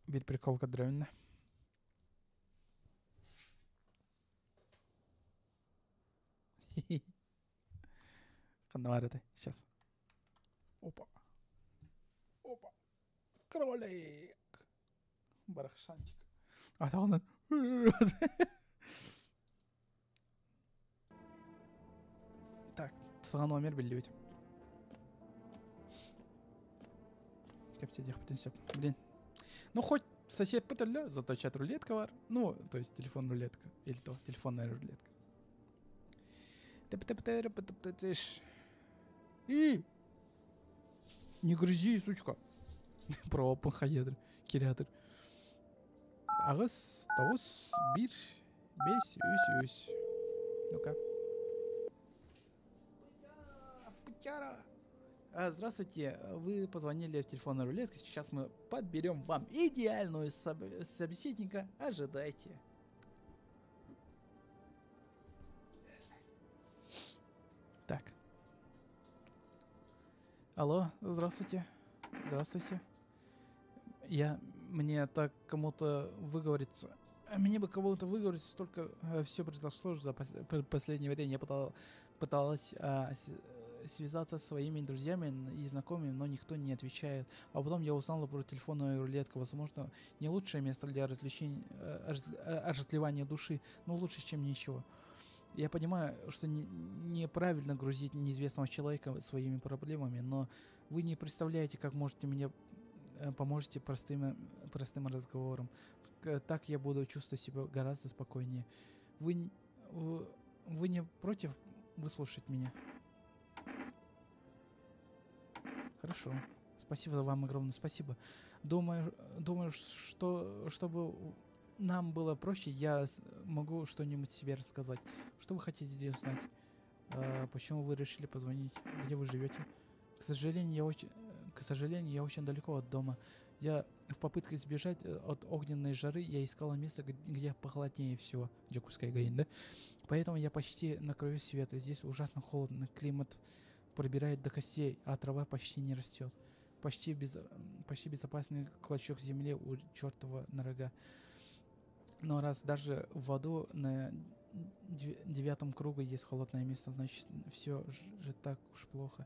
Speaker 1: Биир прикол кадревин Ханна это сейчас. Опа. Опа. Кролик. Барахшанчик. А он... Так, саҥа номер биллибит. Кэпсиэхпитин сөп. Блин. Ну, хоть сосед өллө, зато чат рулетка баар. Ну, то есть телефон рулетка. Или то, телефонная рулетка. И! Не грызи, сучка. Про хайедр, кириатор. Аҕыс, тоҕус, биир, биэс, үс, үс. Ну-ка. Путяра. Здравствуйте, вы позвонили в телефонную рулетку. Сейчас мы подберем вам идеальную собеседника. Ожидайте. Так. Алло, здравствуйте. Здравствуйте. Я... Мне так кому-то выговориться. Мне бы кому-то выговориться, столько все произошло за последнее время. Я пыталась связаться со своими друзьями и знакомыми, но никто не отвечает. А потом я узнала про телефонную рулетку. Возможно, не лучшее место для разливания души, но лучше, чем ничего. Я понимаю, что неправильно грузить неизвестного человека своими проблемами, но вы не представляете, как можете мне поможете простым разговором. Так я буду чувствовать себя гораздо спокойнее. Вы не против выслушать меня? Хорошо. Спасибо вам огромное, спасибо. Думаю, что чтобы нам было проще, я могу что-нибудь себе рассказать. Что вы хотите узнать? Почему вы решили позвонить? Где вы живете? К сожалению, я очень далеко от дома. Я в попытке сбежать от огненной жары, я искала место, где похолоднее всего. Дьокускай гаин, да? Поэтому я почти на краю света. Здесь ужасно холодно, климат пробирает до костей, а трава почти не растет. Почти безопасный клочок земли у чертова на рога. Но раз даже в аду на 9 кругу есть холодное место, значит, все же так уж плохо.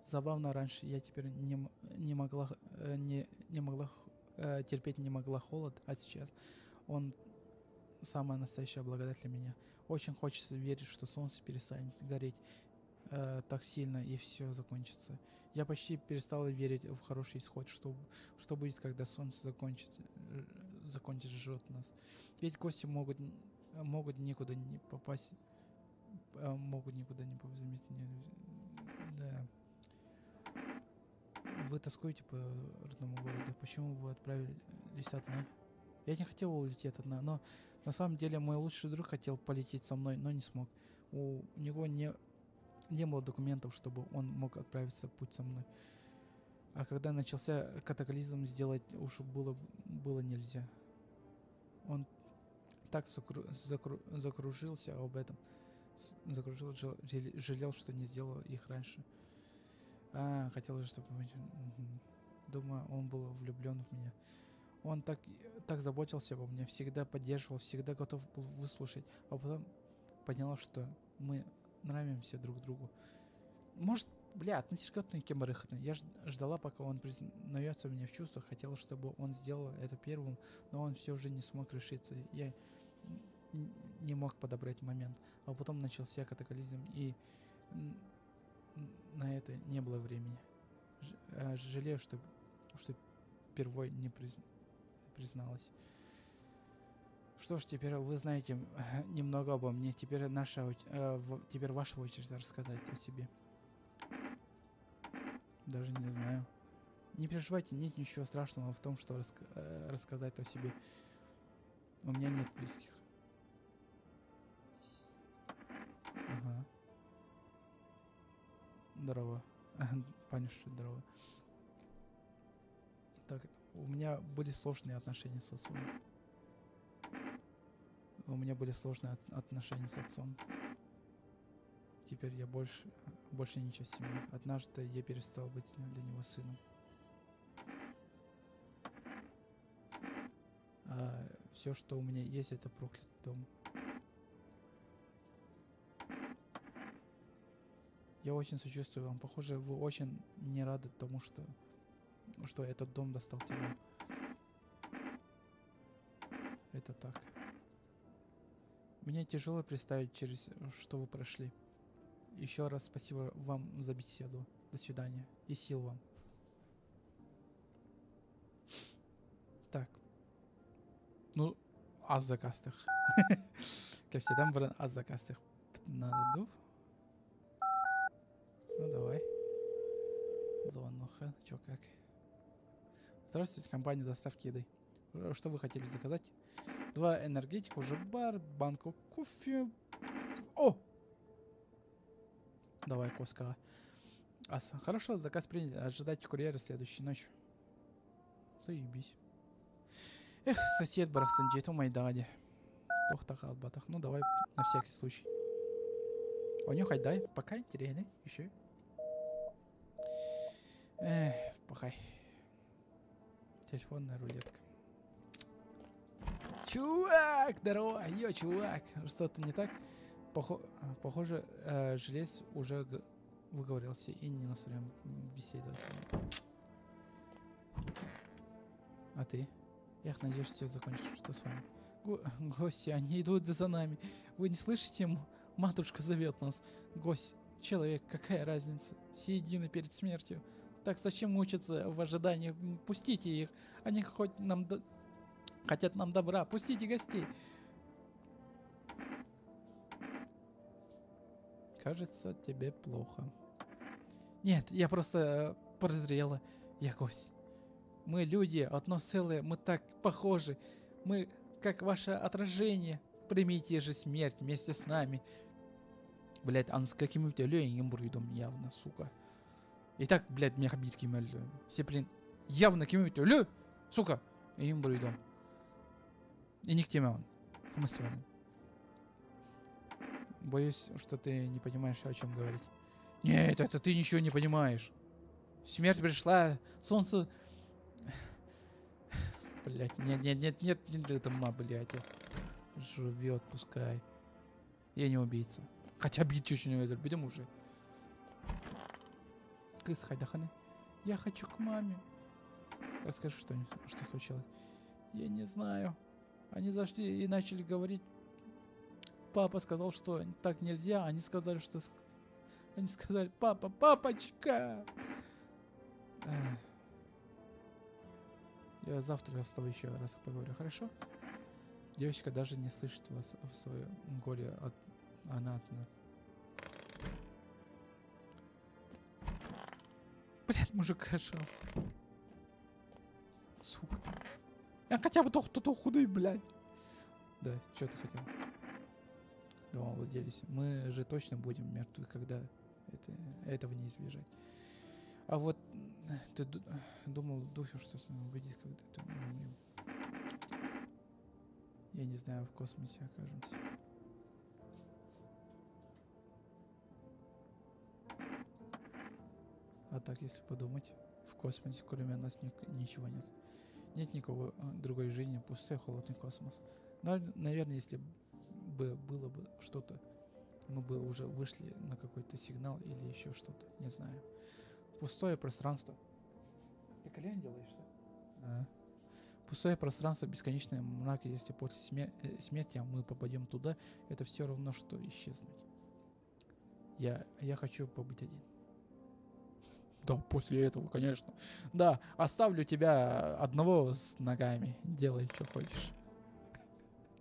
Speaker 1: Забавно, раньше я теперь не могла терпеть не могла холод, а сейчас он самая настоящая благодать для меня. Очень хочется верить, что солнце перестанет гореть так сильно и все закончится. Я почти перестала верить в хороший исход, что будет, когда солнце закончит жжет нас. Ведь гости могут никуда не попасть, могут никуда не попасть. Да. Вы тоскуете по родному городу? Почему вы отправились одна? Я не хотела улететь одна, но на самом деле мой лучший друг хотел полететь со мной, но не смог. У него не было документов, чтобы он мог отправиться в путь со мной. А когда начался катаклизм, сделать уж было нельзя. Он так закружился об этом. Жалел, что не сделал их раньше. Хотел же, чтобы... Думаю, он был влюблен в меня. Он так заботился обо мне, всегда поддерживал, всегда готов был выслушать. А потом поняла, что мы нравимся друг другу. Может, бля, относишь к кем. Я ждала, пока он признается мне в чувствах, хотела, чтобы он сделал это первым, но он все же не смог решиться. Я не мог подобрать момент. А потом начался катаклизм, и на это не было времени. Жалею, что впервой не призналась. Что ж, теперь вы знаете немного обо мне. Теперь теперь ваша очередь рассказать о себе. Даже не знаю. Не переживайте, нет ничего страшного в том, что рассказать о себе. У меня нет близких. Ага. Здорово. Паниш, здорово. Так, у меня были сложные отношения с отцом. У меня были сложные отношения с отцом. Теперь я больше не часть семьи. Однажды я перестал быть для него сыном. А все, что у меня есть, это проклятый дом. Я очень сочувствую вам. Похоже, вы очень не рады тому, что этот дом достался вам. Это так. Мне тяжело представить, через что вы прошли. Еще раз спасибо вам за беседу. До свидания. И сил вам. Так. Ну, аз закастых. Как всегда, брат, аз закастых. Надо. Ну, давай. Звонуха. Чё, как? Здравствуйте, компания доставки еды. Что вы хотели заказать? 2 энергетика, уже бар, банку кофе. О! Давай, коска. Ас. Хорошо, заказ принят. Ожидайте курьера следующей ночью. Заебись. Эх, сосед барахсан дьиэтэ умайдаҕа дии. Туох да хаалбатах. Ну, давай на всякий случай. Онюхай дай, пока интересный еще. Эх, пахай. Телефонная рулетка. Чувак, здорово, йо, чувак. Что-то не так? Похоже, желез уже выговорился и не настроен беседовать. А ты? Эх, надеюсь, все закончится. Что с вами? Гости, они идут за нами. Вы не слышите? Матушка зовет нас. Гость, человек, какая разница? Все едины перед смертью. Так зачем мучиться в ожидании? Пустите их. Они хоть нам хотят нам добра. Пустите гостей. Кажется, тебе плохо. Нет, я просто прозрела. Я гость. Мы люди, одно целое, мы так похожи. Мы как ваше отражение. Примите же смерть вместе с нами. Блять, а с какими у тебя явно, сука. И так, блядь, меня битки мэль. Все, блин, явно кем у сука. Им буруйдум. И не к теме он. Боюсь, что ты не понимаешь, о чем говорить. Нет, это ты ничего не понимаешь. Смерть пришла, солнце... Блять, нет, нет, нет, нет, нет, это ма, блять. Живет, пускай. Я не убийца. Хотя бить чуть не будем уже. Кыс, хайдаханы. Я хочу к маме. Расскажи что-нибудь, что случилось. Я не знаю. Они зашли и начали говорить. Папа сказал, что так нельзя. Они сказали, что... Они сказали, папа, папочка! Я завтра с тобой еще раз поговорю, хорошо? Девочка даже не слышит вас в своем горе. От... Она одна. Блядь, мужика шел. Сука. Я хотя бы то худой, блядь. Да, что ты хотел? Дома владелись. Мы же точно будем мертвы, когда этого не избежать. А вот ты думал, духе, что с нами выйдет, когда ты умрем. Я не знаю, в космосе окажемся. А так, если подумать, в космосе кроме нас ничего нет. Нет никакого другой жизни, пустой холодный космос. Но, наверное, если бы было бы что-то, мы бы уже вышли на какой-то сигнал или еще что-то, не знаю. Пустое пространство. Ты кальян делаешь, да? А. Пустое пространство, бесконечный мрак, если после смерти мы попадем туда, это все равно, что исчезнуть. Я хочу побыть один. Да, после этого, конечно. Да, оставлю тебя одного с ногами. Делай, что хочешь.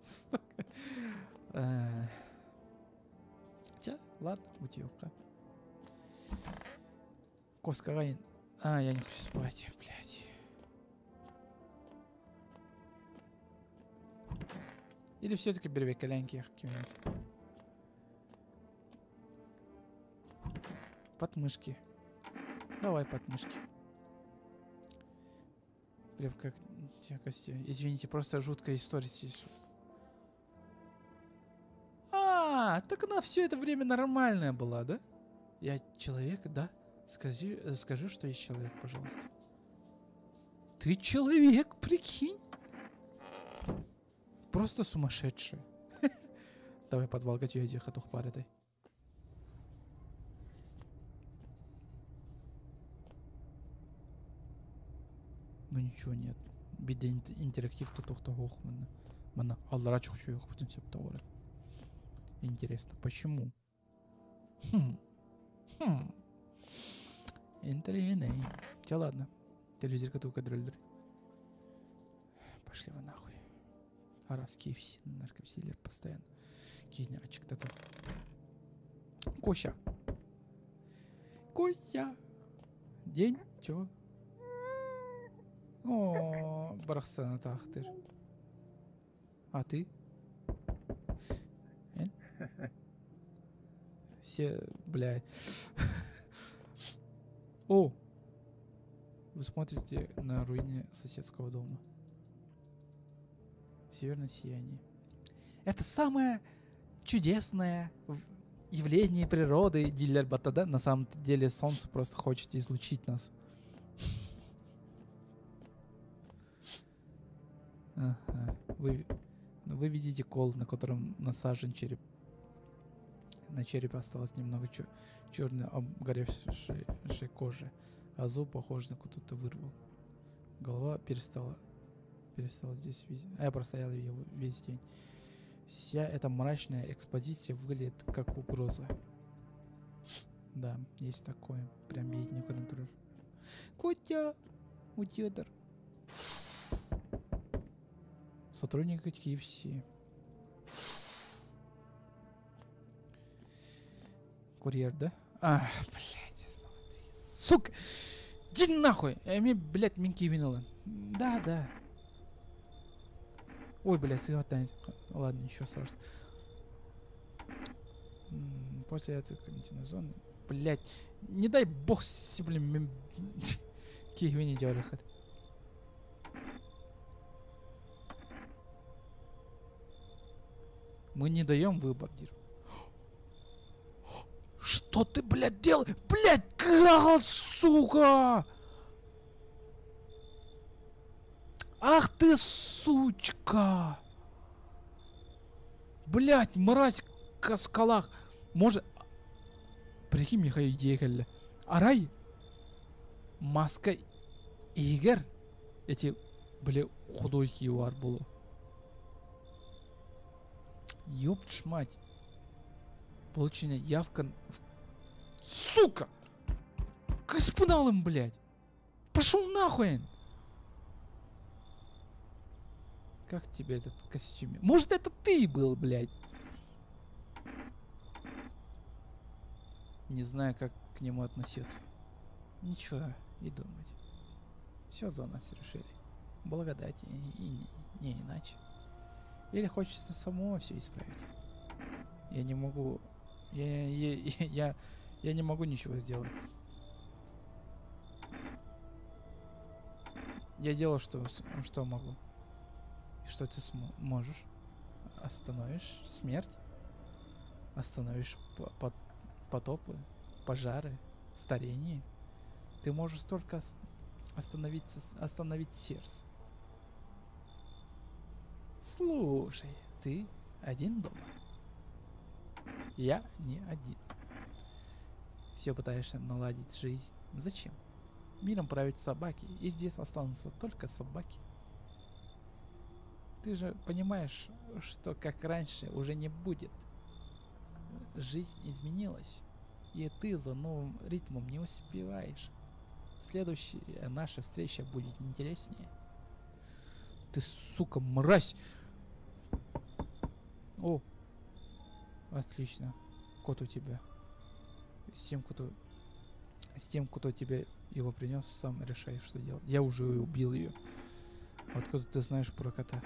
Speaker 1: Сука. Хотя, ладно, бутилка. Коска. А, я не хочу спать, блядь. Или все-таки берви коленки какие-нибудь. Подмышки. Давай подмышки. Прям как те кости. Извините, просто жуткая история здесь. А, так она все это время нормальная была, да? Я человек, да? Скажи, скажи, что я человек, пожалуйста. Ты человек, прикинь? Просто сумасшедший. Давай подвал, этой. Ну ничего нет. Беде интерактив то тохта хохмана. Мана аллара чухчу Интересно, почему? Хм. Хм. Интересно. Хотя ладно. Телевизор катука дрыльдры. Пошли вы нахуй. А раз KFC, наркосилер постоянно. Кинячик то Кося. Кося. День, чё? О, барахсана тахтыр. А ты? Все, бля. О! Вы смотрите на руины соседского дома. Северное сияние. Это самое чудесное явление природы, дииллэр батта, да? На самом деле солнце просто хочет излучить нас. Ага. Вы видите кол, на котором насажен череп. На черепе осталось немного черной обгоревшей кожи, а зуб, похож на кто-то вырвал. Голова перестала здесь висеть. А я простоял ее весь день. Вся эта мрачная экспозиция выглядит как угроза. Да, есть такое. Прям видеть никуда не трудно. Котя! Утедр. Сотрудник KFC. Курьер, да? А, блядь, снова ты. Сука! Иди нахуй! Мне, блядь, минки винула. Да, да. Ой, блядь, сыграть. Ладно, ничего страшного. После этой карантинной зоны. Блядь, не дай бог, блин, кихвини делали. Мы не даем выбор, Дир. Что ты, блядь, делаешь? Блядь, гал, сука! Ах ты, сучка! Блядь, мразь в скалах. Может... Прикинь, Михаил, идея Арай! Маска Игорь. Эти, бля, худой киуар было. Ёб мать. Получена явка... Сука! Каспунал им, блядь! Пошел нахуй! Как тебе этот костюм? Может, это ты был, блядь? Не знаю, как к нему относиться. Ничего и думать. Все за нас решили. Благодать и не иначе. Или хочется самого все исправить. Я не могу... Я не могу ничего сделать. Я делал, что могу. И что ты можешь? Остановишь смерть? Остановишь потопы, пожары, старение? Ты можешь только остановить сердце. Слушай, ты один дома. Я не один. Все пытаешься наладить жизнь. Зачем? Миром правят собаки, и здесь останутся только собаки. Ты же понимаешь, что как раньше уже не будет. Жизнь изменилась, и ты за новым ритмом не успеваешь. Следующая наша встреча будет интереснее. Ты, сука, мразь! О! Отлично. Кот у тебя. С тем, кто тебе его принес, сам решай, что делать. Я уже убил ее. Откуда ты знаешь про кота?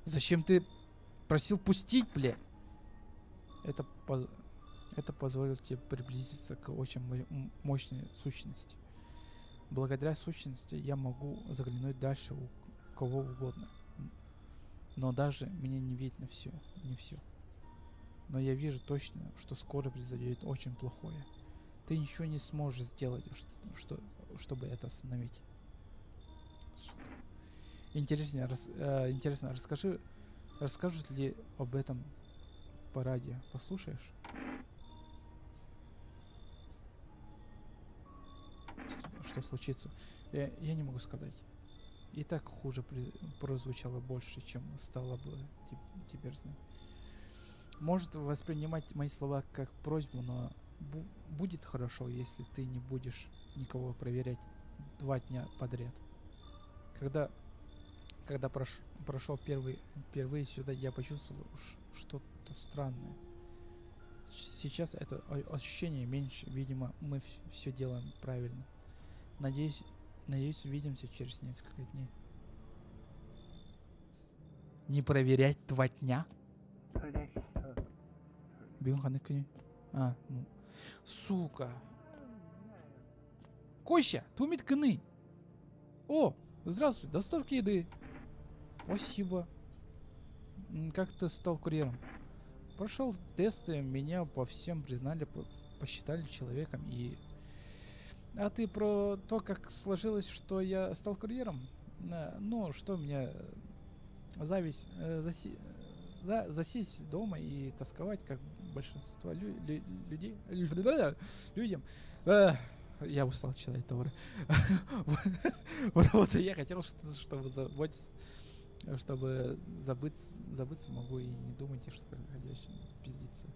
Speaker 1: Зачем ты просил пустить, блядь? Это позволит тебе приблизиться к очень мощной сущности. Благодаря сущности я могу заглянуть дальше у кого угодно. Но даже мне не видно все, не все. Но я вижу точно, что скоро произойдет очень плохое. Ты ничего не сможешь сделать, чтобы это остановить. Сука. Интересно, расскажут ли об этом по радио? Послушаешь? Что случится? Я не могу сказать. И так хуже прозвучало больше, чем стало бы теперь знать. Может воспринимать мои слова как просьбу, но будет хорошо, если ты не будешь никого проверять 2 дня подряд. Когда прошел впервые сюда, я почувствовал что-то странное. Сейчас это ощущение меньше. Видимо, мы все делаем правильно. Надеюсь, увидимся через несколько дней. Не проверять 2 дня? А, ну. Сука. Костя, тумит кыны. О, здравствуй, доставки еды. Спасибо. Как ты стал курьером? Прошел тесты, меня по всем признали, посчитали человеком и... А ты про то, как сложилось, что я стал курьером? Ну, что мне зависть, да, засесть дома и тосковать, как большинство людей, людям. Я устал читать товары. В я хотел, чтобы заботиться, чтобы забыться, забыться могу и не думать, что происходящее пиздится.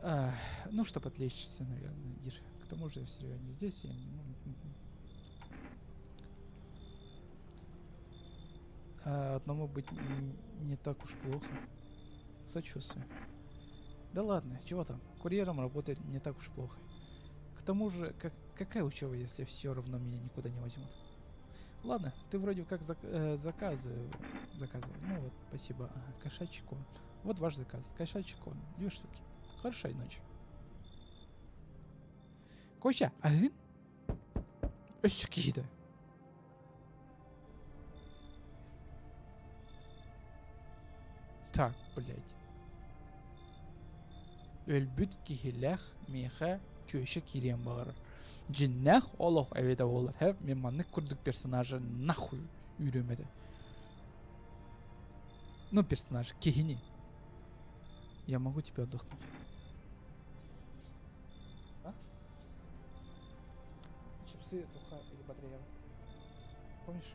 Speaker 1: А, ну, чтобы отвлечься, наверное, Дир. К тому же все не здесь. Я, ну, а одному быть не так уж плохо. Сочувствую. Да ладно, чего там? Курьером работать не так уж плохо. К тому же, какая учеба, если все равно меня никуда не возьмут? Ладно, ты вроде как заказы заказывал. Ну вот, спасибо. Ага, кошачий корм. Вот ваш заказ. Кошачий корм. Две штуки. Хорошей ночи. Костя, а? Өссө киһитэ. Так, блядь. Өлбүт киһилээх миэхэ чүөчэ киириэн баҕарар. Дьиҥнээх олох эбитэ буоллар, һэ, мин маннык курдук персонажы нахуй үүрүөм этэ. Ну, персонаж, киһини. Я могу тебе отдохнуть? А? Чипсы, туха или Батреева. Помнишь?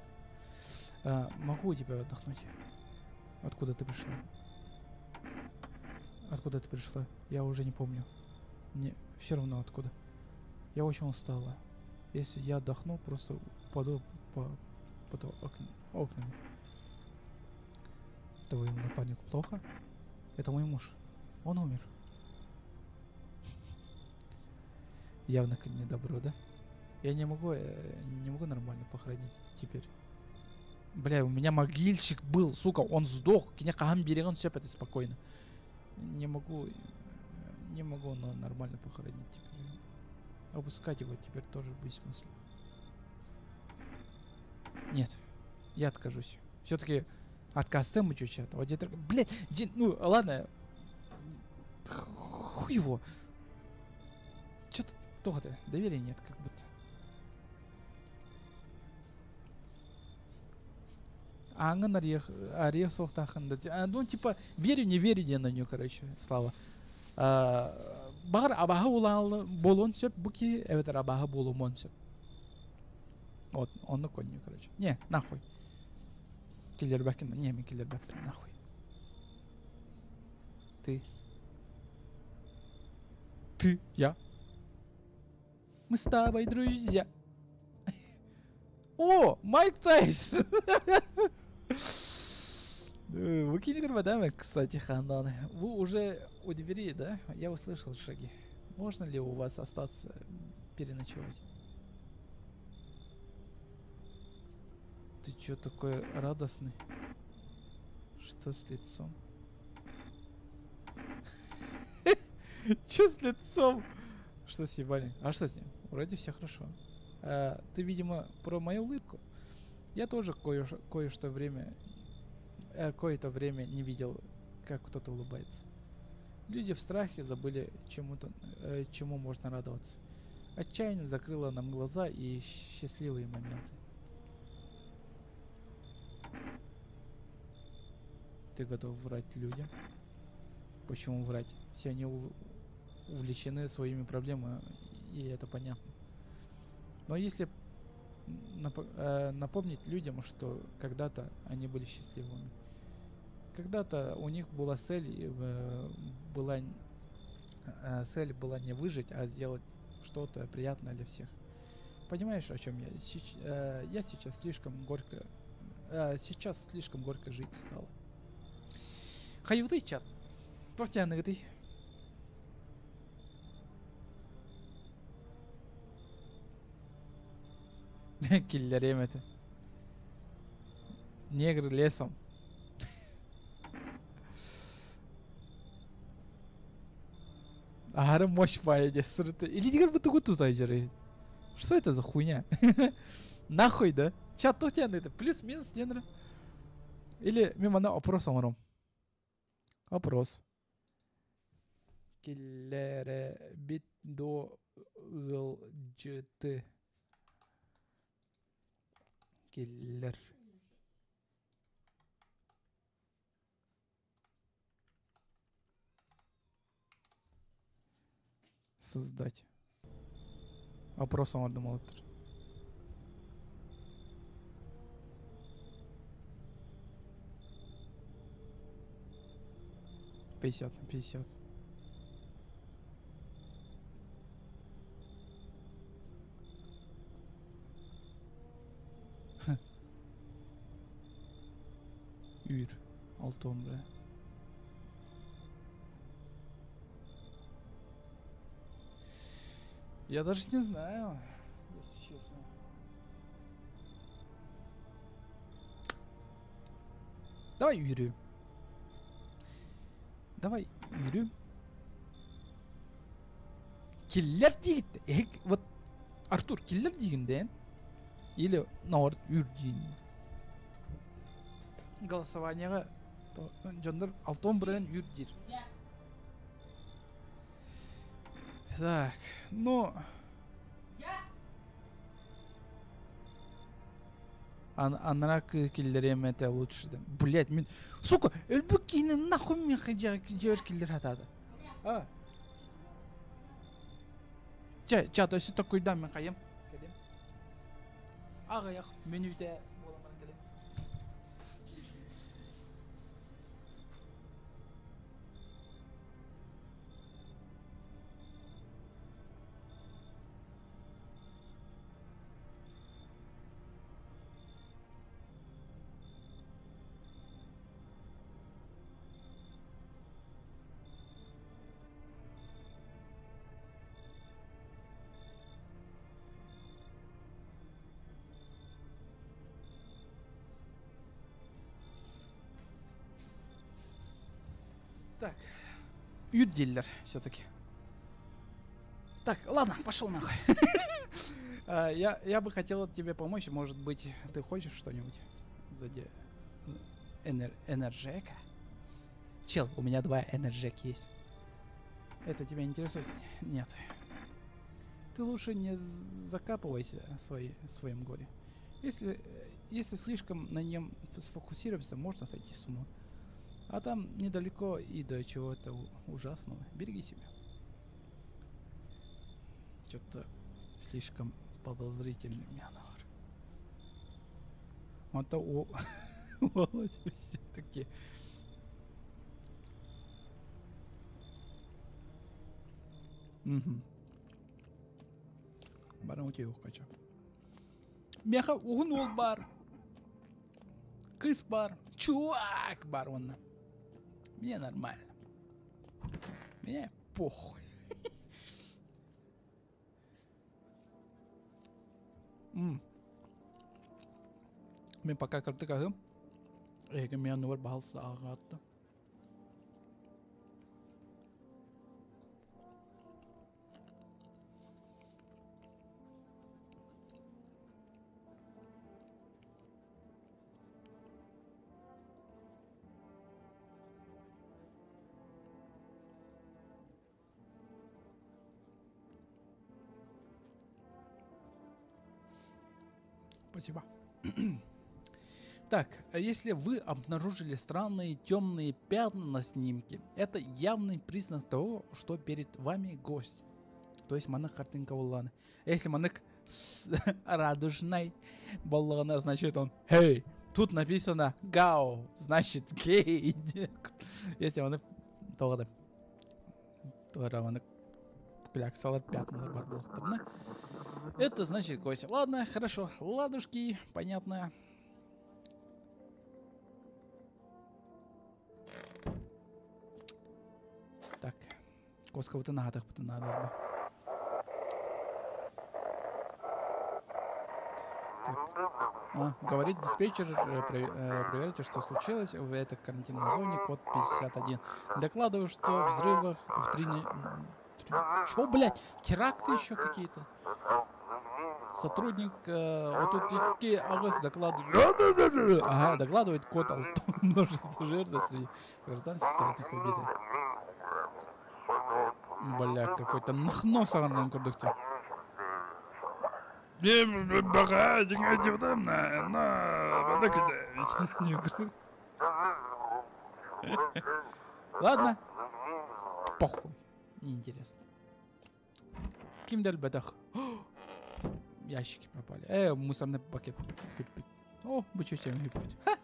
Speaker 1: А, могу у тебя отдохнуть? Откуда ты пришла? Откуда ты пришла? Я уже не помню. Мне все равно откуда. Я очень устала. Если я отдохну, просто упаду под окнами. Твоему напарнику плохо? Это мой муж. Он умер. Явно не добро, да? Я не могу нормально похоронить теперь. Бля, у меня могильщик был, сука, он сдох. Кини хаһан биэриэн сөп это спокойно. Не могу, не могу, но нормально похоронить теперь. Опускать его теперь тоже бессмысленно. Нет, я откажусь. Все-таки отказ чуть-чуть. Вот где-то, блядь, ну ладно. Хуй его. Чё-то то-то, доверия нет, как будто. Аңын орех, орех софтахында. Ну, типа, верю, не верю я на нее, короче, Слава. Баҕар абааһы буолуон сөп, бу киһи, эбэтэр абааһы буолумуон сөп. Вот, он конью, короче. Не, нахуй. Киллербэкин, не, мин киллэрбэппин, нахуй. Ты. Ты, я. Мы с тобой друзья. О, Майк Тайсон! Выкинь да, кстати, Хандан. Вы уже у двери, да? Я услышал шаги. Можно ли у вас остаться переночевать? Ты чё такой радостный? Что с лицом? Чё с лицом? Что с ебальник? А что с ним? Вроде все хорошо. А, ты, видимо, про мою улыбку. Я тоже кое-что время, кое-то время не видел, как кто-то улыбается. Люди в страхе забыли чему-то, чему можно радоваться. Отчаяние закрыло нам глаза и счастливые моменты. Ты готов врать людям? Почему врать? Все они увлечены своими проблемами, и это понятно. Но если напомнить людям, что когда-то они были счастливыми, когда-то у них была цель, и, была, цель была не выжить, а сделать что-то приятное для всех. Понимаешь, о чем я? Я сейчас слишком горько, сейчас слишком горько жить стало. Хайбытый чат. Туох ты. Киллэриэм этэ. Негр лесом. Аһары мощь баайа диэ сырыты. Илиитигэр бу тугу тута дьарый? Что это за хуйня? Нахуй, да? Чат туох диэн это? Плюс-минус диэн Или мин манна опрос оҥором. Опрос. Киллэрэбит до ыалдьыты. Киллэр. Создать. Опрос оҥордум олоттор. 50 на 50. Үүр. Алтон бля. Я даже не знаю, если честно. Давай Юрию. Давай Юрию. Киллэр диигит. Вот Артур киллэр диигин дээн. Или наоборот үүр диин. Голосованияҕа дьоннор алтон бырыан үүр диир. Так, ну... Анара киллериэм этэ лучше. Блять, мин... Сука, өлбүт киһини нахуй миэхэ дьиэбэр киллэр хатаата. А. Чэ, чат өссө такуйдан мен хайым. Кэлим. Аҕыйах мүнүүтэ буолан баран кэлим. Так, үүт дииллэр все-таки. Так, ладно, пошел нахуй. Я бы хотел тебе помочь, может быть, ты хочешь что-нибудь? Сзади энержека? Чел, у меня два энержеки есть. Это тебя интересует? Нет. Ты лучше не закапывайся в своем горе. Если слишком на нем сфокусироваться, можно сойти с ума. А там недалеко и до чего-то ужасного. Береги себя. Что-то слишком подозрительный мне нахуй. Вот то о Володя все-таки. Угу. Баран утуйуохха Миэхэ уһун уол баар. Кыыс баар. Чувак баар уонна. Мне нормально. Мне похуй. М. Мин пока кырдык аһым. Эһиги мин анныбар баһалса ааҕаатта. Спасибо. Так, а если вы обнаружили странные темные пятна на снимке, это явный признак того, что перед вами гость. То есть маннык хартыҥка буоллаҕына. Если маннык радужный буоллаҕына, значит он «Hey!» Тут написано «Гао», значит гей. Если он тоҕо да маннык кляксалар пятналар баар буоллахтарына, это значит гость. Ладно, хорошо, ладушки, понятно. Так, куоскабытын аһатыахпытын наада Так. А, говорит диспетчер, проверьте, что случилось в этой карантинной зоне, код 51. Докладываю, что взрывах в Чё, блядь, теракты еще какие-то? Сотрудник 32 аҕыс докладывает. Ага, докладывает код множество жертв среди гражданских соратников убиты. Бля, какой-то нахно саҕанан курдук. Ладно. Похуй. Неинтересно. Ким да өлбөтөх. Ящики пропали. Мусорный пакет. О, бу чем Ха!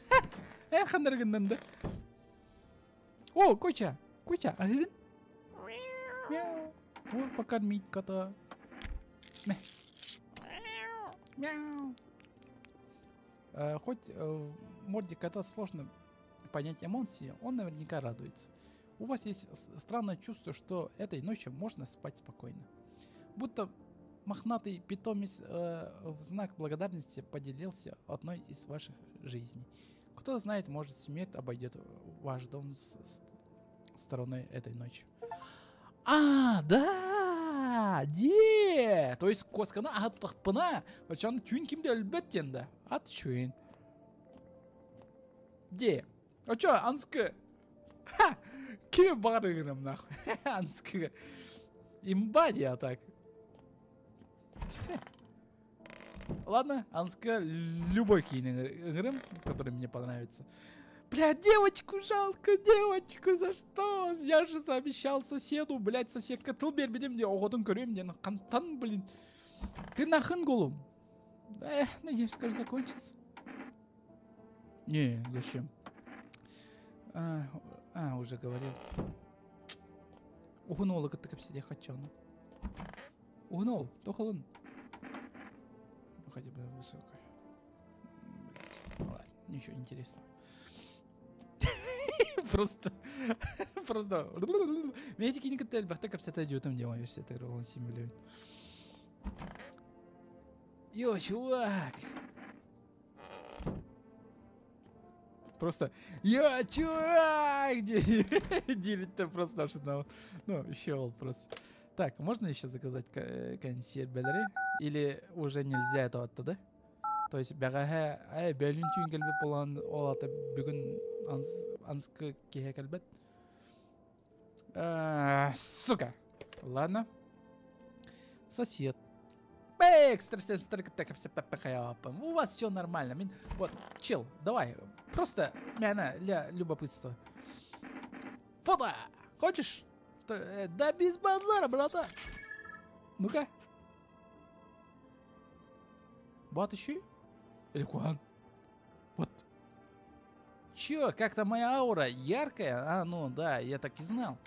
Speaker 1: Ха! Ханнаргыннан да. О, Куча! Куча, аһыгын? Мяу. О, покормить кота. Мяу. Хоть в морде кота сложно понять эмоции, он наверняка радуется. У вас есть странное чувство, что этой ночью можно спать спокойно. Будто мохнатый питомец в знак благодарности поделился одной из ваших жизней. Кто знает, может, смерть обойдет ваш дом с стороны этой ночи. А, да! Де! То есть куосканы аһаттахпына, оччоҕуна түүн ким да өлбөт диэн да. Ат үчүгэйин. Де! Оччо, анскы! Ха! Кими баҕарыгыным нахуй? Анскы. Имба а так. Ладно, анска любой киһини, который мне понравится. Бля, девочку жалко, девочку, за что? Я же обещал соседу, блядь, соседка тыл биэрбитим дии, оҕотун көрүөм диэн, хантан, блин. Ты нахын голум? Эх, надеюсь, скоро закончится. Не, зачем? А, уже говорил. Угнул, как ты хочу. Угнул, тохолун. Хотя бы высокая. Блять. Ладно, ничего интересного. Просто, просто. Мен кини кытта элбэхтэ кэпсэтэ дьутум диэн университет ролан симулирует. Йо, чувак! Просто, я чувак! Делить-то просто аж одного. Ну, еще вопрос. Так, можно еще заказать консьерж Или уже нельзя этого оттуда? То есть, бэҕэһээ, бөөлүүн түүн кэлбит буолан, ол аата бүгүн анскы киэһэ кэлбэт. Сука! Ладно. Сосед. Экстрасенс, у вас все нормально. Вот, чел, давай, просто мяна для любопытства. Фото! Хочешь? Да без базара, братан. Ну-ка. Бат еще? Или куан? Вот. Чё, как-то моя аура яркая? А, ну да, я так и знал.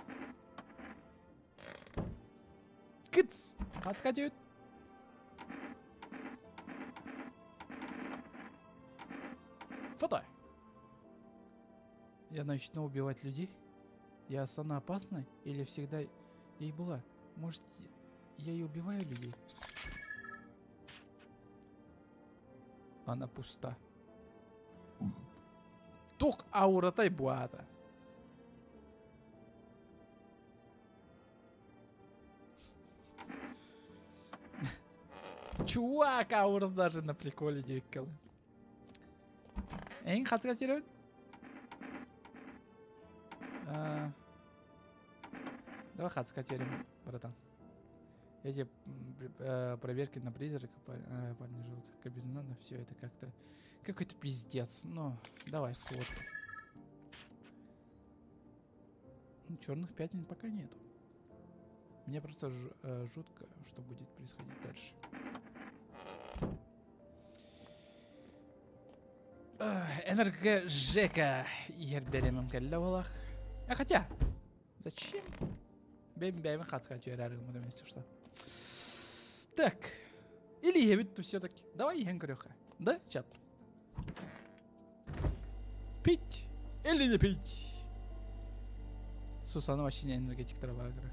Speaker 1: Кыц! Подскатит. Фото. Я начну убивать людей? Я стану опасной? Или всегда ей была? Может, я и убиваю людей? Она пуста. Туох ауратай бу аата. Чувак, аура даже на приколе дикала. Эн хаска сирен? Давай хаска терем, братан. Эти проверки на призрака, парни желтых кабинонов, все это как-то... Какой-то пиздец. Ну, давай, фото. Черных пятен пока нету. Мне просто жутко, что будет происходить дальше. Энерго Ерберемем кэллэ А хотя, зачем? Бэм-бэм хатска если что. Так. Или я ведь все-таки. Давай иһэн көрүөххэ. Да, чат? Пить или не пить? Сусана вообще не энергетик трава игра.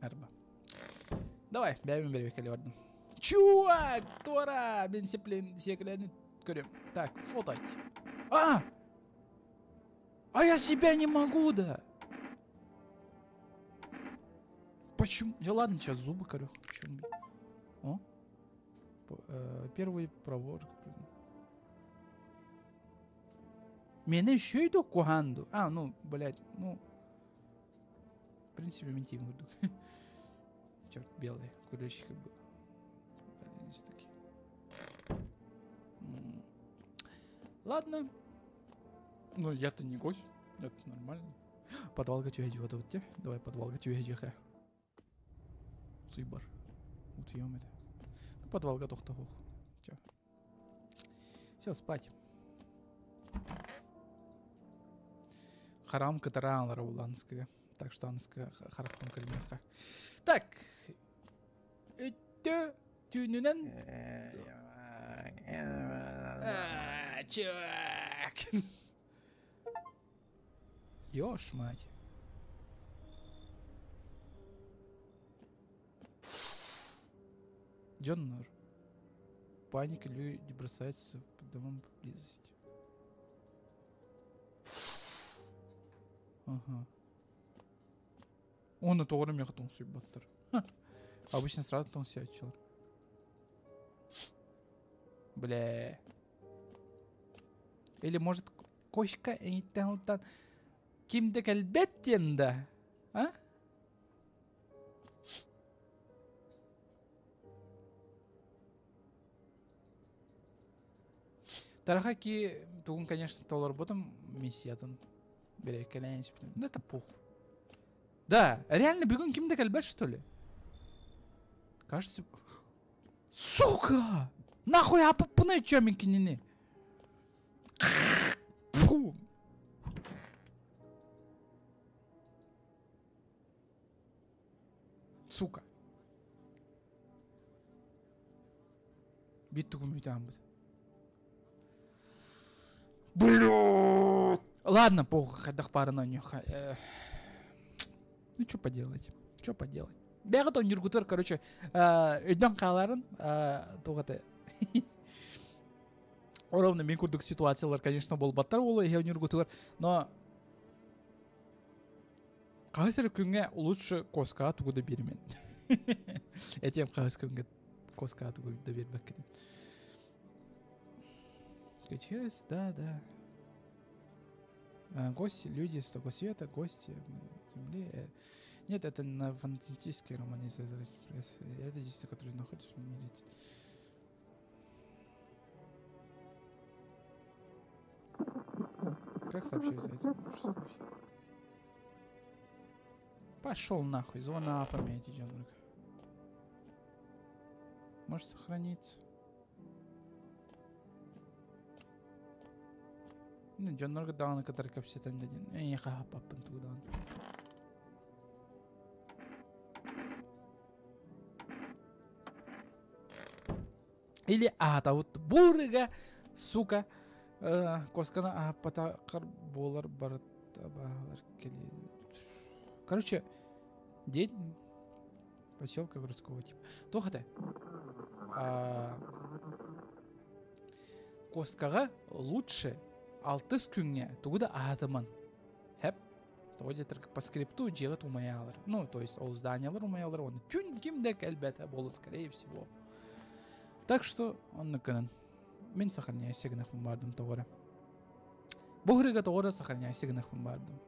Speaker 1: Арба. Давай, бэйбэм бэрбэккэ Чувак, Тора, мин сеплен секлени көрөм. Так, фото. А! А я себя не могу, да! Почему? Да ладно, сейчас зубы корюх. Почему? О? Первый проворк. Меня еще иду куханду. А, ну, блядь, ну... В принципе, менти буду. Черт, белые курильщики был. Такие. Ладно. Ну, я-то не гость. Это нормально. Подвалга тюһэ те. Давай подвалга тюһэ Суйбар. Утуем это. Ну, подвалга тохтохух. Все. Все, спать. Харам катараалара уланская. Так что анска харахтан калмеха. Так. Это тюнүнэн. Чувак. Ёж мать. Джон Нор. Паника, люди бросаются по домам поблизости. Ага. Он это орым яхтон суйбаттар. Обычно сразу тон сячылар. Бля. Или может кошка эңиттен кимде кэлбэттен да? А? Тарахаки, тугун, конечно, толор ботом миссиятын. Ну это пух. Да, реально бегун кимде кэлбэт, что ли? Кажется... Сука! Нахуй аппыны чё мен кинини? Фу! Сука. Бит тугум бүтән Блядь! Ладно, похуй, хайдах парына нюха. Ну, что поделать? Что поделать? Бәгы нюргутер, короче, өйдөн қаларын, туғаты. Ровно мен курдук ситуациялар, конечно, болбаттар ол эхе нюргутер, но қағысыр күнге лучше коска тугу да бермен. Этем қағыс күнге коска тугу да бербек кетен. Качалось, да, да. Гости, люди с того света, гости земли. Нет, это на фантастический роман, если Это действие, которое находится в мире. Как сообщить за этим? Пошел нахуй, звона памяти, Джонрик. Может сохраниться. Ну, дьоннорго даҕаны кытары кэпсэтэн да диэн эйиэхэ аһаппаппын тугу даҕаны. Или аһатабыт бурыга, сука, косканы аһаппатахар буолар барыта баалар кэлиэ. Короче, день поселка городского типа. Туох этэ? Коскаҕа лучше алтыс күҥҥэ тугу да аһатыман. Хэп. Тоҕо диэтэр по скрипту дьиэҕит умайаалар. Ну, то есть ол зданиялар умайалар, оны түн ким да кэлбэтэ буолуо, скорее всего. Так что оннук гынан. Мин сохраняйся гынахпын бардым тоҕо Бу ырыга тоҕо сохраняйся гынахпын бардым.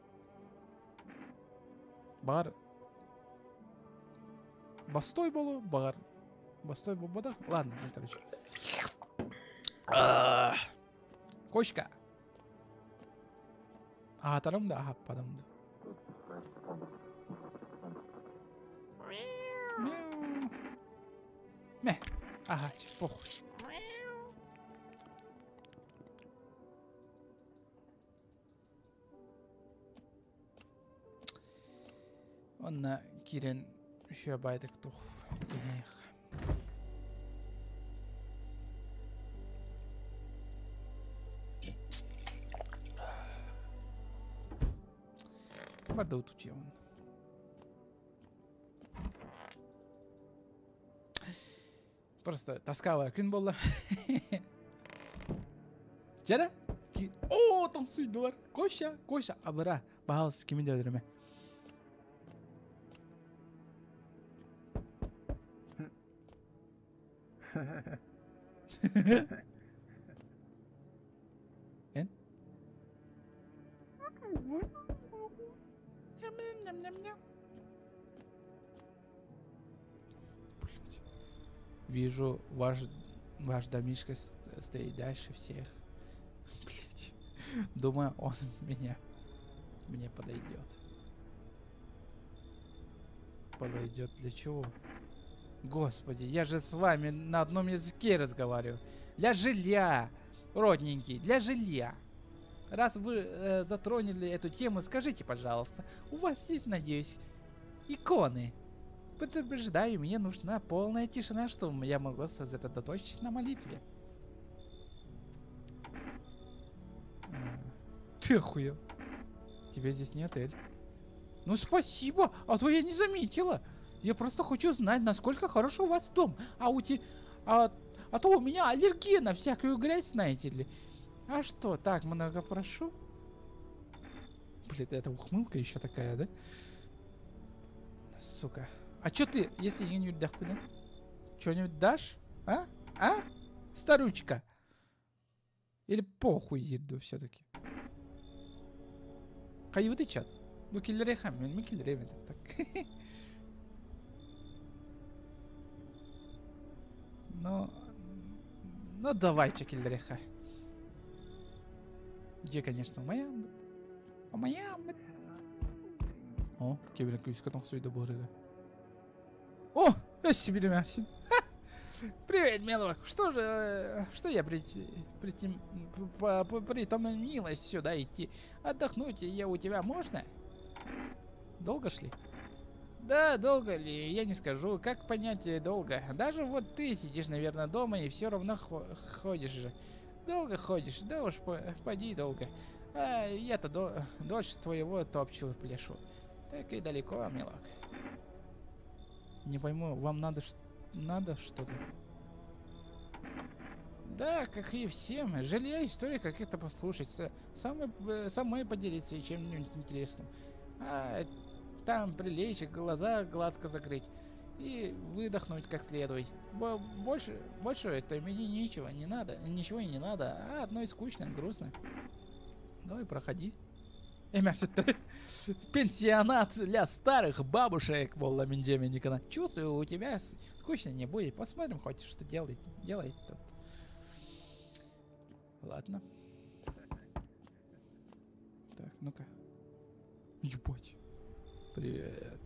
Speaker 1: Бар Бастой болу, бар Бастой буолбатах. Ладно, ну, короче. Кошка. Аһатарым да аһаппатым да. Мяу. Мэ. Ага, похуй. Онна киирэн үчүгэй баайдык тух иһиэх. Барда утутуйабын. Просто тоскалая күн буолла. Дьэ, О, тоҥсуйдулар. Коша, Коша, абыра. Баһаалыс кими да өлөрүмэ. Эн? Ням-ням-ням-ням. Блять. Вижу, ваш домишко стоит дальше всех. Блять. Думаю, он мне подойдет. Подойдет для чего? Господи, я же с вами на одном языке разговариваю. Для жилья, родненький, для жилья. Раз вы затронули эту тему, скажите, пожалуйста, у вас есть, надеюсь, иконы? Предупреждаю, мне нужна полная тишина, чтобы я могла сосредоточиться на молитве. Ты охуел. Тебя здесь нет, Эль. Ну спасибо, а то я не заметила. Я просто хочу знать, насколько хороший у вас дом. А то у меня аллергия на всякую грязь, знаете ли. А что, так много прошу? Блин, это ухмылка еще такая, да? Сука. А чё ты, если я не дашь, да? Чё-нибудь дашь? А? А? Старучка. Или похуй еду все-таки. Хайвы чат. Ну киллере хам, мы киллере так. Ну давайте киллереха. Где, конечно, моя. А моя. О, кебрен күйіске тоңсуйды бұл. О, себе. Привет, милок. Что же, что я притомилась сюда идти? Отдохнуть я у тебя можно? Долго шли? Да, долго ли, я не скажу. Как понять долго? Даже вот ты сидишь, наверное, дома и все равно ходишь же. Долго ходишь, да уж поди долго. А я-то дольше твоего топчу пляшу. Так и далеко, милок. Не пойму, вам надо что-то? Да, как и всем. Жилья, истории каких-то послушать. Самой поделиться чем-нибудь интересным. А там прилечь, глаза гладко закрыть и выдохнуть как следует. Больше это мне ничего не надо. Ничего и не надо. А одной скучно, грустно. Давай, проходи. Пенсионат для старых бабушек, Волла Минджеми Никона. Чувствую, у тебя скучно не будет. Посмотрим хоть, что делает тут. Ладно. Так, ну-ка. Ебать. Привет.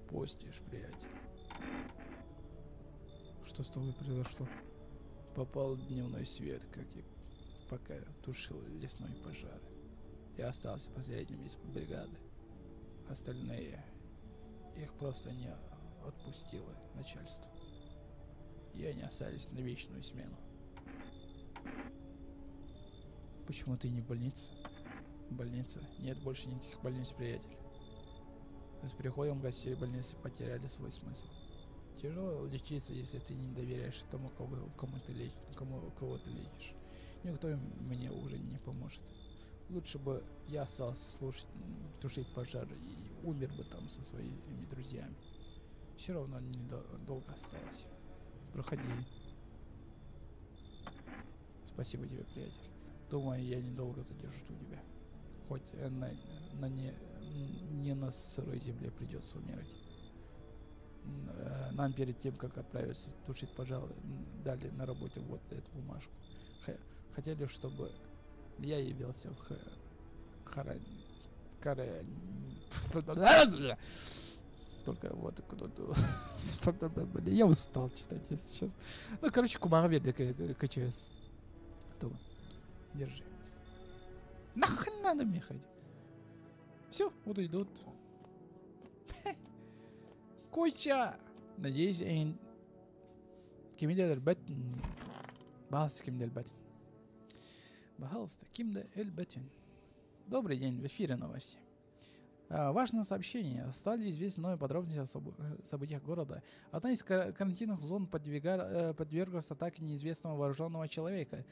Speaker 1: Постишь, приятель. Что с тобой произошло? Попал дневной свет, как я пока тушил лесной пожар. Я остался последним из бригады. Остальные их просто не отпустило начальство. И они остались на вечную смену. Почему ты не в больнице? Больница? Нет больше никаких больниц, приятель. С приходом гостей больницы потеряли свой смысл. Тяжело лечиться, если ты не доверяешь тому, кого ты лечишь. Никто мне уже не поможет. Лучше бы я остался тушить пожар и умер бы там со своими друзьями. Все равно недолго осталось. Проходи. Спасибо тебе, приятель. Думаю, я недолго задержу тебя. Хоть не на сырой земле придется умирать. Нам перед тем, как отправиться тушить пожар, дали на работе вот эту бумажку. Хотели, чтобы я явился в Только вот куда-то. Я устал читать, если честно. Ну, короче, кумарве для КЧС. Держи. Нахрен надо мне ходить. Все, вот идут. Куча! Надеюсь, кимде элбэтин. Пожалуйста, кимде элбэтин. Пожалуйста, кимде элбэтин. Добрый день, в эфире новости. Важное сообщение. Стали известны новые подробности о событиях города. Одна из карантинных зон подверглась атаке неизвестного вооруженного человека.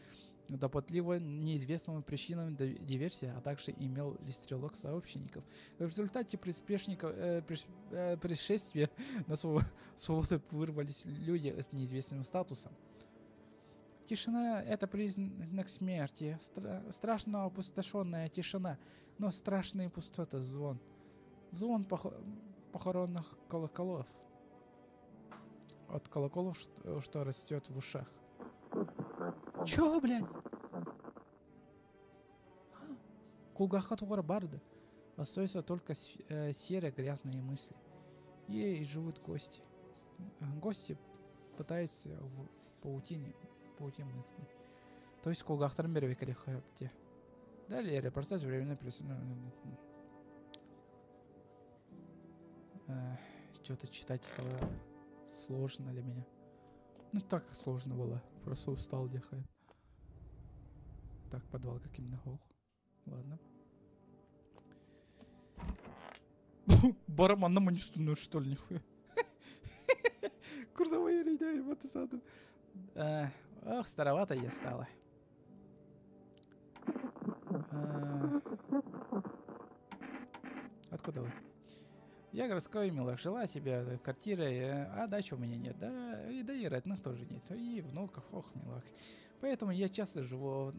Speaker 1: Допотливо неизвестным причинам диверсии, а также имел ли стрелок сообщников. В результате приспешников, происшествия на свободу вырвались люди с неизвестным статусом. Тишина – это признак смерти. Страшно опустошенная тишина, но страшные пустоты звон. Звон похоронных колоколов. От колоколов, что растет в ушах. Чё, блядь? Кулгаахха туох эрэ баар дии. Остаются только серые грязные мысли. И живут гости. Гости пытаются в паутине мысли. То есть кулгаахтарын бэрэбиэркэлиэххэ. Далее репортаж временно. Что-то читать стало сложно для меня. Ну так сложно было. Просто устал дихай. Так, подвал каким ох. Ладно. Бараман на ну что ли, нихуя. Курсовой рейда, вот и саду. Ох, старовато я стала. Откуда вы? Я городской милых, жила себе в квартире, а дачи у меня нет, да, и, да и родных тоже нет, и внуков, ох, милок. Поэтому я часто живу,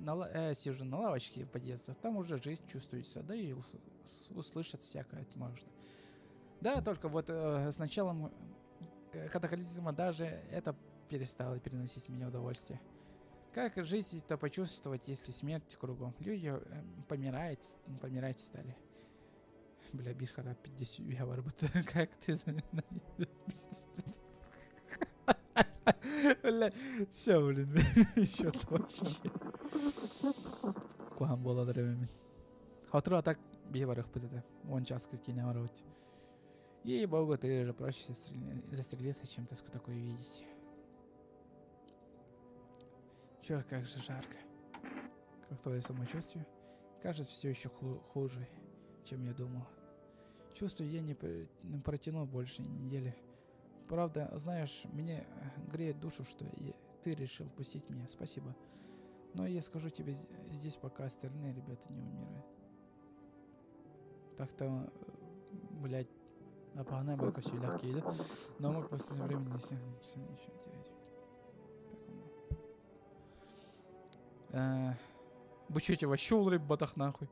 Speaker 1: сижу на лавочке в подъездах, там уже жизнь чувствуется, да и услышать всякое можно. Да, только вот с началом катаклизма даже это перестало переносить мне удовольствие. Как жизнь-то почувствовать, если смерть кругом? Люди помирать стали. Бля, биир 50 барбыт. Как ты... Бля, все, блин, еще вообще. Куһаҕан буолла мин. Сотору а так биир барыахпыт этэ. 10 часка киинэ барабыт. Ей-богу, ты же проще застрелиться, чем тоску такое видеть. Черт, как же жарко. Как твое самочувствие? Кажется, все еще хуже, чем я думал. Чувствую, я не протяну больше недели. Правда, знаешь, мне греет душу, что ты решил пустить меня. Спасибо. Но я скажу тебе здесь, пока остальные ребята не умирают. Так-то, блядь, напогнай бойко легкие, да? Но мог после времени еще терять. Бу чё, вообще уларыйбатах нахуй.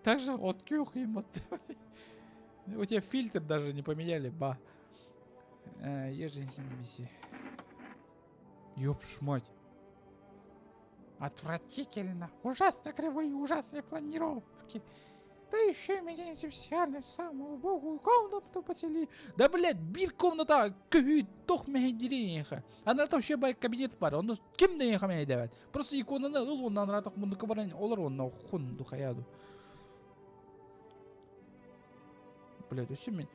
Speaker 1: Так же от кюх им. У тебя фильтр даже не поменяли, ба. Ежи не беси. Ёпш мать. Отвратительно. Ужасно кривые, ужасные планировки. Да еще меня специально в самую убогую комнату посели. Да, блядь, биир комната көһүү туох мэһэйдиирий. Анараа вообще бай кабинет баар. Онно ким да мэһэйдээбэт. Просто иконаны ыл уонна анараа муннукка баран олор уонна хон дуу хайаа дуу. Блядь, все мен.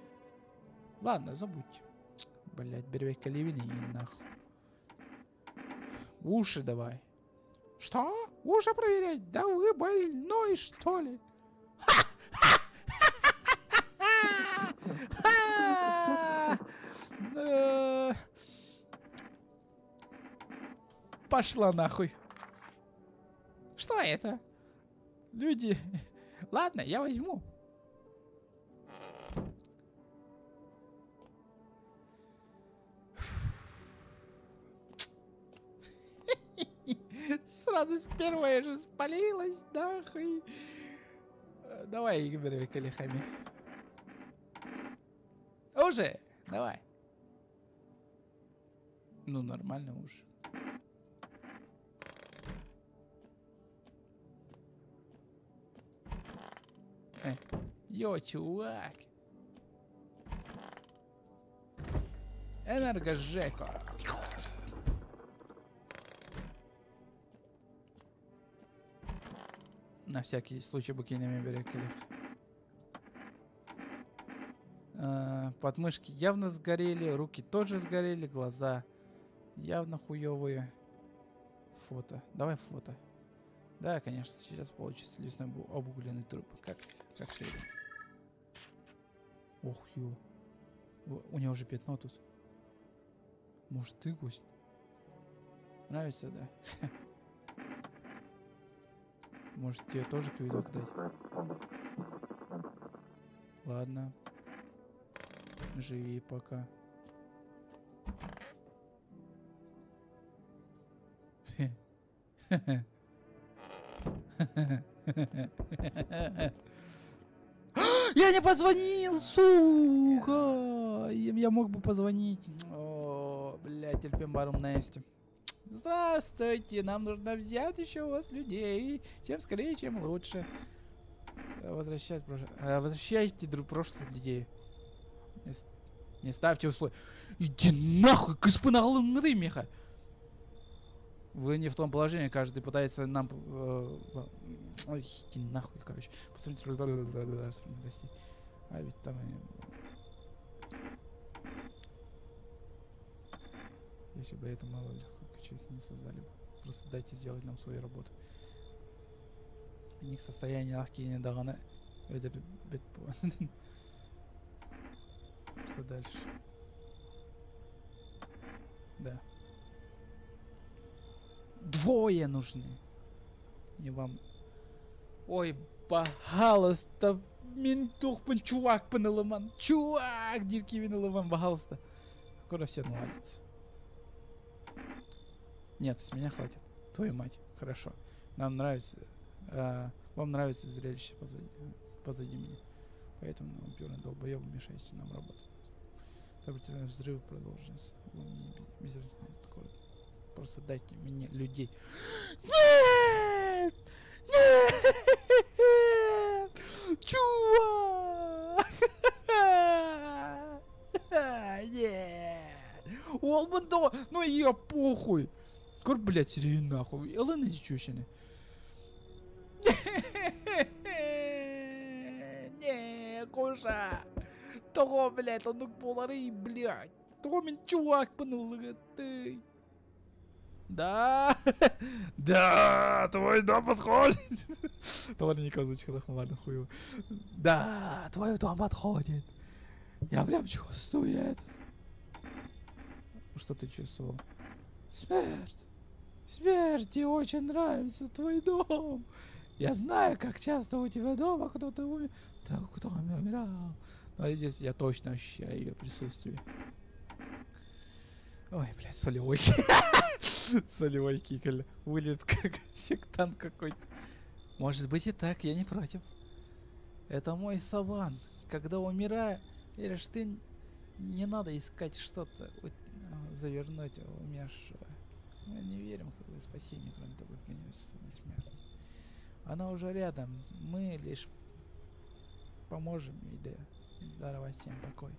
Speaker 1: Ладно, забудь. Блядь, бэрэбиэркэлиибин и нахуй. Уши давай. Что? Уши проверять? Да вы больной, что ли? Ха! Пошла нахуй. Что это? Люди. Ладно, я возьму. Сразу с первой же спалилась, нахуй. Давай, Игорь Калихами. Уже, давай. Ну, нормально уж. Йо, чувак. Энергожека. На всякий случай бу киинэни бэрэбиэркэлиэх. Подмышки явно сгорели, руки тоже сгорели, глаза явно хуевые. Фото. Давай фото. Да, конечно, сейчас получится лесной обугленный труп. Как всегда. Ох, ё. У него уже пятно тут. Может, ты гость? Нравится, да? Может, тебе тоже квиток дать? Ладно. Живи пока. Я не позвонил, сука! Я мог бы позвонить. О, блядь, терпим баром Насти. Здравствуйте, нам нужно взять еще у вас людей. Чем скорее, чем лучше. Возвращать, возвращайте друг прошлых людей. Не ставьте условия. Иди нахуй, кыспыналыңды, меха. Вы не в том положении, каждый пытается нам... Ой, иди нахуй, короче. Посмотрите, гостей. А ведь там... Если бы это мало легко, честно, не создали бы. Просто дайте сделать нам свою работу. У них состояние легкие недавно. Это Что дальше? Да. Двое нужны. Не вам. Ой, пожалуйста. Ментухпын, чувак, паналыман. Чувак, дирки виналыман, пожалуйста. Скоро все наладится. Нет, с меня хватит. Твою мать. Хорошо. Нам нравится. Вам нравится зрелище позади меня. Поэтому нам упорно долбоебы мешаете нам работать. События взрывы продолжится. Вам не безразлично этот город. Просто дайте мне людей. Нет! Нет! Чувак! Нет! Олмандо! Ну я похуй! Кор, блядь, серию нахуй. Элена ничего. Не, Коша! Того, блядь, он полары, блядь. Того мен чувак ты. Да, да, твой дом подходит. Товарник озвучил, ладно, хуево. Да, твой дом подходит. Я прям чувствую это. Что ты чувствовал? Смерть. Смерти очень нравится твой дом. Я знаю, как часто у тебя дома кто-то умер. Так, кто умирал. Но здесь я точно ощущаю ее присутствие. Ой, блядь, солевой. Солевой кикель. Вылет как сектант какой-то. Может быть и так, я не против. Это мой саван. Когда умираю, веришь, ты не надо искать что-то, завернуть умершего. Мы не верим, какое спасение, кроме того, принесется на смерть. Она уже рядом. Мы лишь поможем ей даровать всем покой.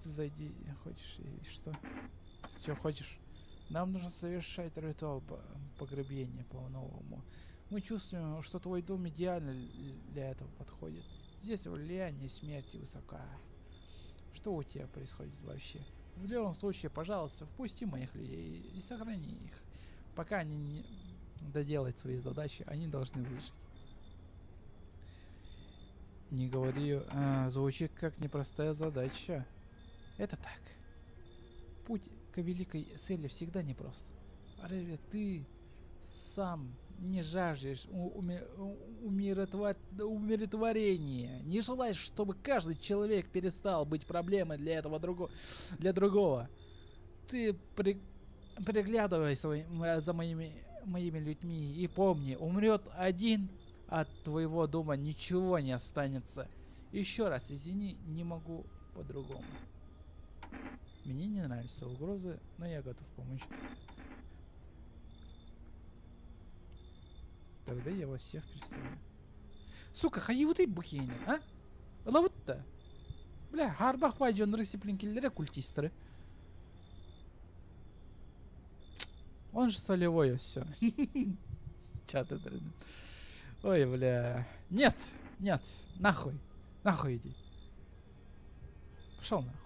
Speaker 1: Ты зайди, хочешь, и что? Ты что хочешь? Нам нужно совершать ритуал погребения по-новому. Мы чувствуем, что твой дом идеально для этого подходит. Здесь влияние смерти высока. Что у тебя происходит вообще? В любом случае, пожалуйста, впусти моих людей и сохрани их. Пока они не доделают свои задачи, они должны выжить. Не говори, звучит как непростая задача. Это так. Путь к великой цели всегда непрост. Разве ты сам не жаждешь умиротворения? Не желаешь, чтобы каждый человек перестал быть проблемой для этого для другого? Ты приглядывай за моими людьми и помни, умрет один, от твоего дома ничего не останется. Еще раз извини, не могу по-другому. Мне не нравятся угрозы, но я готов помочь. Тогда я вас всех представлю. Сука, хайвуты букини, а? Лавутта. Бля, харбах пайден рысиплинкиллеры культистры. Он же солевой, все. Чат это. Ой, бля. Нет, нет, нахуй. Нахуй иди. Пошел нахуй.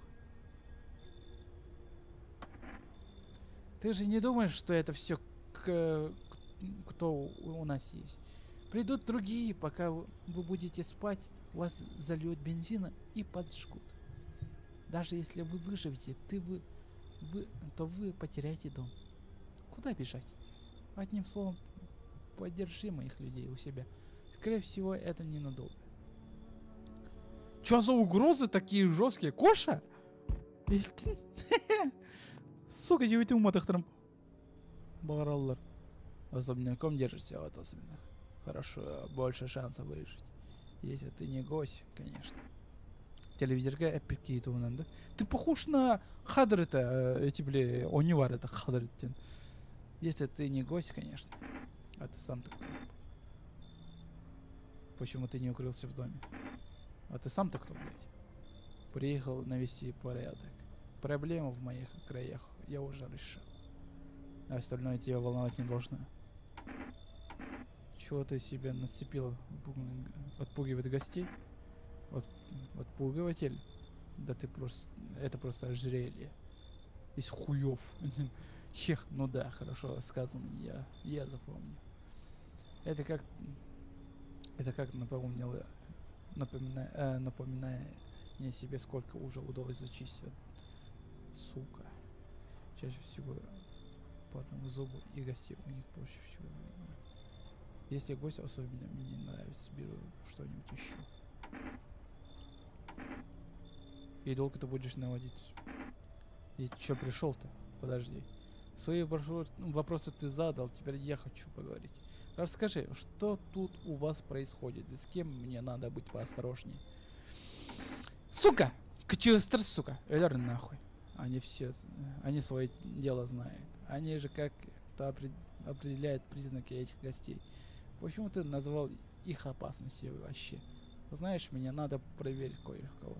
Speaker 1: Ты же не думаешь, что это все, кто у нас есть? Придут другие, пока вы будете спать, вас зальют бензина и поджгут. Даже если вы выживете, то вы потеряете дом. Куда бежать? Одним словом, Подержи моих людей у себя. Скорее всего, это ненадолго. Чё за угрозы такие жесткие? Коша? Сука, дьиэбитин уматыахтарым. Баҕараллар. Особняком держишься вот особенно. Хорошо, больше шансов выжить. Если ты не гость, конечно. Телевизорга эппит туһунан да. Ты похож на Хадр это, эти, бля, Онивар это Хадр Если ты не гость, конечно. А ты сам-то кто? Почему ты не укрылся в доме? А ты сам-то кто, блядь? Приехал навести порядок. Проблему в моих краях я уже решил. А остальное тебя волновать не должно. Чего ты себе нацепил? Отпугивает гостей? От, отпугиватель? Да ты просто... Это просто ожерелье. Из хуев. Хех, ну да, хорошо сказано, я, я запомню. Это как... Это как напомнило... Напоминая, э, напоминая не себе, сколько уже удалось зачистить. Сука. Чаще всего по одному зубу и гостей у них проще всего. Если гость особенно мне не нравится, беру что-нибудь еще. И долго ты будешь наводить? И чё пришел-то? Подожди. Свои вопросы ты задал, теперь я хочу поговорить. Расскажи, что тут у вас происходит и с кем мне надо быть поосторожнее? Сука! КЧСТР, сука! Элер нахуй. Они все, они свое дело знают. Они же как-то определяют признаки этих гостей. Почему ты назвал их опасностью вообще? Знаешь, мне надо проверить кое-кого.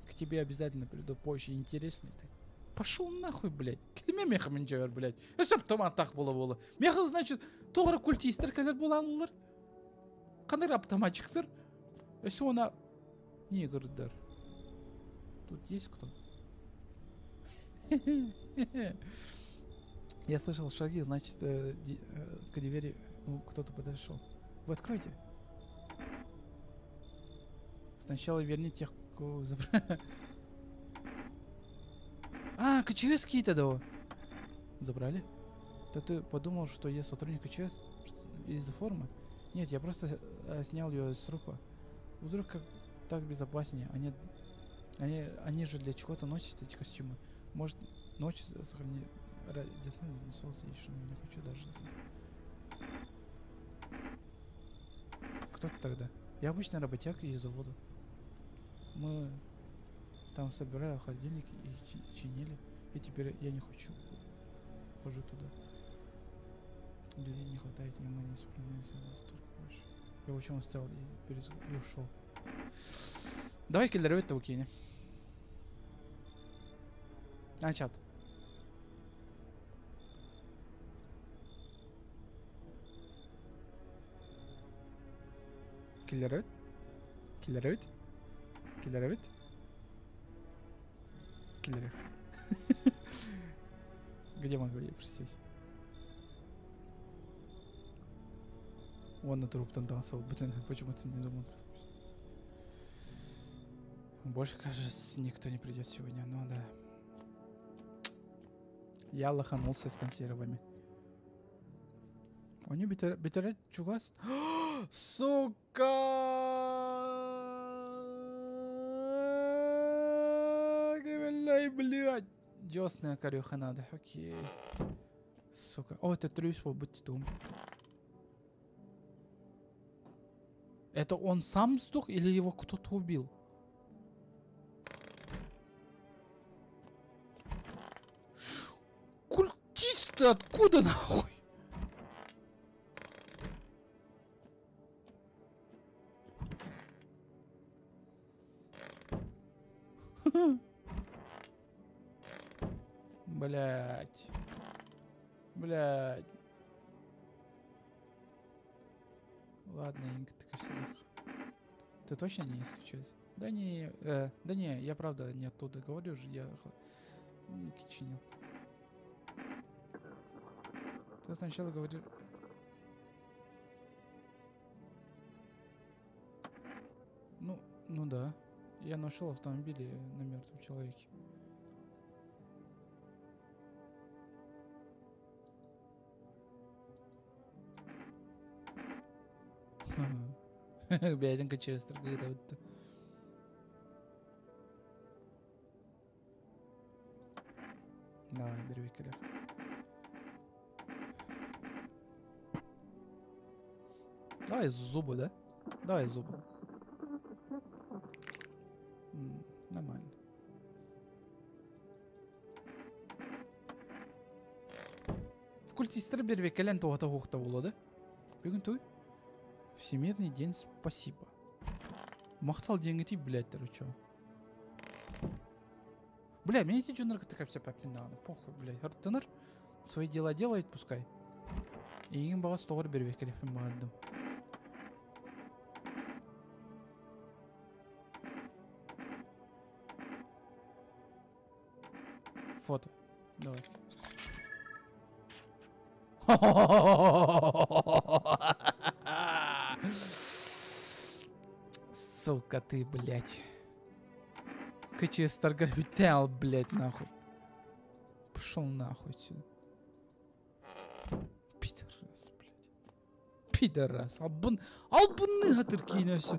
Speaker 1: К тебе обязательно приду позже. Интересный ты. Пошел нахуй, блядь. Кэлимэ миэхэ мин дьиэбэр, блядь. Өссө автоматтаах буола-буола. Миэхэ, значит, туох эрэ культистар кэлэр буолаллар. Ханна эрэ автоматчиктар. Өссө уонна негрдар. Тут есть кто? Я слышал шаги, значит, э, э, к двери ну, кто-то подошел. Вы откройте. Сначала верни тех, кого забрали. А, КЧС какие-то да. Забрали? Да ты подумал, что я сотрудник КЧС? Из-за формы? Нет, я просто э, снял ее с трупа. Вдруг как так безопаснее. Они, они, они же для чего-то носят эти костюмы. Может, ночь сохрани ради солнца еще не хочу даже знать. Кто ты тогда? Я обычный работяг из завода. Мы там собирали холодильник и чинили. И теперь я не хочу. Хожу туда. Людей не хватает, и мы не справляемся только больше. Я очень устал и, перез... и ушел. Давай киллер это укинем. А, чат. Киллер Киллер Киллер Киллер Где могу я присесть? Он на труп там танцевал, блин, почему-то не думал. Больше, кажется, никто не придет сегодня, ну да. Я лоханулся с консервами. Они битера чугас. Сука! Блядь! Десная корюха надо, окей. Сука. О, это трюс быть тум. Это он сам сдох или его кто-то убил? Культисты откуда нахуй? Блять. Блять. Ладно, ты Ты точно не из Да не, э, да не, я правда не оттуда говорю же, я не чинил. Ты сначала говорил... Ну, ну да. Я нашел автомобиль на мертвом человеке. Бэйэтин КЧС-тарга ыытабыт. Давай, бери кэлэх. Давай зубы, да? Давай зубы. Нормально. Культистер бербеккелен туһата хуохта буолуо да? Бүгүн туй? Всемирный день спасибо. Махтал диэҥҥитий, блядь, короче. Бля, меня эти дьоннор кытта кэпсэппэппин даҕаны. Похуй, блядь. Артынар свои дела делает, пускай. Эйигин баҕас тоҕор бербеккелеппин баҕардым. Фото. Давай. Сука ты, блядь. КЧС Таргавител, блядь, нахуй. Пошел нахуй отсюда. Пидорас, блядь. Пидорас. Албын, албынны хатыр киинөсү.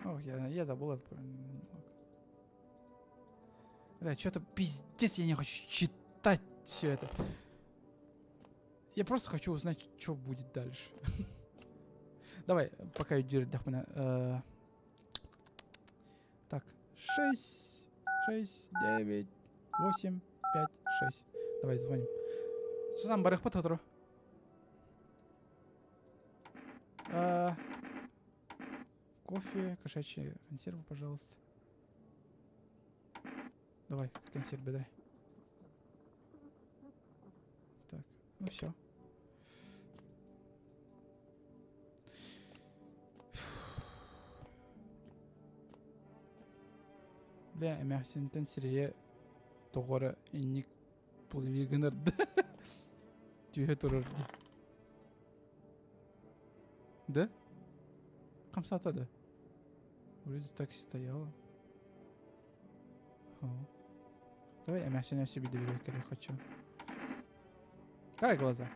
Speaker 1: Ох, я забыла. Бля, что-то пиздец, я не хочу читать все это. Я просто хочу узнать, что будет дальше. Давай, пока идет Так, 6, 6, 9, 8, 5, 6. Давай, звоним. Сюда, барых патру. Кофе, кошачьи консервы, пожалуйста. Давай, консервы дай. Так, ну все. Бля, эмээхсинтэн сирэйэ тоҕо эрэ инник плыви гынар да түһэ турар дии. Да? Хамсата да? Вроде так и стояла. О. Давай эмээхсин себе доверять хочу. Давай глаза.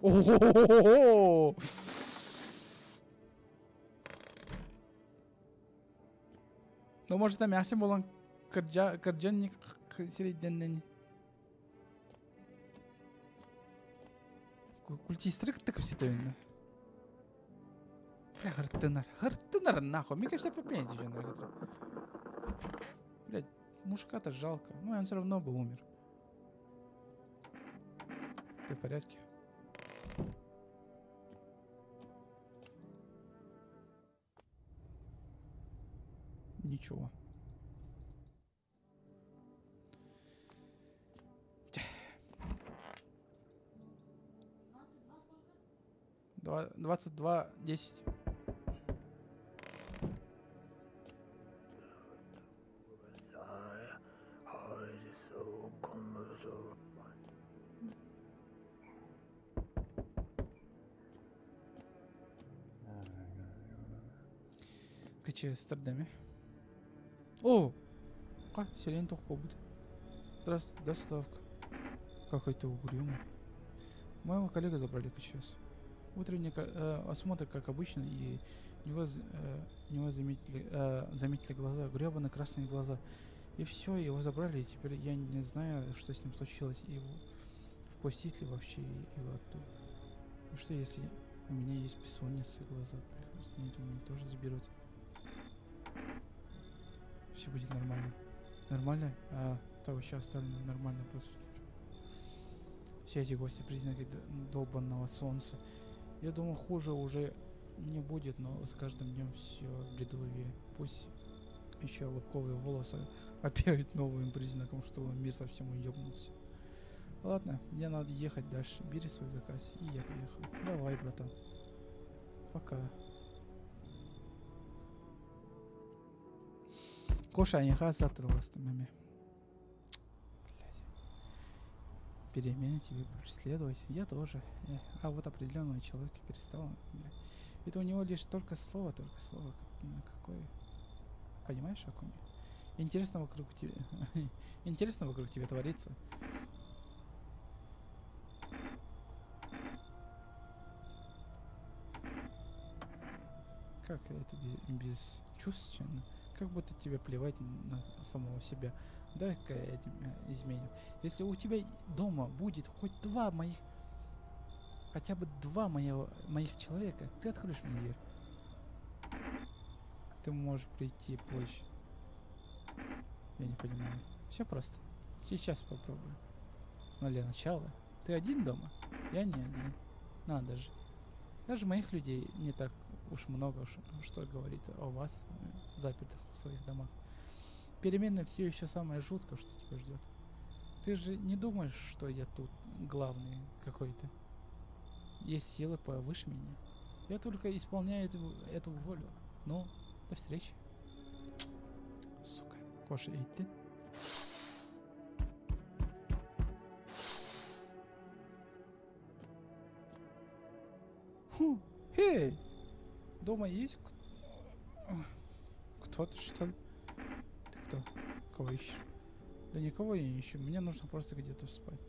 Speaker 1: О-хо-хо-хо-хо! Ну, может, эмээхсин буолан кырдьан сирэйдэннэн. Культистеры кытта кэпсэтэбин. Бля, хыртынар. Хыртынар нахуй. Мне кажется, попенете Блядь, мужика-то жалко. Ну, он все равно бы умер. Ты в порядке? Ничего. 22:10. КЧС-тердэми. О! Ка, сирень туох буолбут. Здравствуйте, доставка. Какой ты угрюмый. Моего коллега забрали КЧС. Утренний осмотр, как обычно, и него заметили глаза, гребаные красные глаза. И все, его забрали, и теперь я не знаю, что с ним случилось, и впустить ли вообще его оттуда. И что если у меня есть бессонница, глаза нет, у меня тоже заберут. Все будет нормально. Нормально? А, того сейчас остальное нормально просто. Все эти гости признаки долбанного солнца. Я думал, хуже уже не будет, но с каждым днем все бредовее. Пусть еще лобковые волосы опять новым признаком, что мир совсем уебнулся. Ладно, мне надо ехать дальше. Бери свой заказ. И я поехал. Давай, братан. Пока. Коша, не хазатыластымами. Блядь. Перемены тебе преследовать. Я тоже. А вот определенного человека перестала. Блядь. Это у него лишь только слово, только слово. На какое? Понимаешь, о ком я? Интересно вокруг тебя. Интересно вокруг тебя творится. Как это бесчувственно. Как будто тебе плевать на самого себя. Дай-ка я тебя изменю. Если у тебя дома будет хоть два моих... Хотя бы два моих человека, ты откроешь мне дверь. Ты можешь прийти позже. Я не понимаю. Все просто. Сейчас попробую. Но для начала... Ты один дома? Я не один. Надо же. Даже моих людей не так уж много, что говорит о вас, запертых в своих домах. Переменная все еще самое жуткое, что тебя ждет. Ты же не думаешь, что я тут главный какой-то? Есть силы повыше меня. Я только исполняю эту волю. Ну, до встречи. Сука. Коша, иди. Фу, эй! Дома есть кто-то, что ли? Ты кто? Кого ищешь? Да никого я не ищу. Мне нужно просто где-то спать.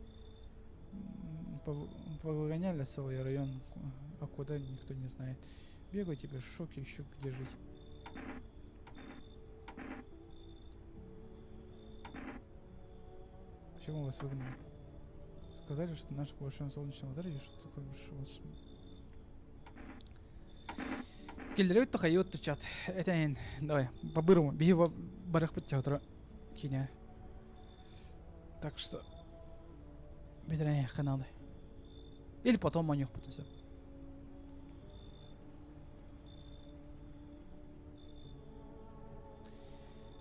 Speaker 1: Повыгоняли целый район, а куда никто не знает. Бегаю теперь в шоке, ищу где жить. Почему вас выгнали? Сказали, что наш большой солнечный удар и что такое вас... Киллерют тахают чат. Это давай, по-бырому. Беги в барах под театра. Киня. Так что... Бедрая каналы. Или потом манюх потусим.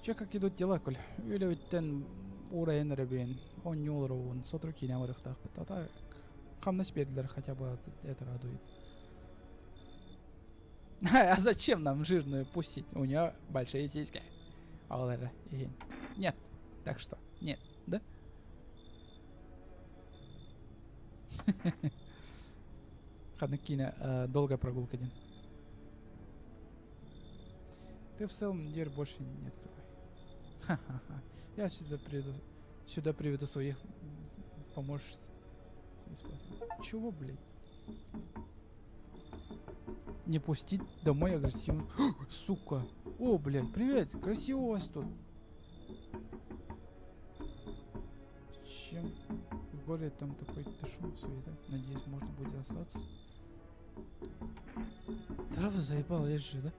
Speaker 1: Че, как идут дела, Коль? Үлэвиттен урайын ребен, он нюлровун, сотру киня варыхтах. Так, хамнас бердилер хотя бы это радует. А зачем нам жирную пустить? У нее большие сиськи. Нет. Так что, нет, да? Ханакина, долгая прогулка один. Ты в целом дверь больше не открывай. Ха-ха-ха. Я сюда приведу своих помощниц. Чего, блядь? Не пустить домой агрессивно. Сука. О, блядь, привет. Красиво у вас тут. Чем в городе там такой-то шум, суета. Надеюсь, можно будет остаться. Траву заебал, я же, да?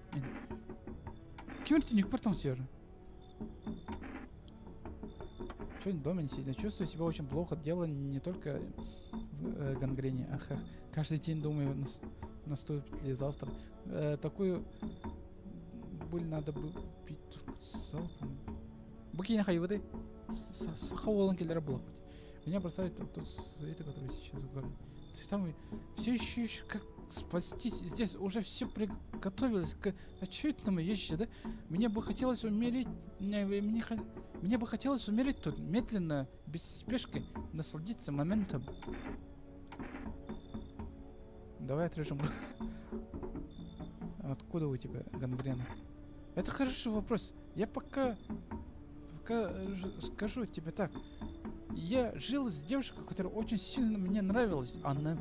Speaker 1: Кем ты не потом сижу? Чё дома не сидит? Чувствую себя очень плохо. Дело не только в гангрене. Ах, ах. Каждый день думаю, наступит ли завтра. Такую боль надо бы пить только залпом. Букина хайводы. Меня бросает тот суета, который сейчас в городе. Там все еще как спастись. Здесь уже все приготовилось к очевидному вещи, да? Мне бы хотелось умереть. Мне бы хотелось умереть тут медленно, без спешки, насладиться моментом. Давай отрежем. Откуда у тебя гангрена? Это хороший вопрос. Я пока скажу тебе так. Я жил с девушкой, которая очень сильно мне нравилась. Она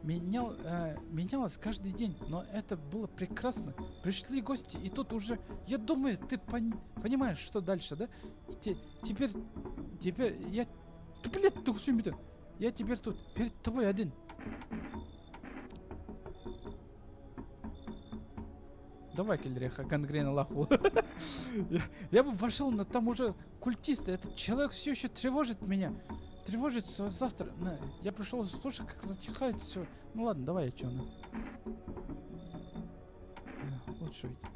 Speaker 1: менялась каждый день, но это было прекрасно. Пришли гости, и тут уже, я думаю, ты понимаешь, что дальше, да? Теперь я... Блядь, ты я теперь тут, перед тобой один. Давай, Кельреха, гангрена лоху. Я бы пошел, но там уже культисты. Этот человек все еще тревожит меня. Тревожится завтра. Я пришел слушать, как затихает все. Ну ладно, давай я че на. Лучше уйти.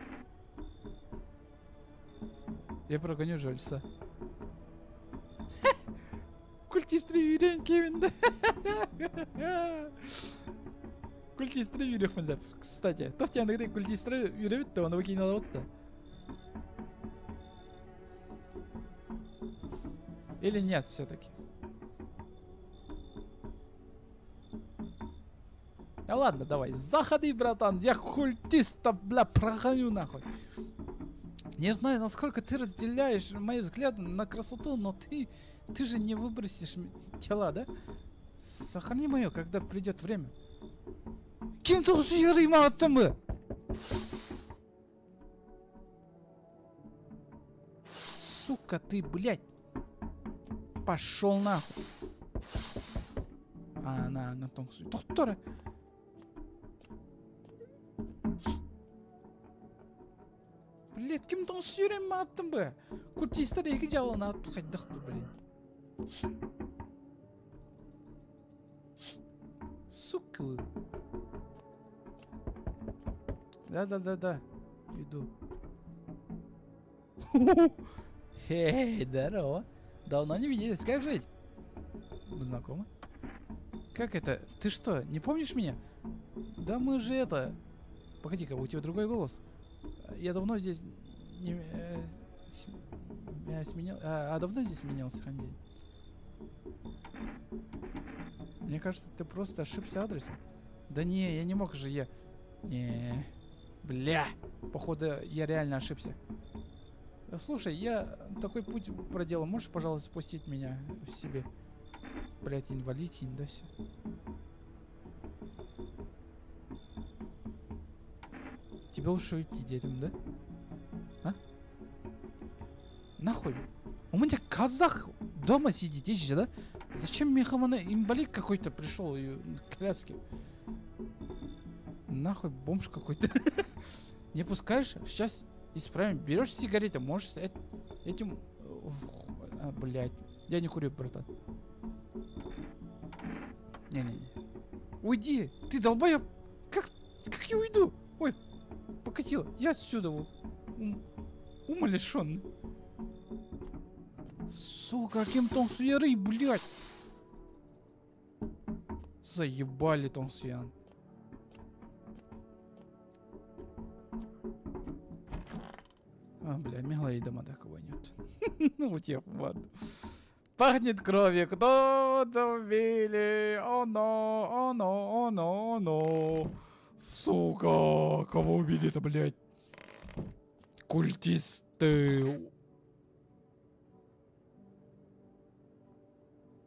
Speaker 1: Я прогоню жильца. Культист Ривен Кевин, да? Культист Ривен, кстати. То в тебя культист Ривен, то он выкинул вот то. Или нет все-таки? Да ладно, давай, заходи, братан, я культиста, бля, прогоню нахуй. Не знаю, насколько ты разделяешь мои взгляды на красоту, но ты же не выбросишь тела, да? Сохрани мое, когда придет время. Кем ты? Сука ты, блядь! Пошел нахуй! А, на, на том Доктор! Блядь, ким тоҥсуйар мааттым бы? Культистар эки жалын атту хайдахты, блин. Сука вы. Да-да-да-да. Иду. Эй, здорово. Давно не виделись. Как жить? Мы знакомы? Как это? Ты что, не помнишь меня? Да мы же это... Погоди-ка, у тебя другой голос. Я давно здесь не сменял... А давно здесь менялся Хандень? Мне кажется, ты просто ошибся адресом. Да не, я не мог же, я... Не, бля, походу, я реально ошибся. Слушай, я такой путь проделал. Можешь, пожалуйста, спустить меня в себе? Блять, инвалид, да все. Тебе лучше уйти, детям, да? А? Нахуй? У меня казах дома сидит, здесь же, да? Зачем мне хамана инвалид какой-то пришел и коляски? Нахуй бомж какой-то. Не пускаешь? Сейчас исправим. Берешь сигареты, можешь этим... А, блядь. Я не курю, братан. Не-не-не. Уйди! Ты долбоеб! Как я уйду? Ой, покатила. Я отсюда ума лишенный. Сука, каким тоҥсуйары, блядь! Заебали тоҥсуян. А, бля, милая дома такого нет. Ну, у тех, ладно. Пахнет кровью, кто-то убили. Оно, оно, оно, оно. Сука, кого убили-то, блядь? Культисты.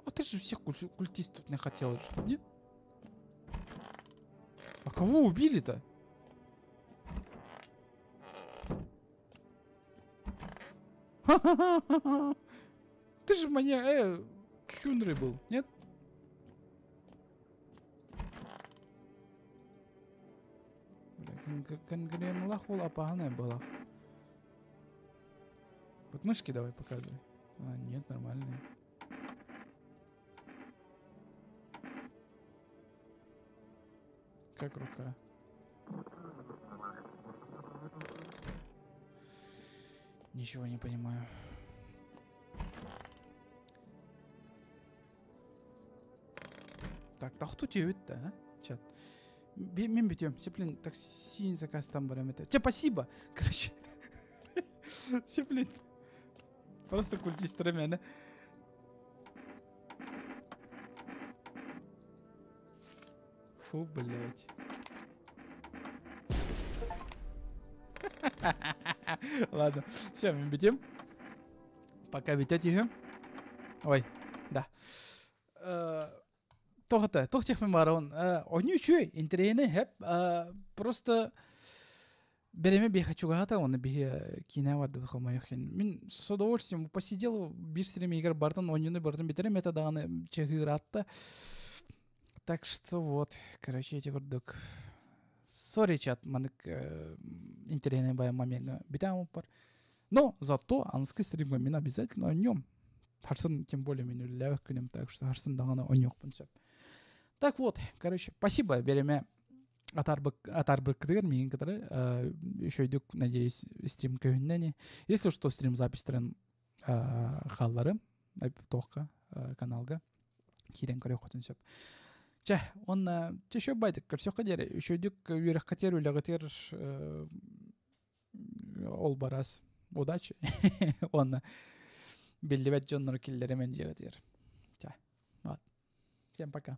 Speaker 1: А ты же всех культистов не хотел же, нет? А кого убили-то? Ха-ха-ха-ха-ха. Ты же маньяк, чунры был, нет? Бля, конкретно апаганая была. Вот мышки давай показывай. А, нет, нормальные. Как рука? Ничего не понимаю. Так, тахту тебе-то, а? Чат. Мен битем. Сеплин, такси заказ там барам это. Тебе спасибо. Короче. Сеплин. Просто культист да? Фу, блядь. Ладно, все, мы битим. Пока битять ее. Ой, да. Тоғыта, тоқ барон. Они чуй, интересно, хеп. Просто береме би хочу гата, он би кине варды хомайхин. Мин с удовольствием посидел, бир игр бартан, онюны бартан битерем, это даганы чехиратта. Так что вот, короче, эти курдук. Сори, чат, манык интересный бай момент. Битам пар. Но зато анский стрим мен обязательно о нем. Харсын, тем более, мен үлләвек күнем, так что харсын даганы о нем. Так вот, короче, спасибо, береме атарбык мин который еще идет, надеюсь, стрим көхүннени. Если что, стрим запись трен халлары, тоққа каналга кирен көрө хотун сөп. Чэ, он чешө байдык, көрсөккө диэри, үчөйдүк үөрэххэтиэр, үлэҕитиэр ол барас. Удачи. Он биллибэт дьоннор киллэримен дьиэҕитиэр. Чэ, вот. Всем пока.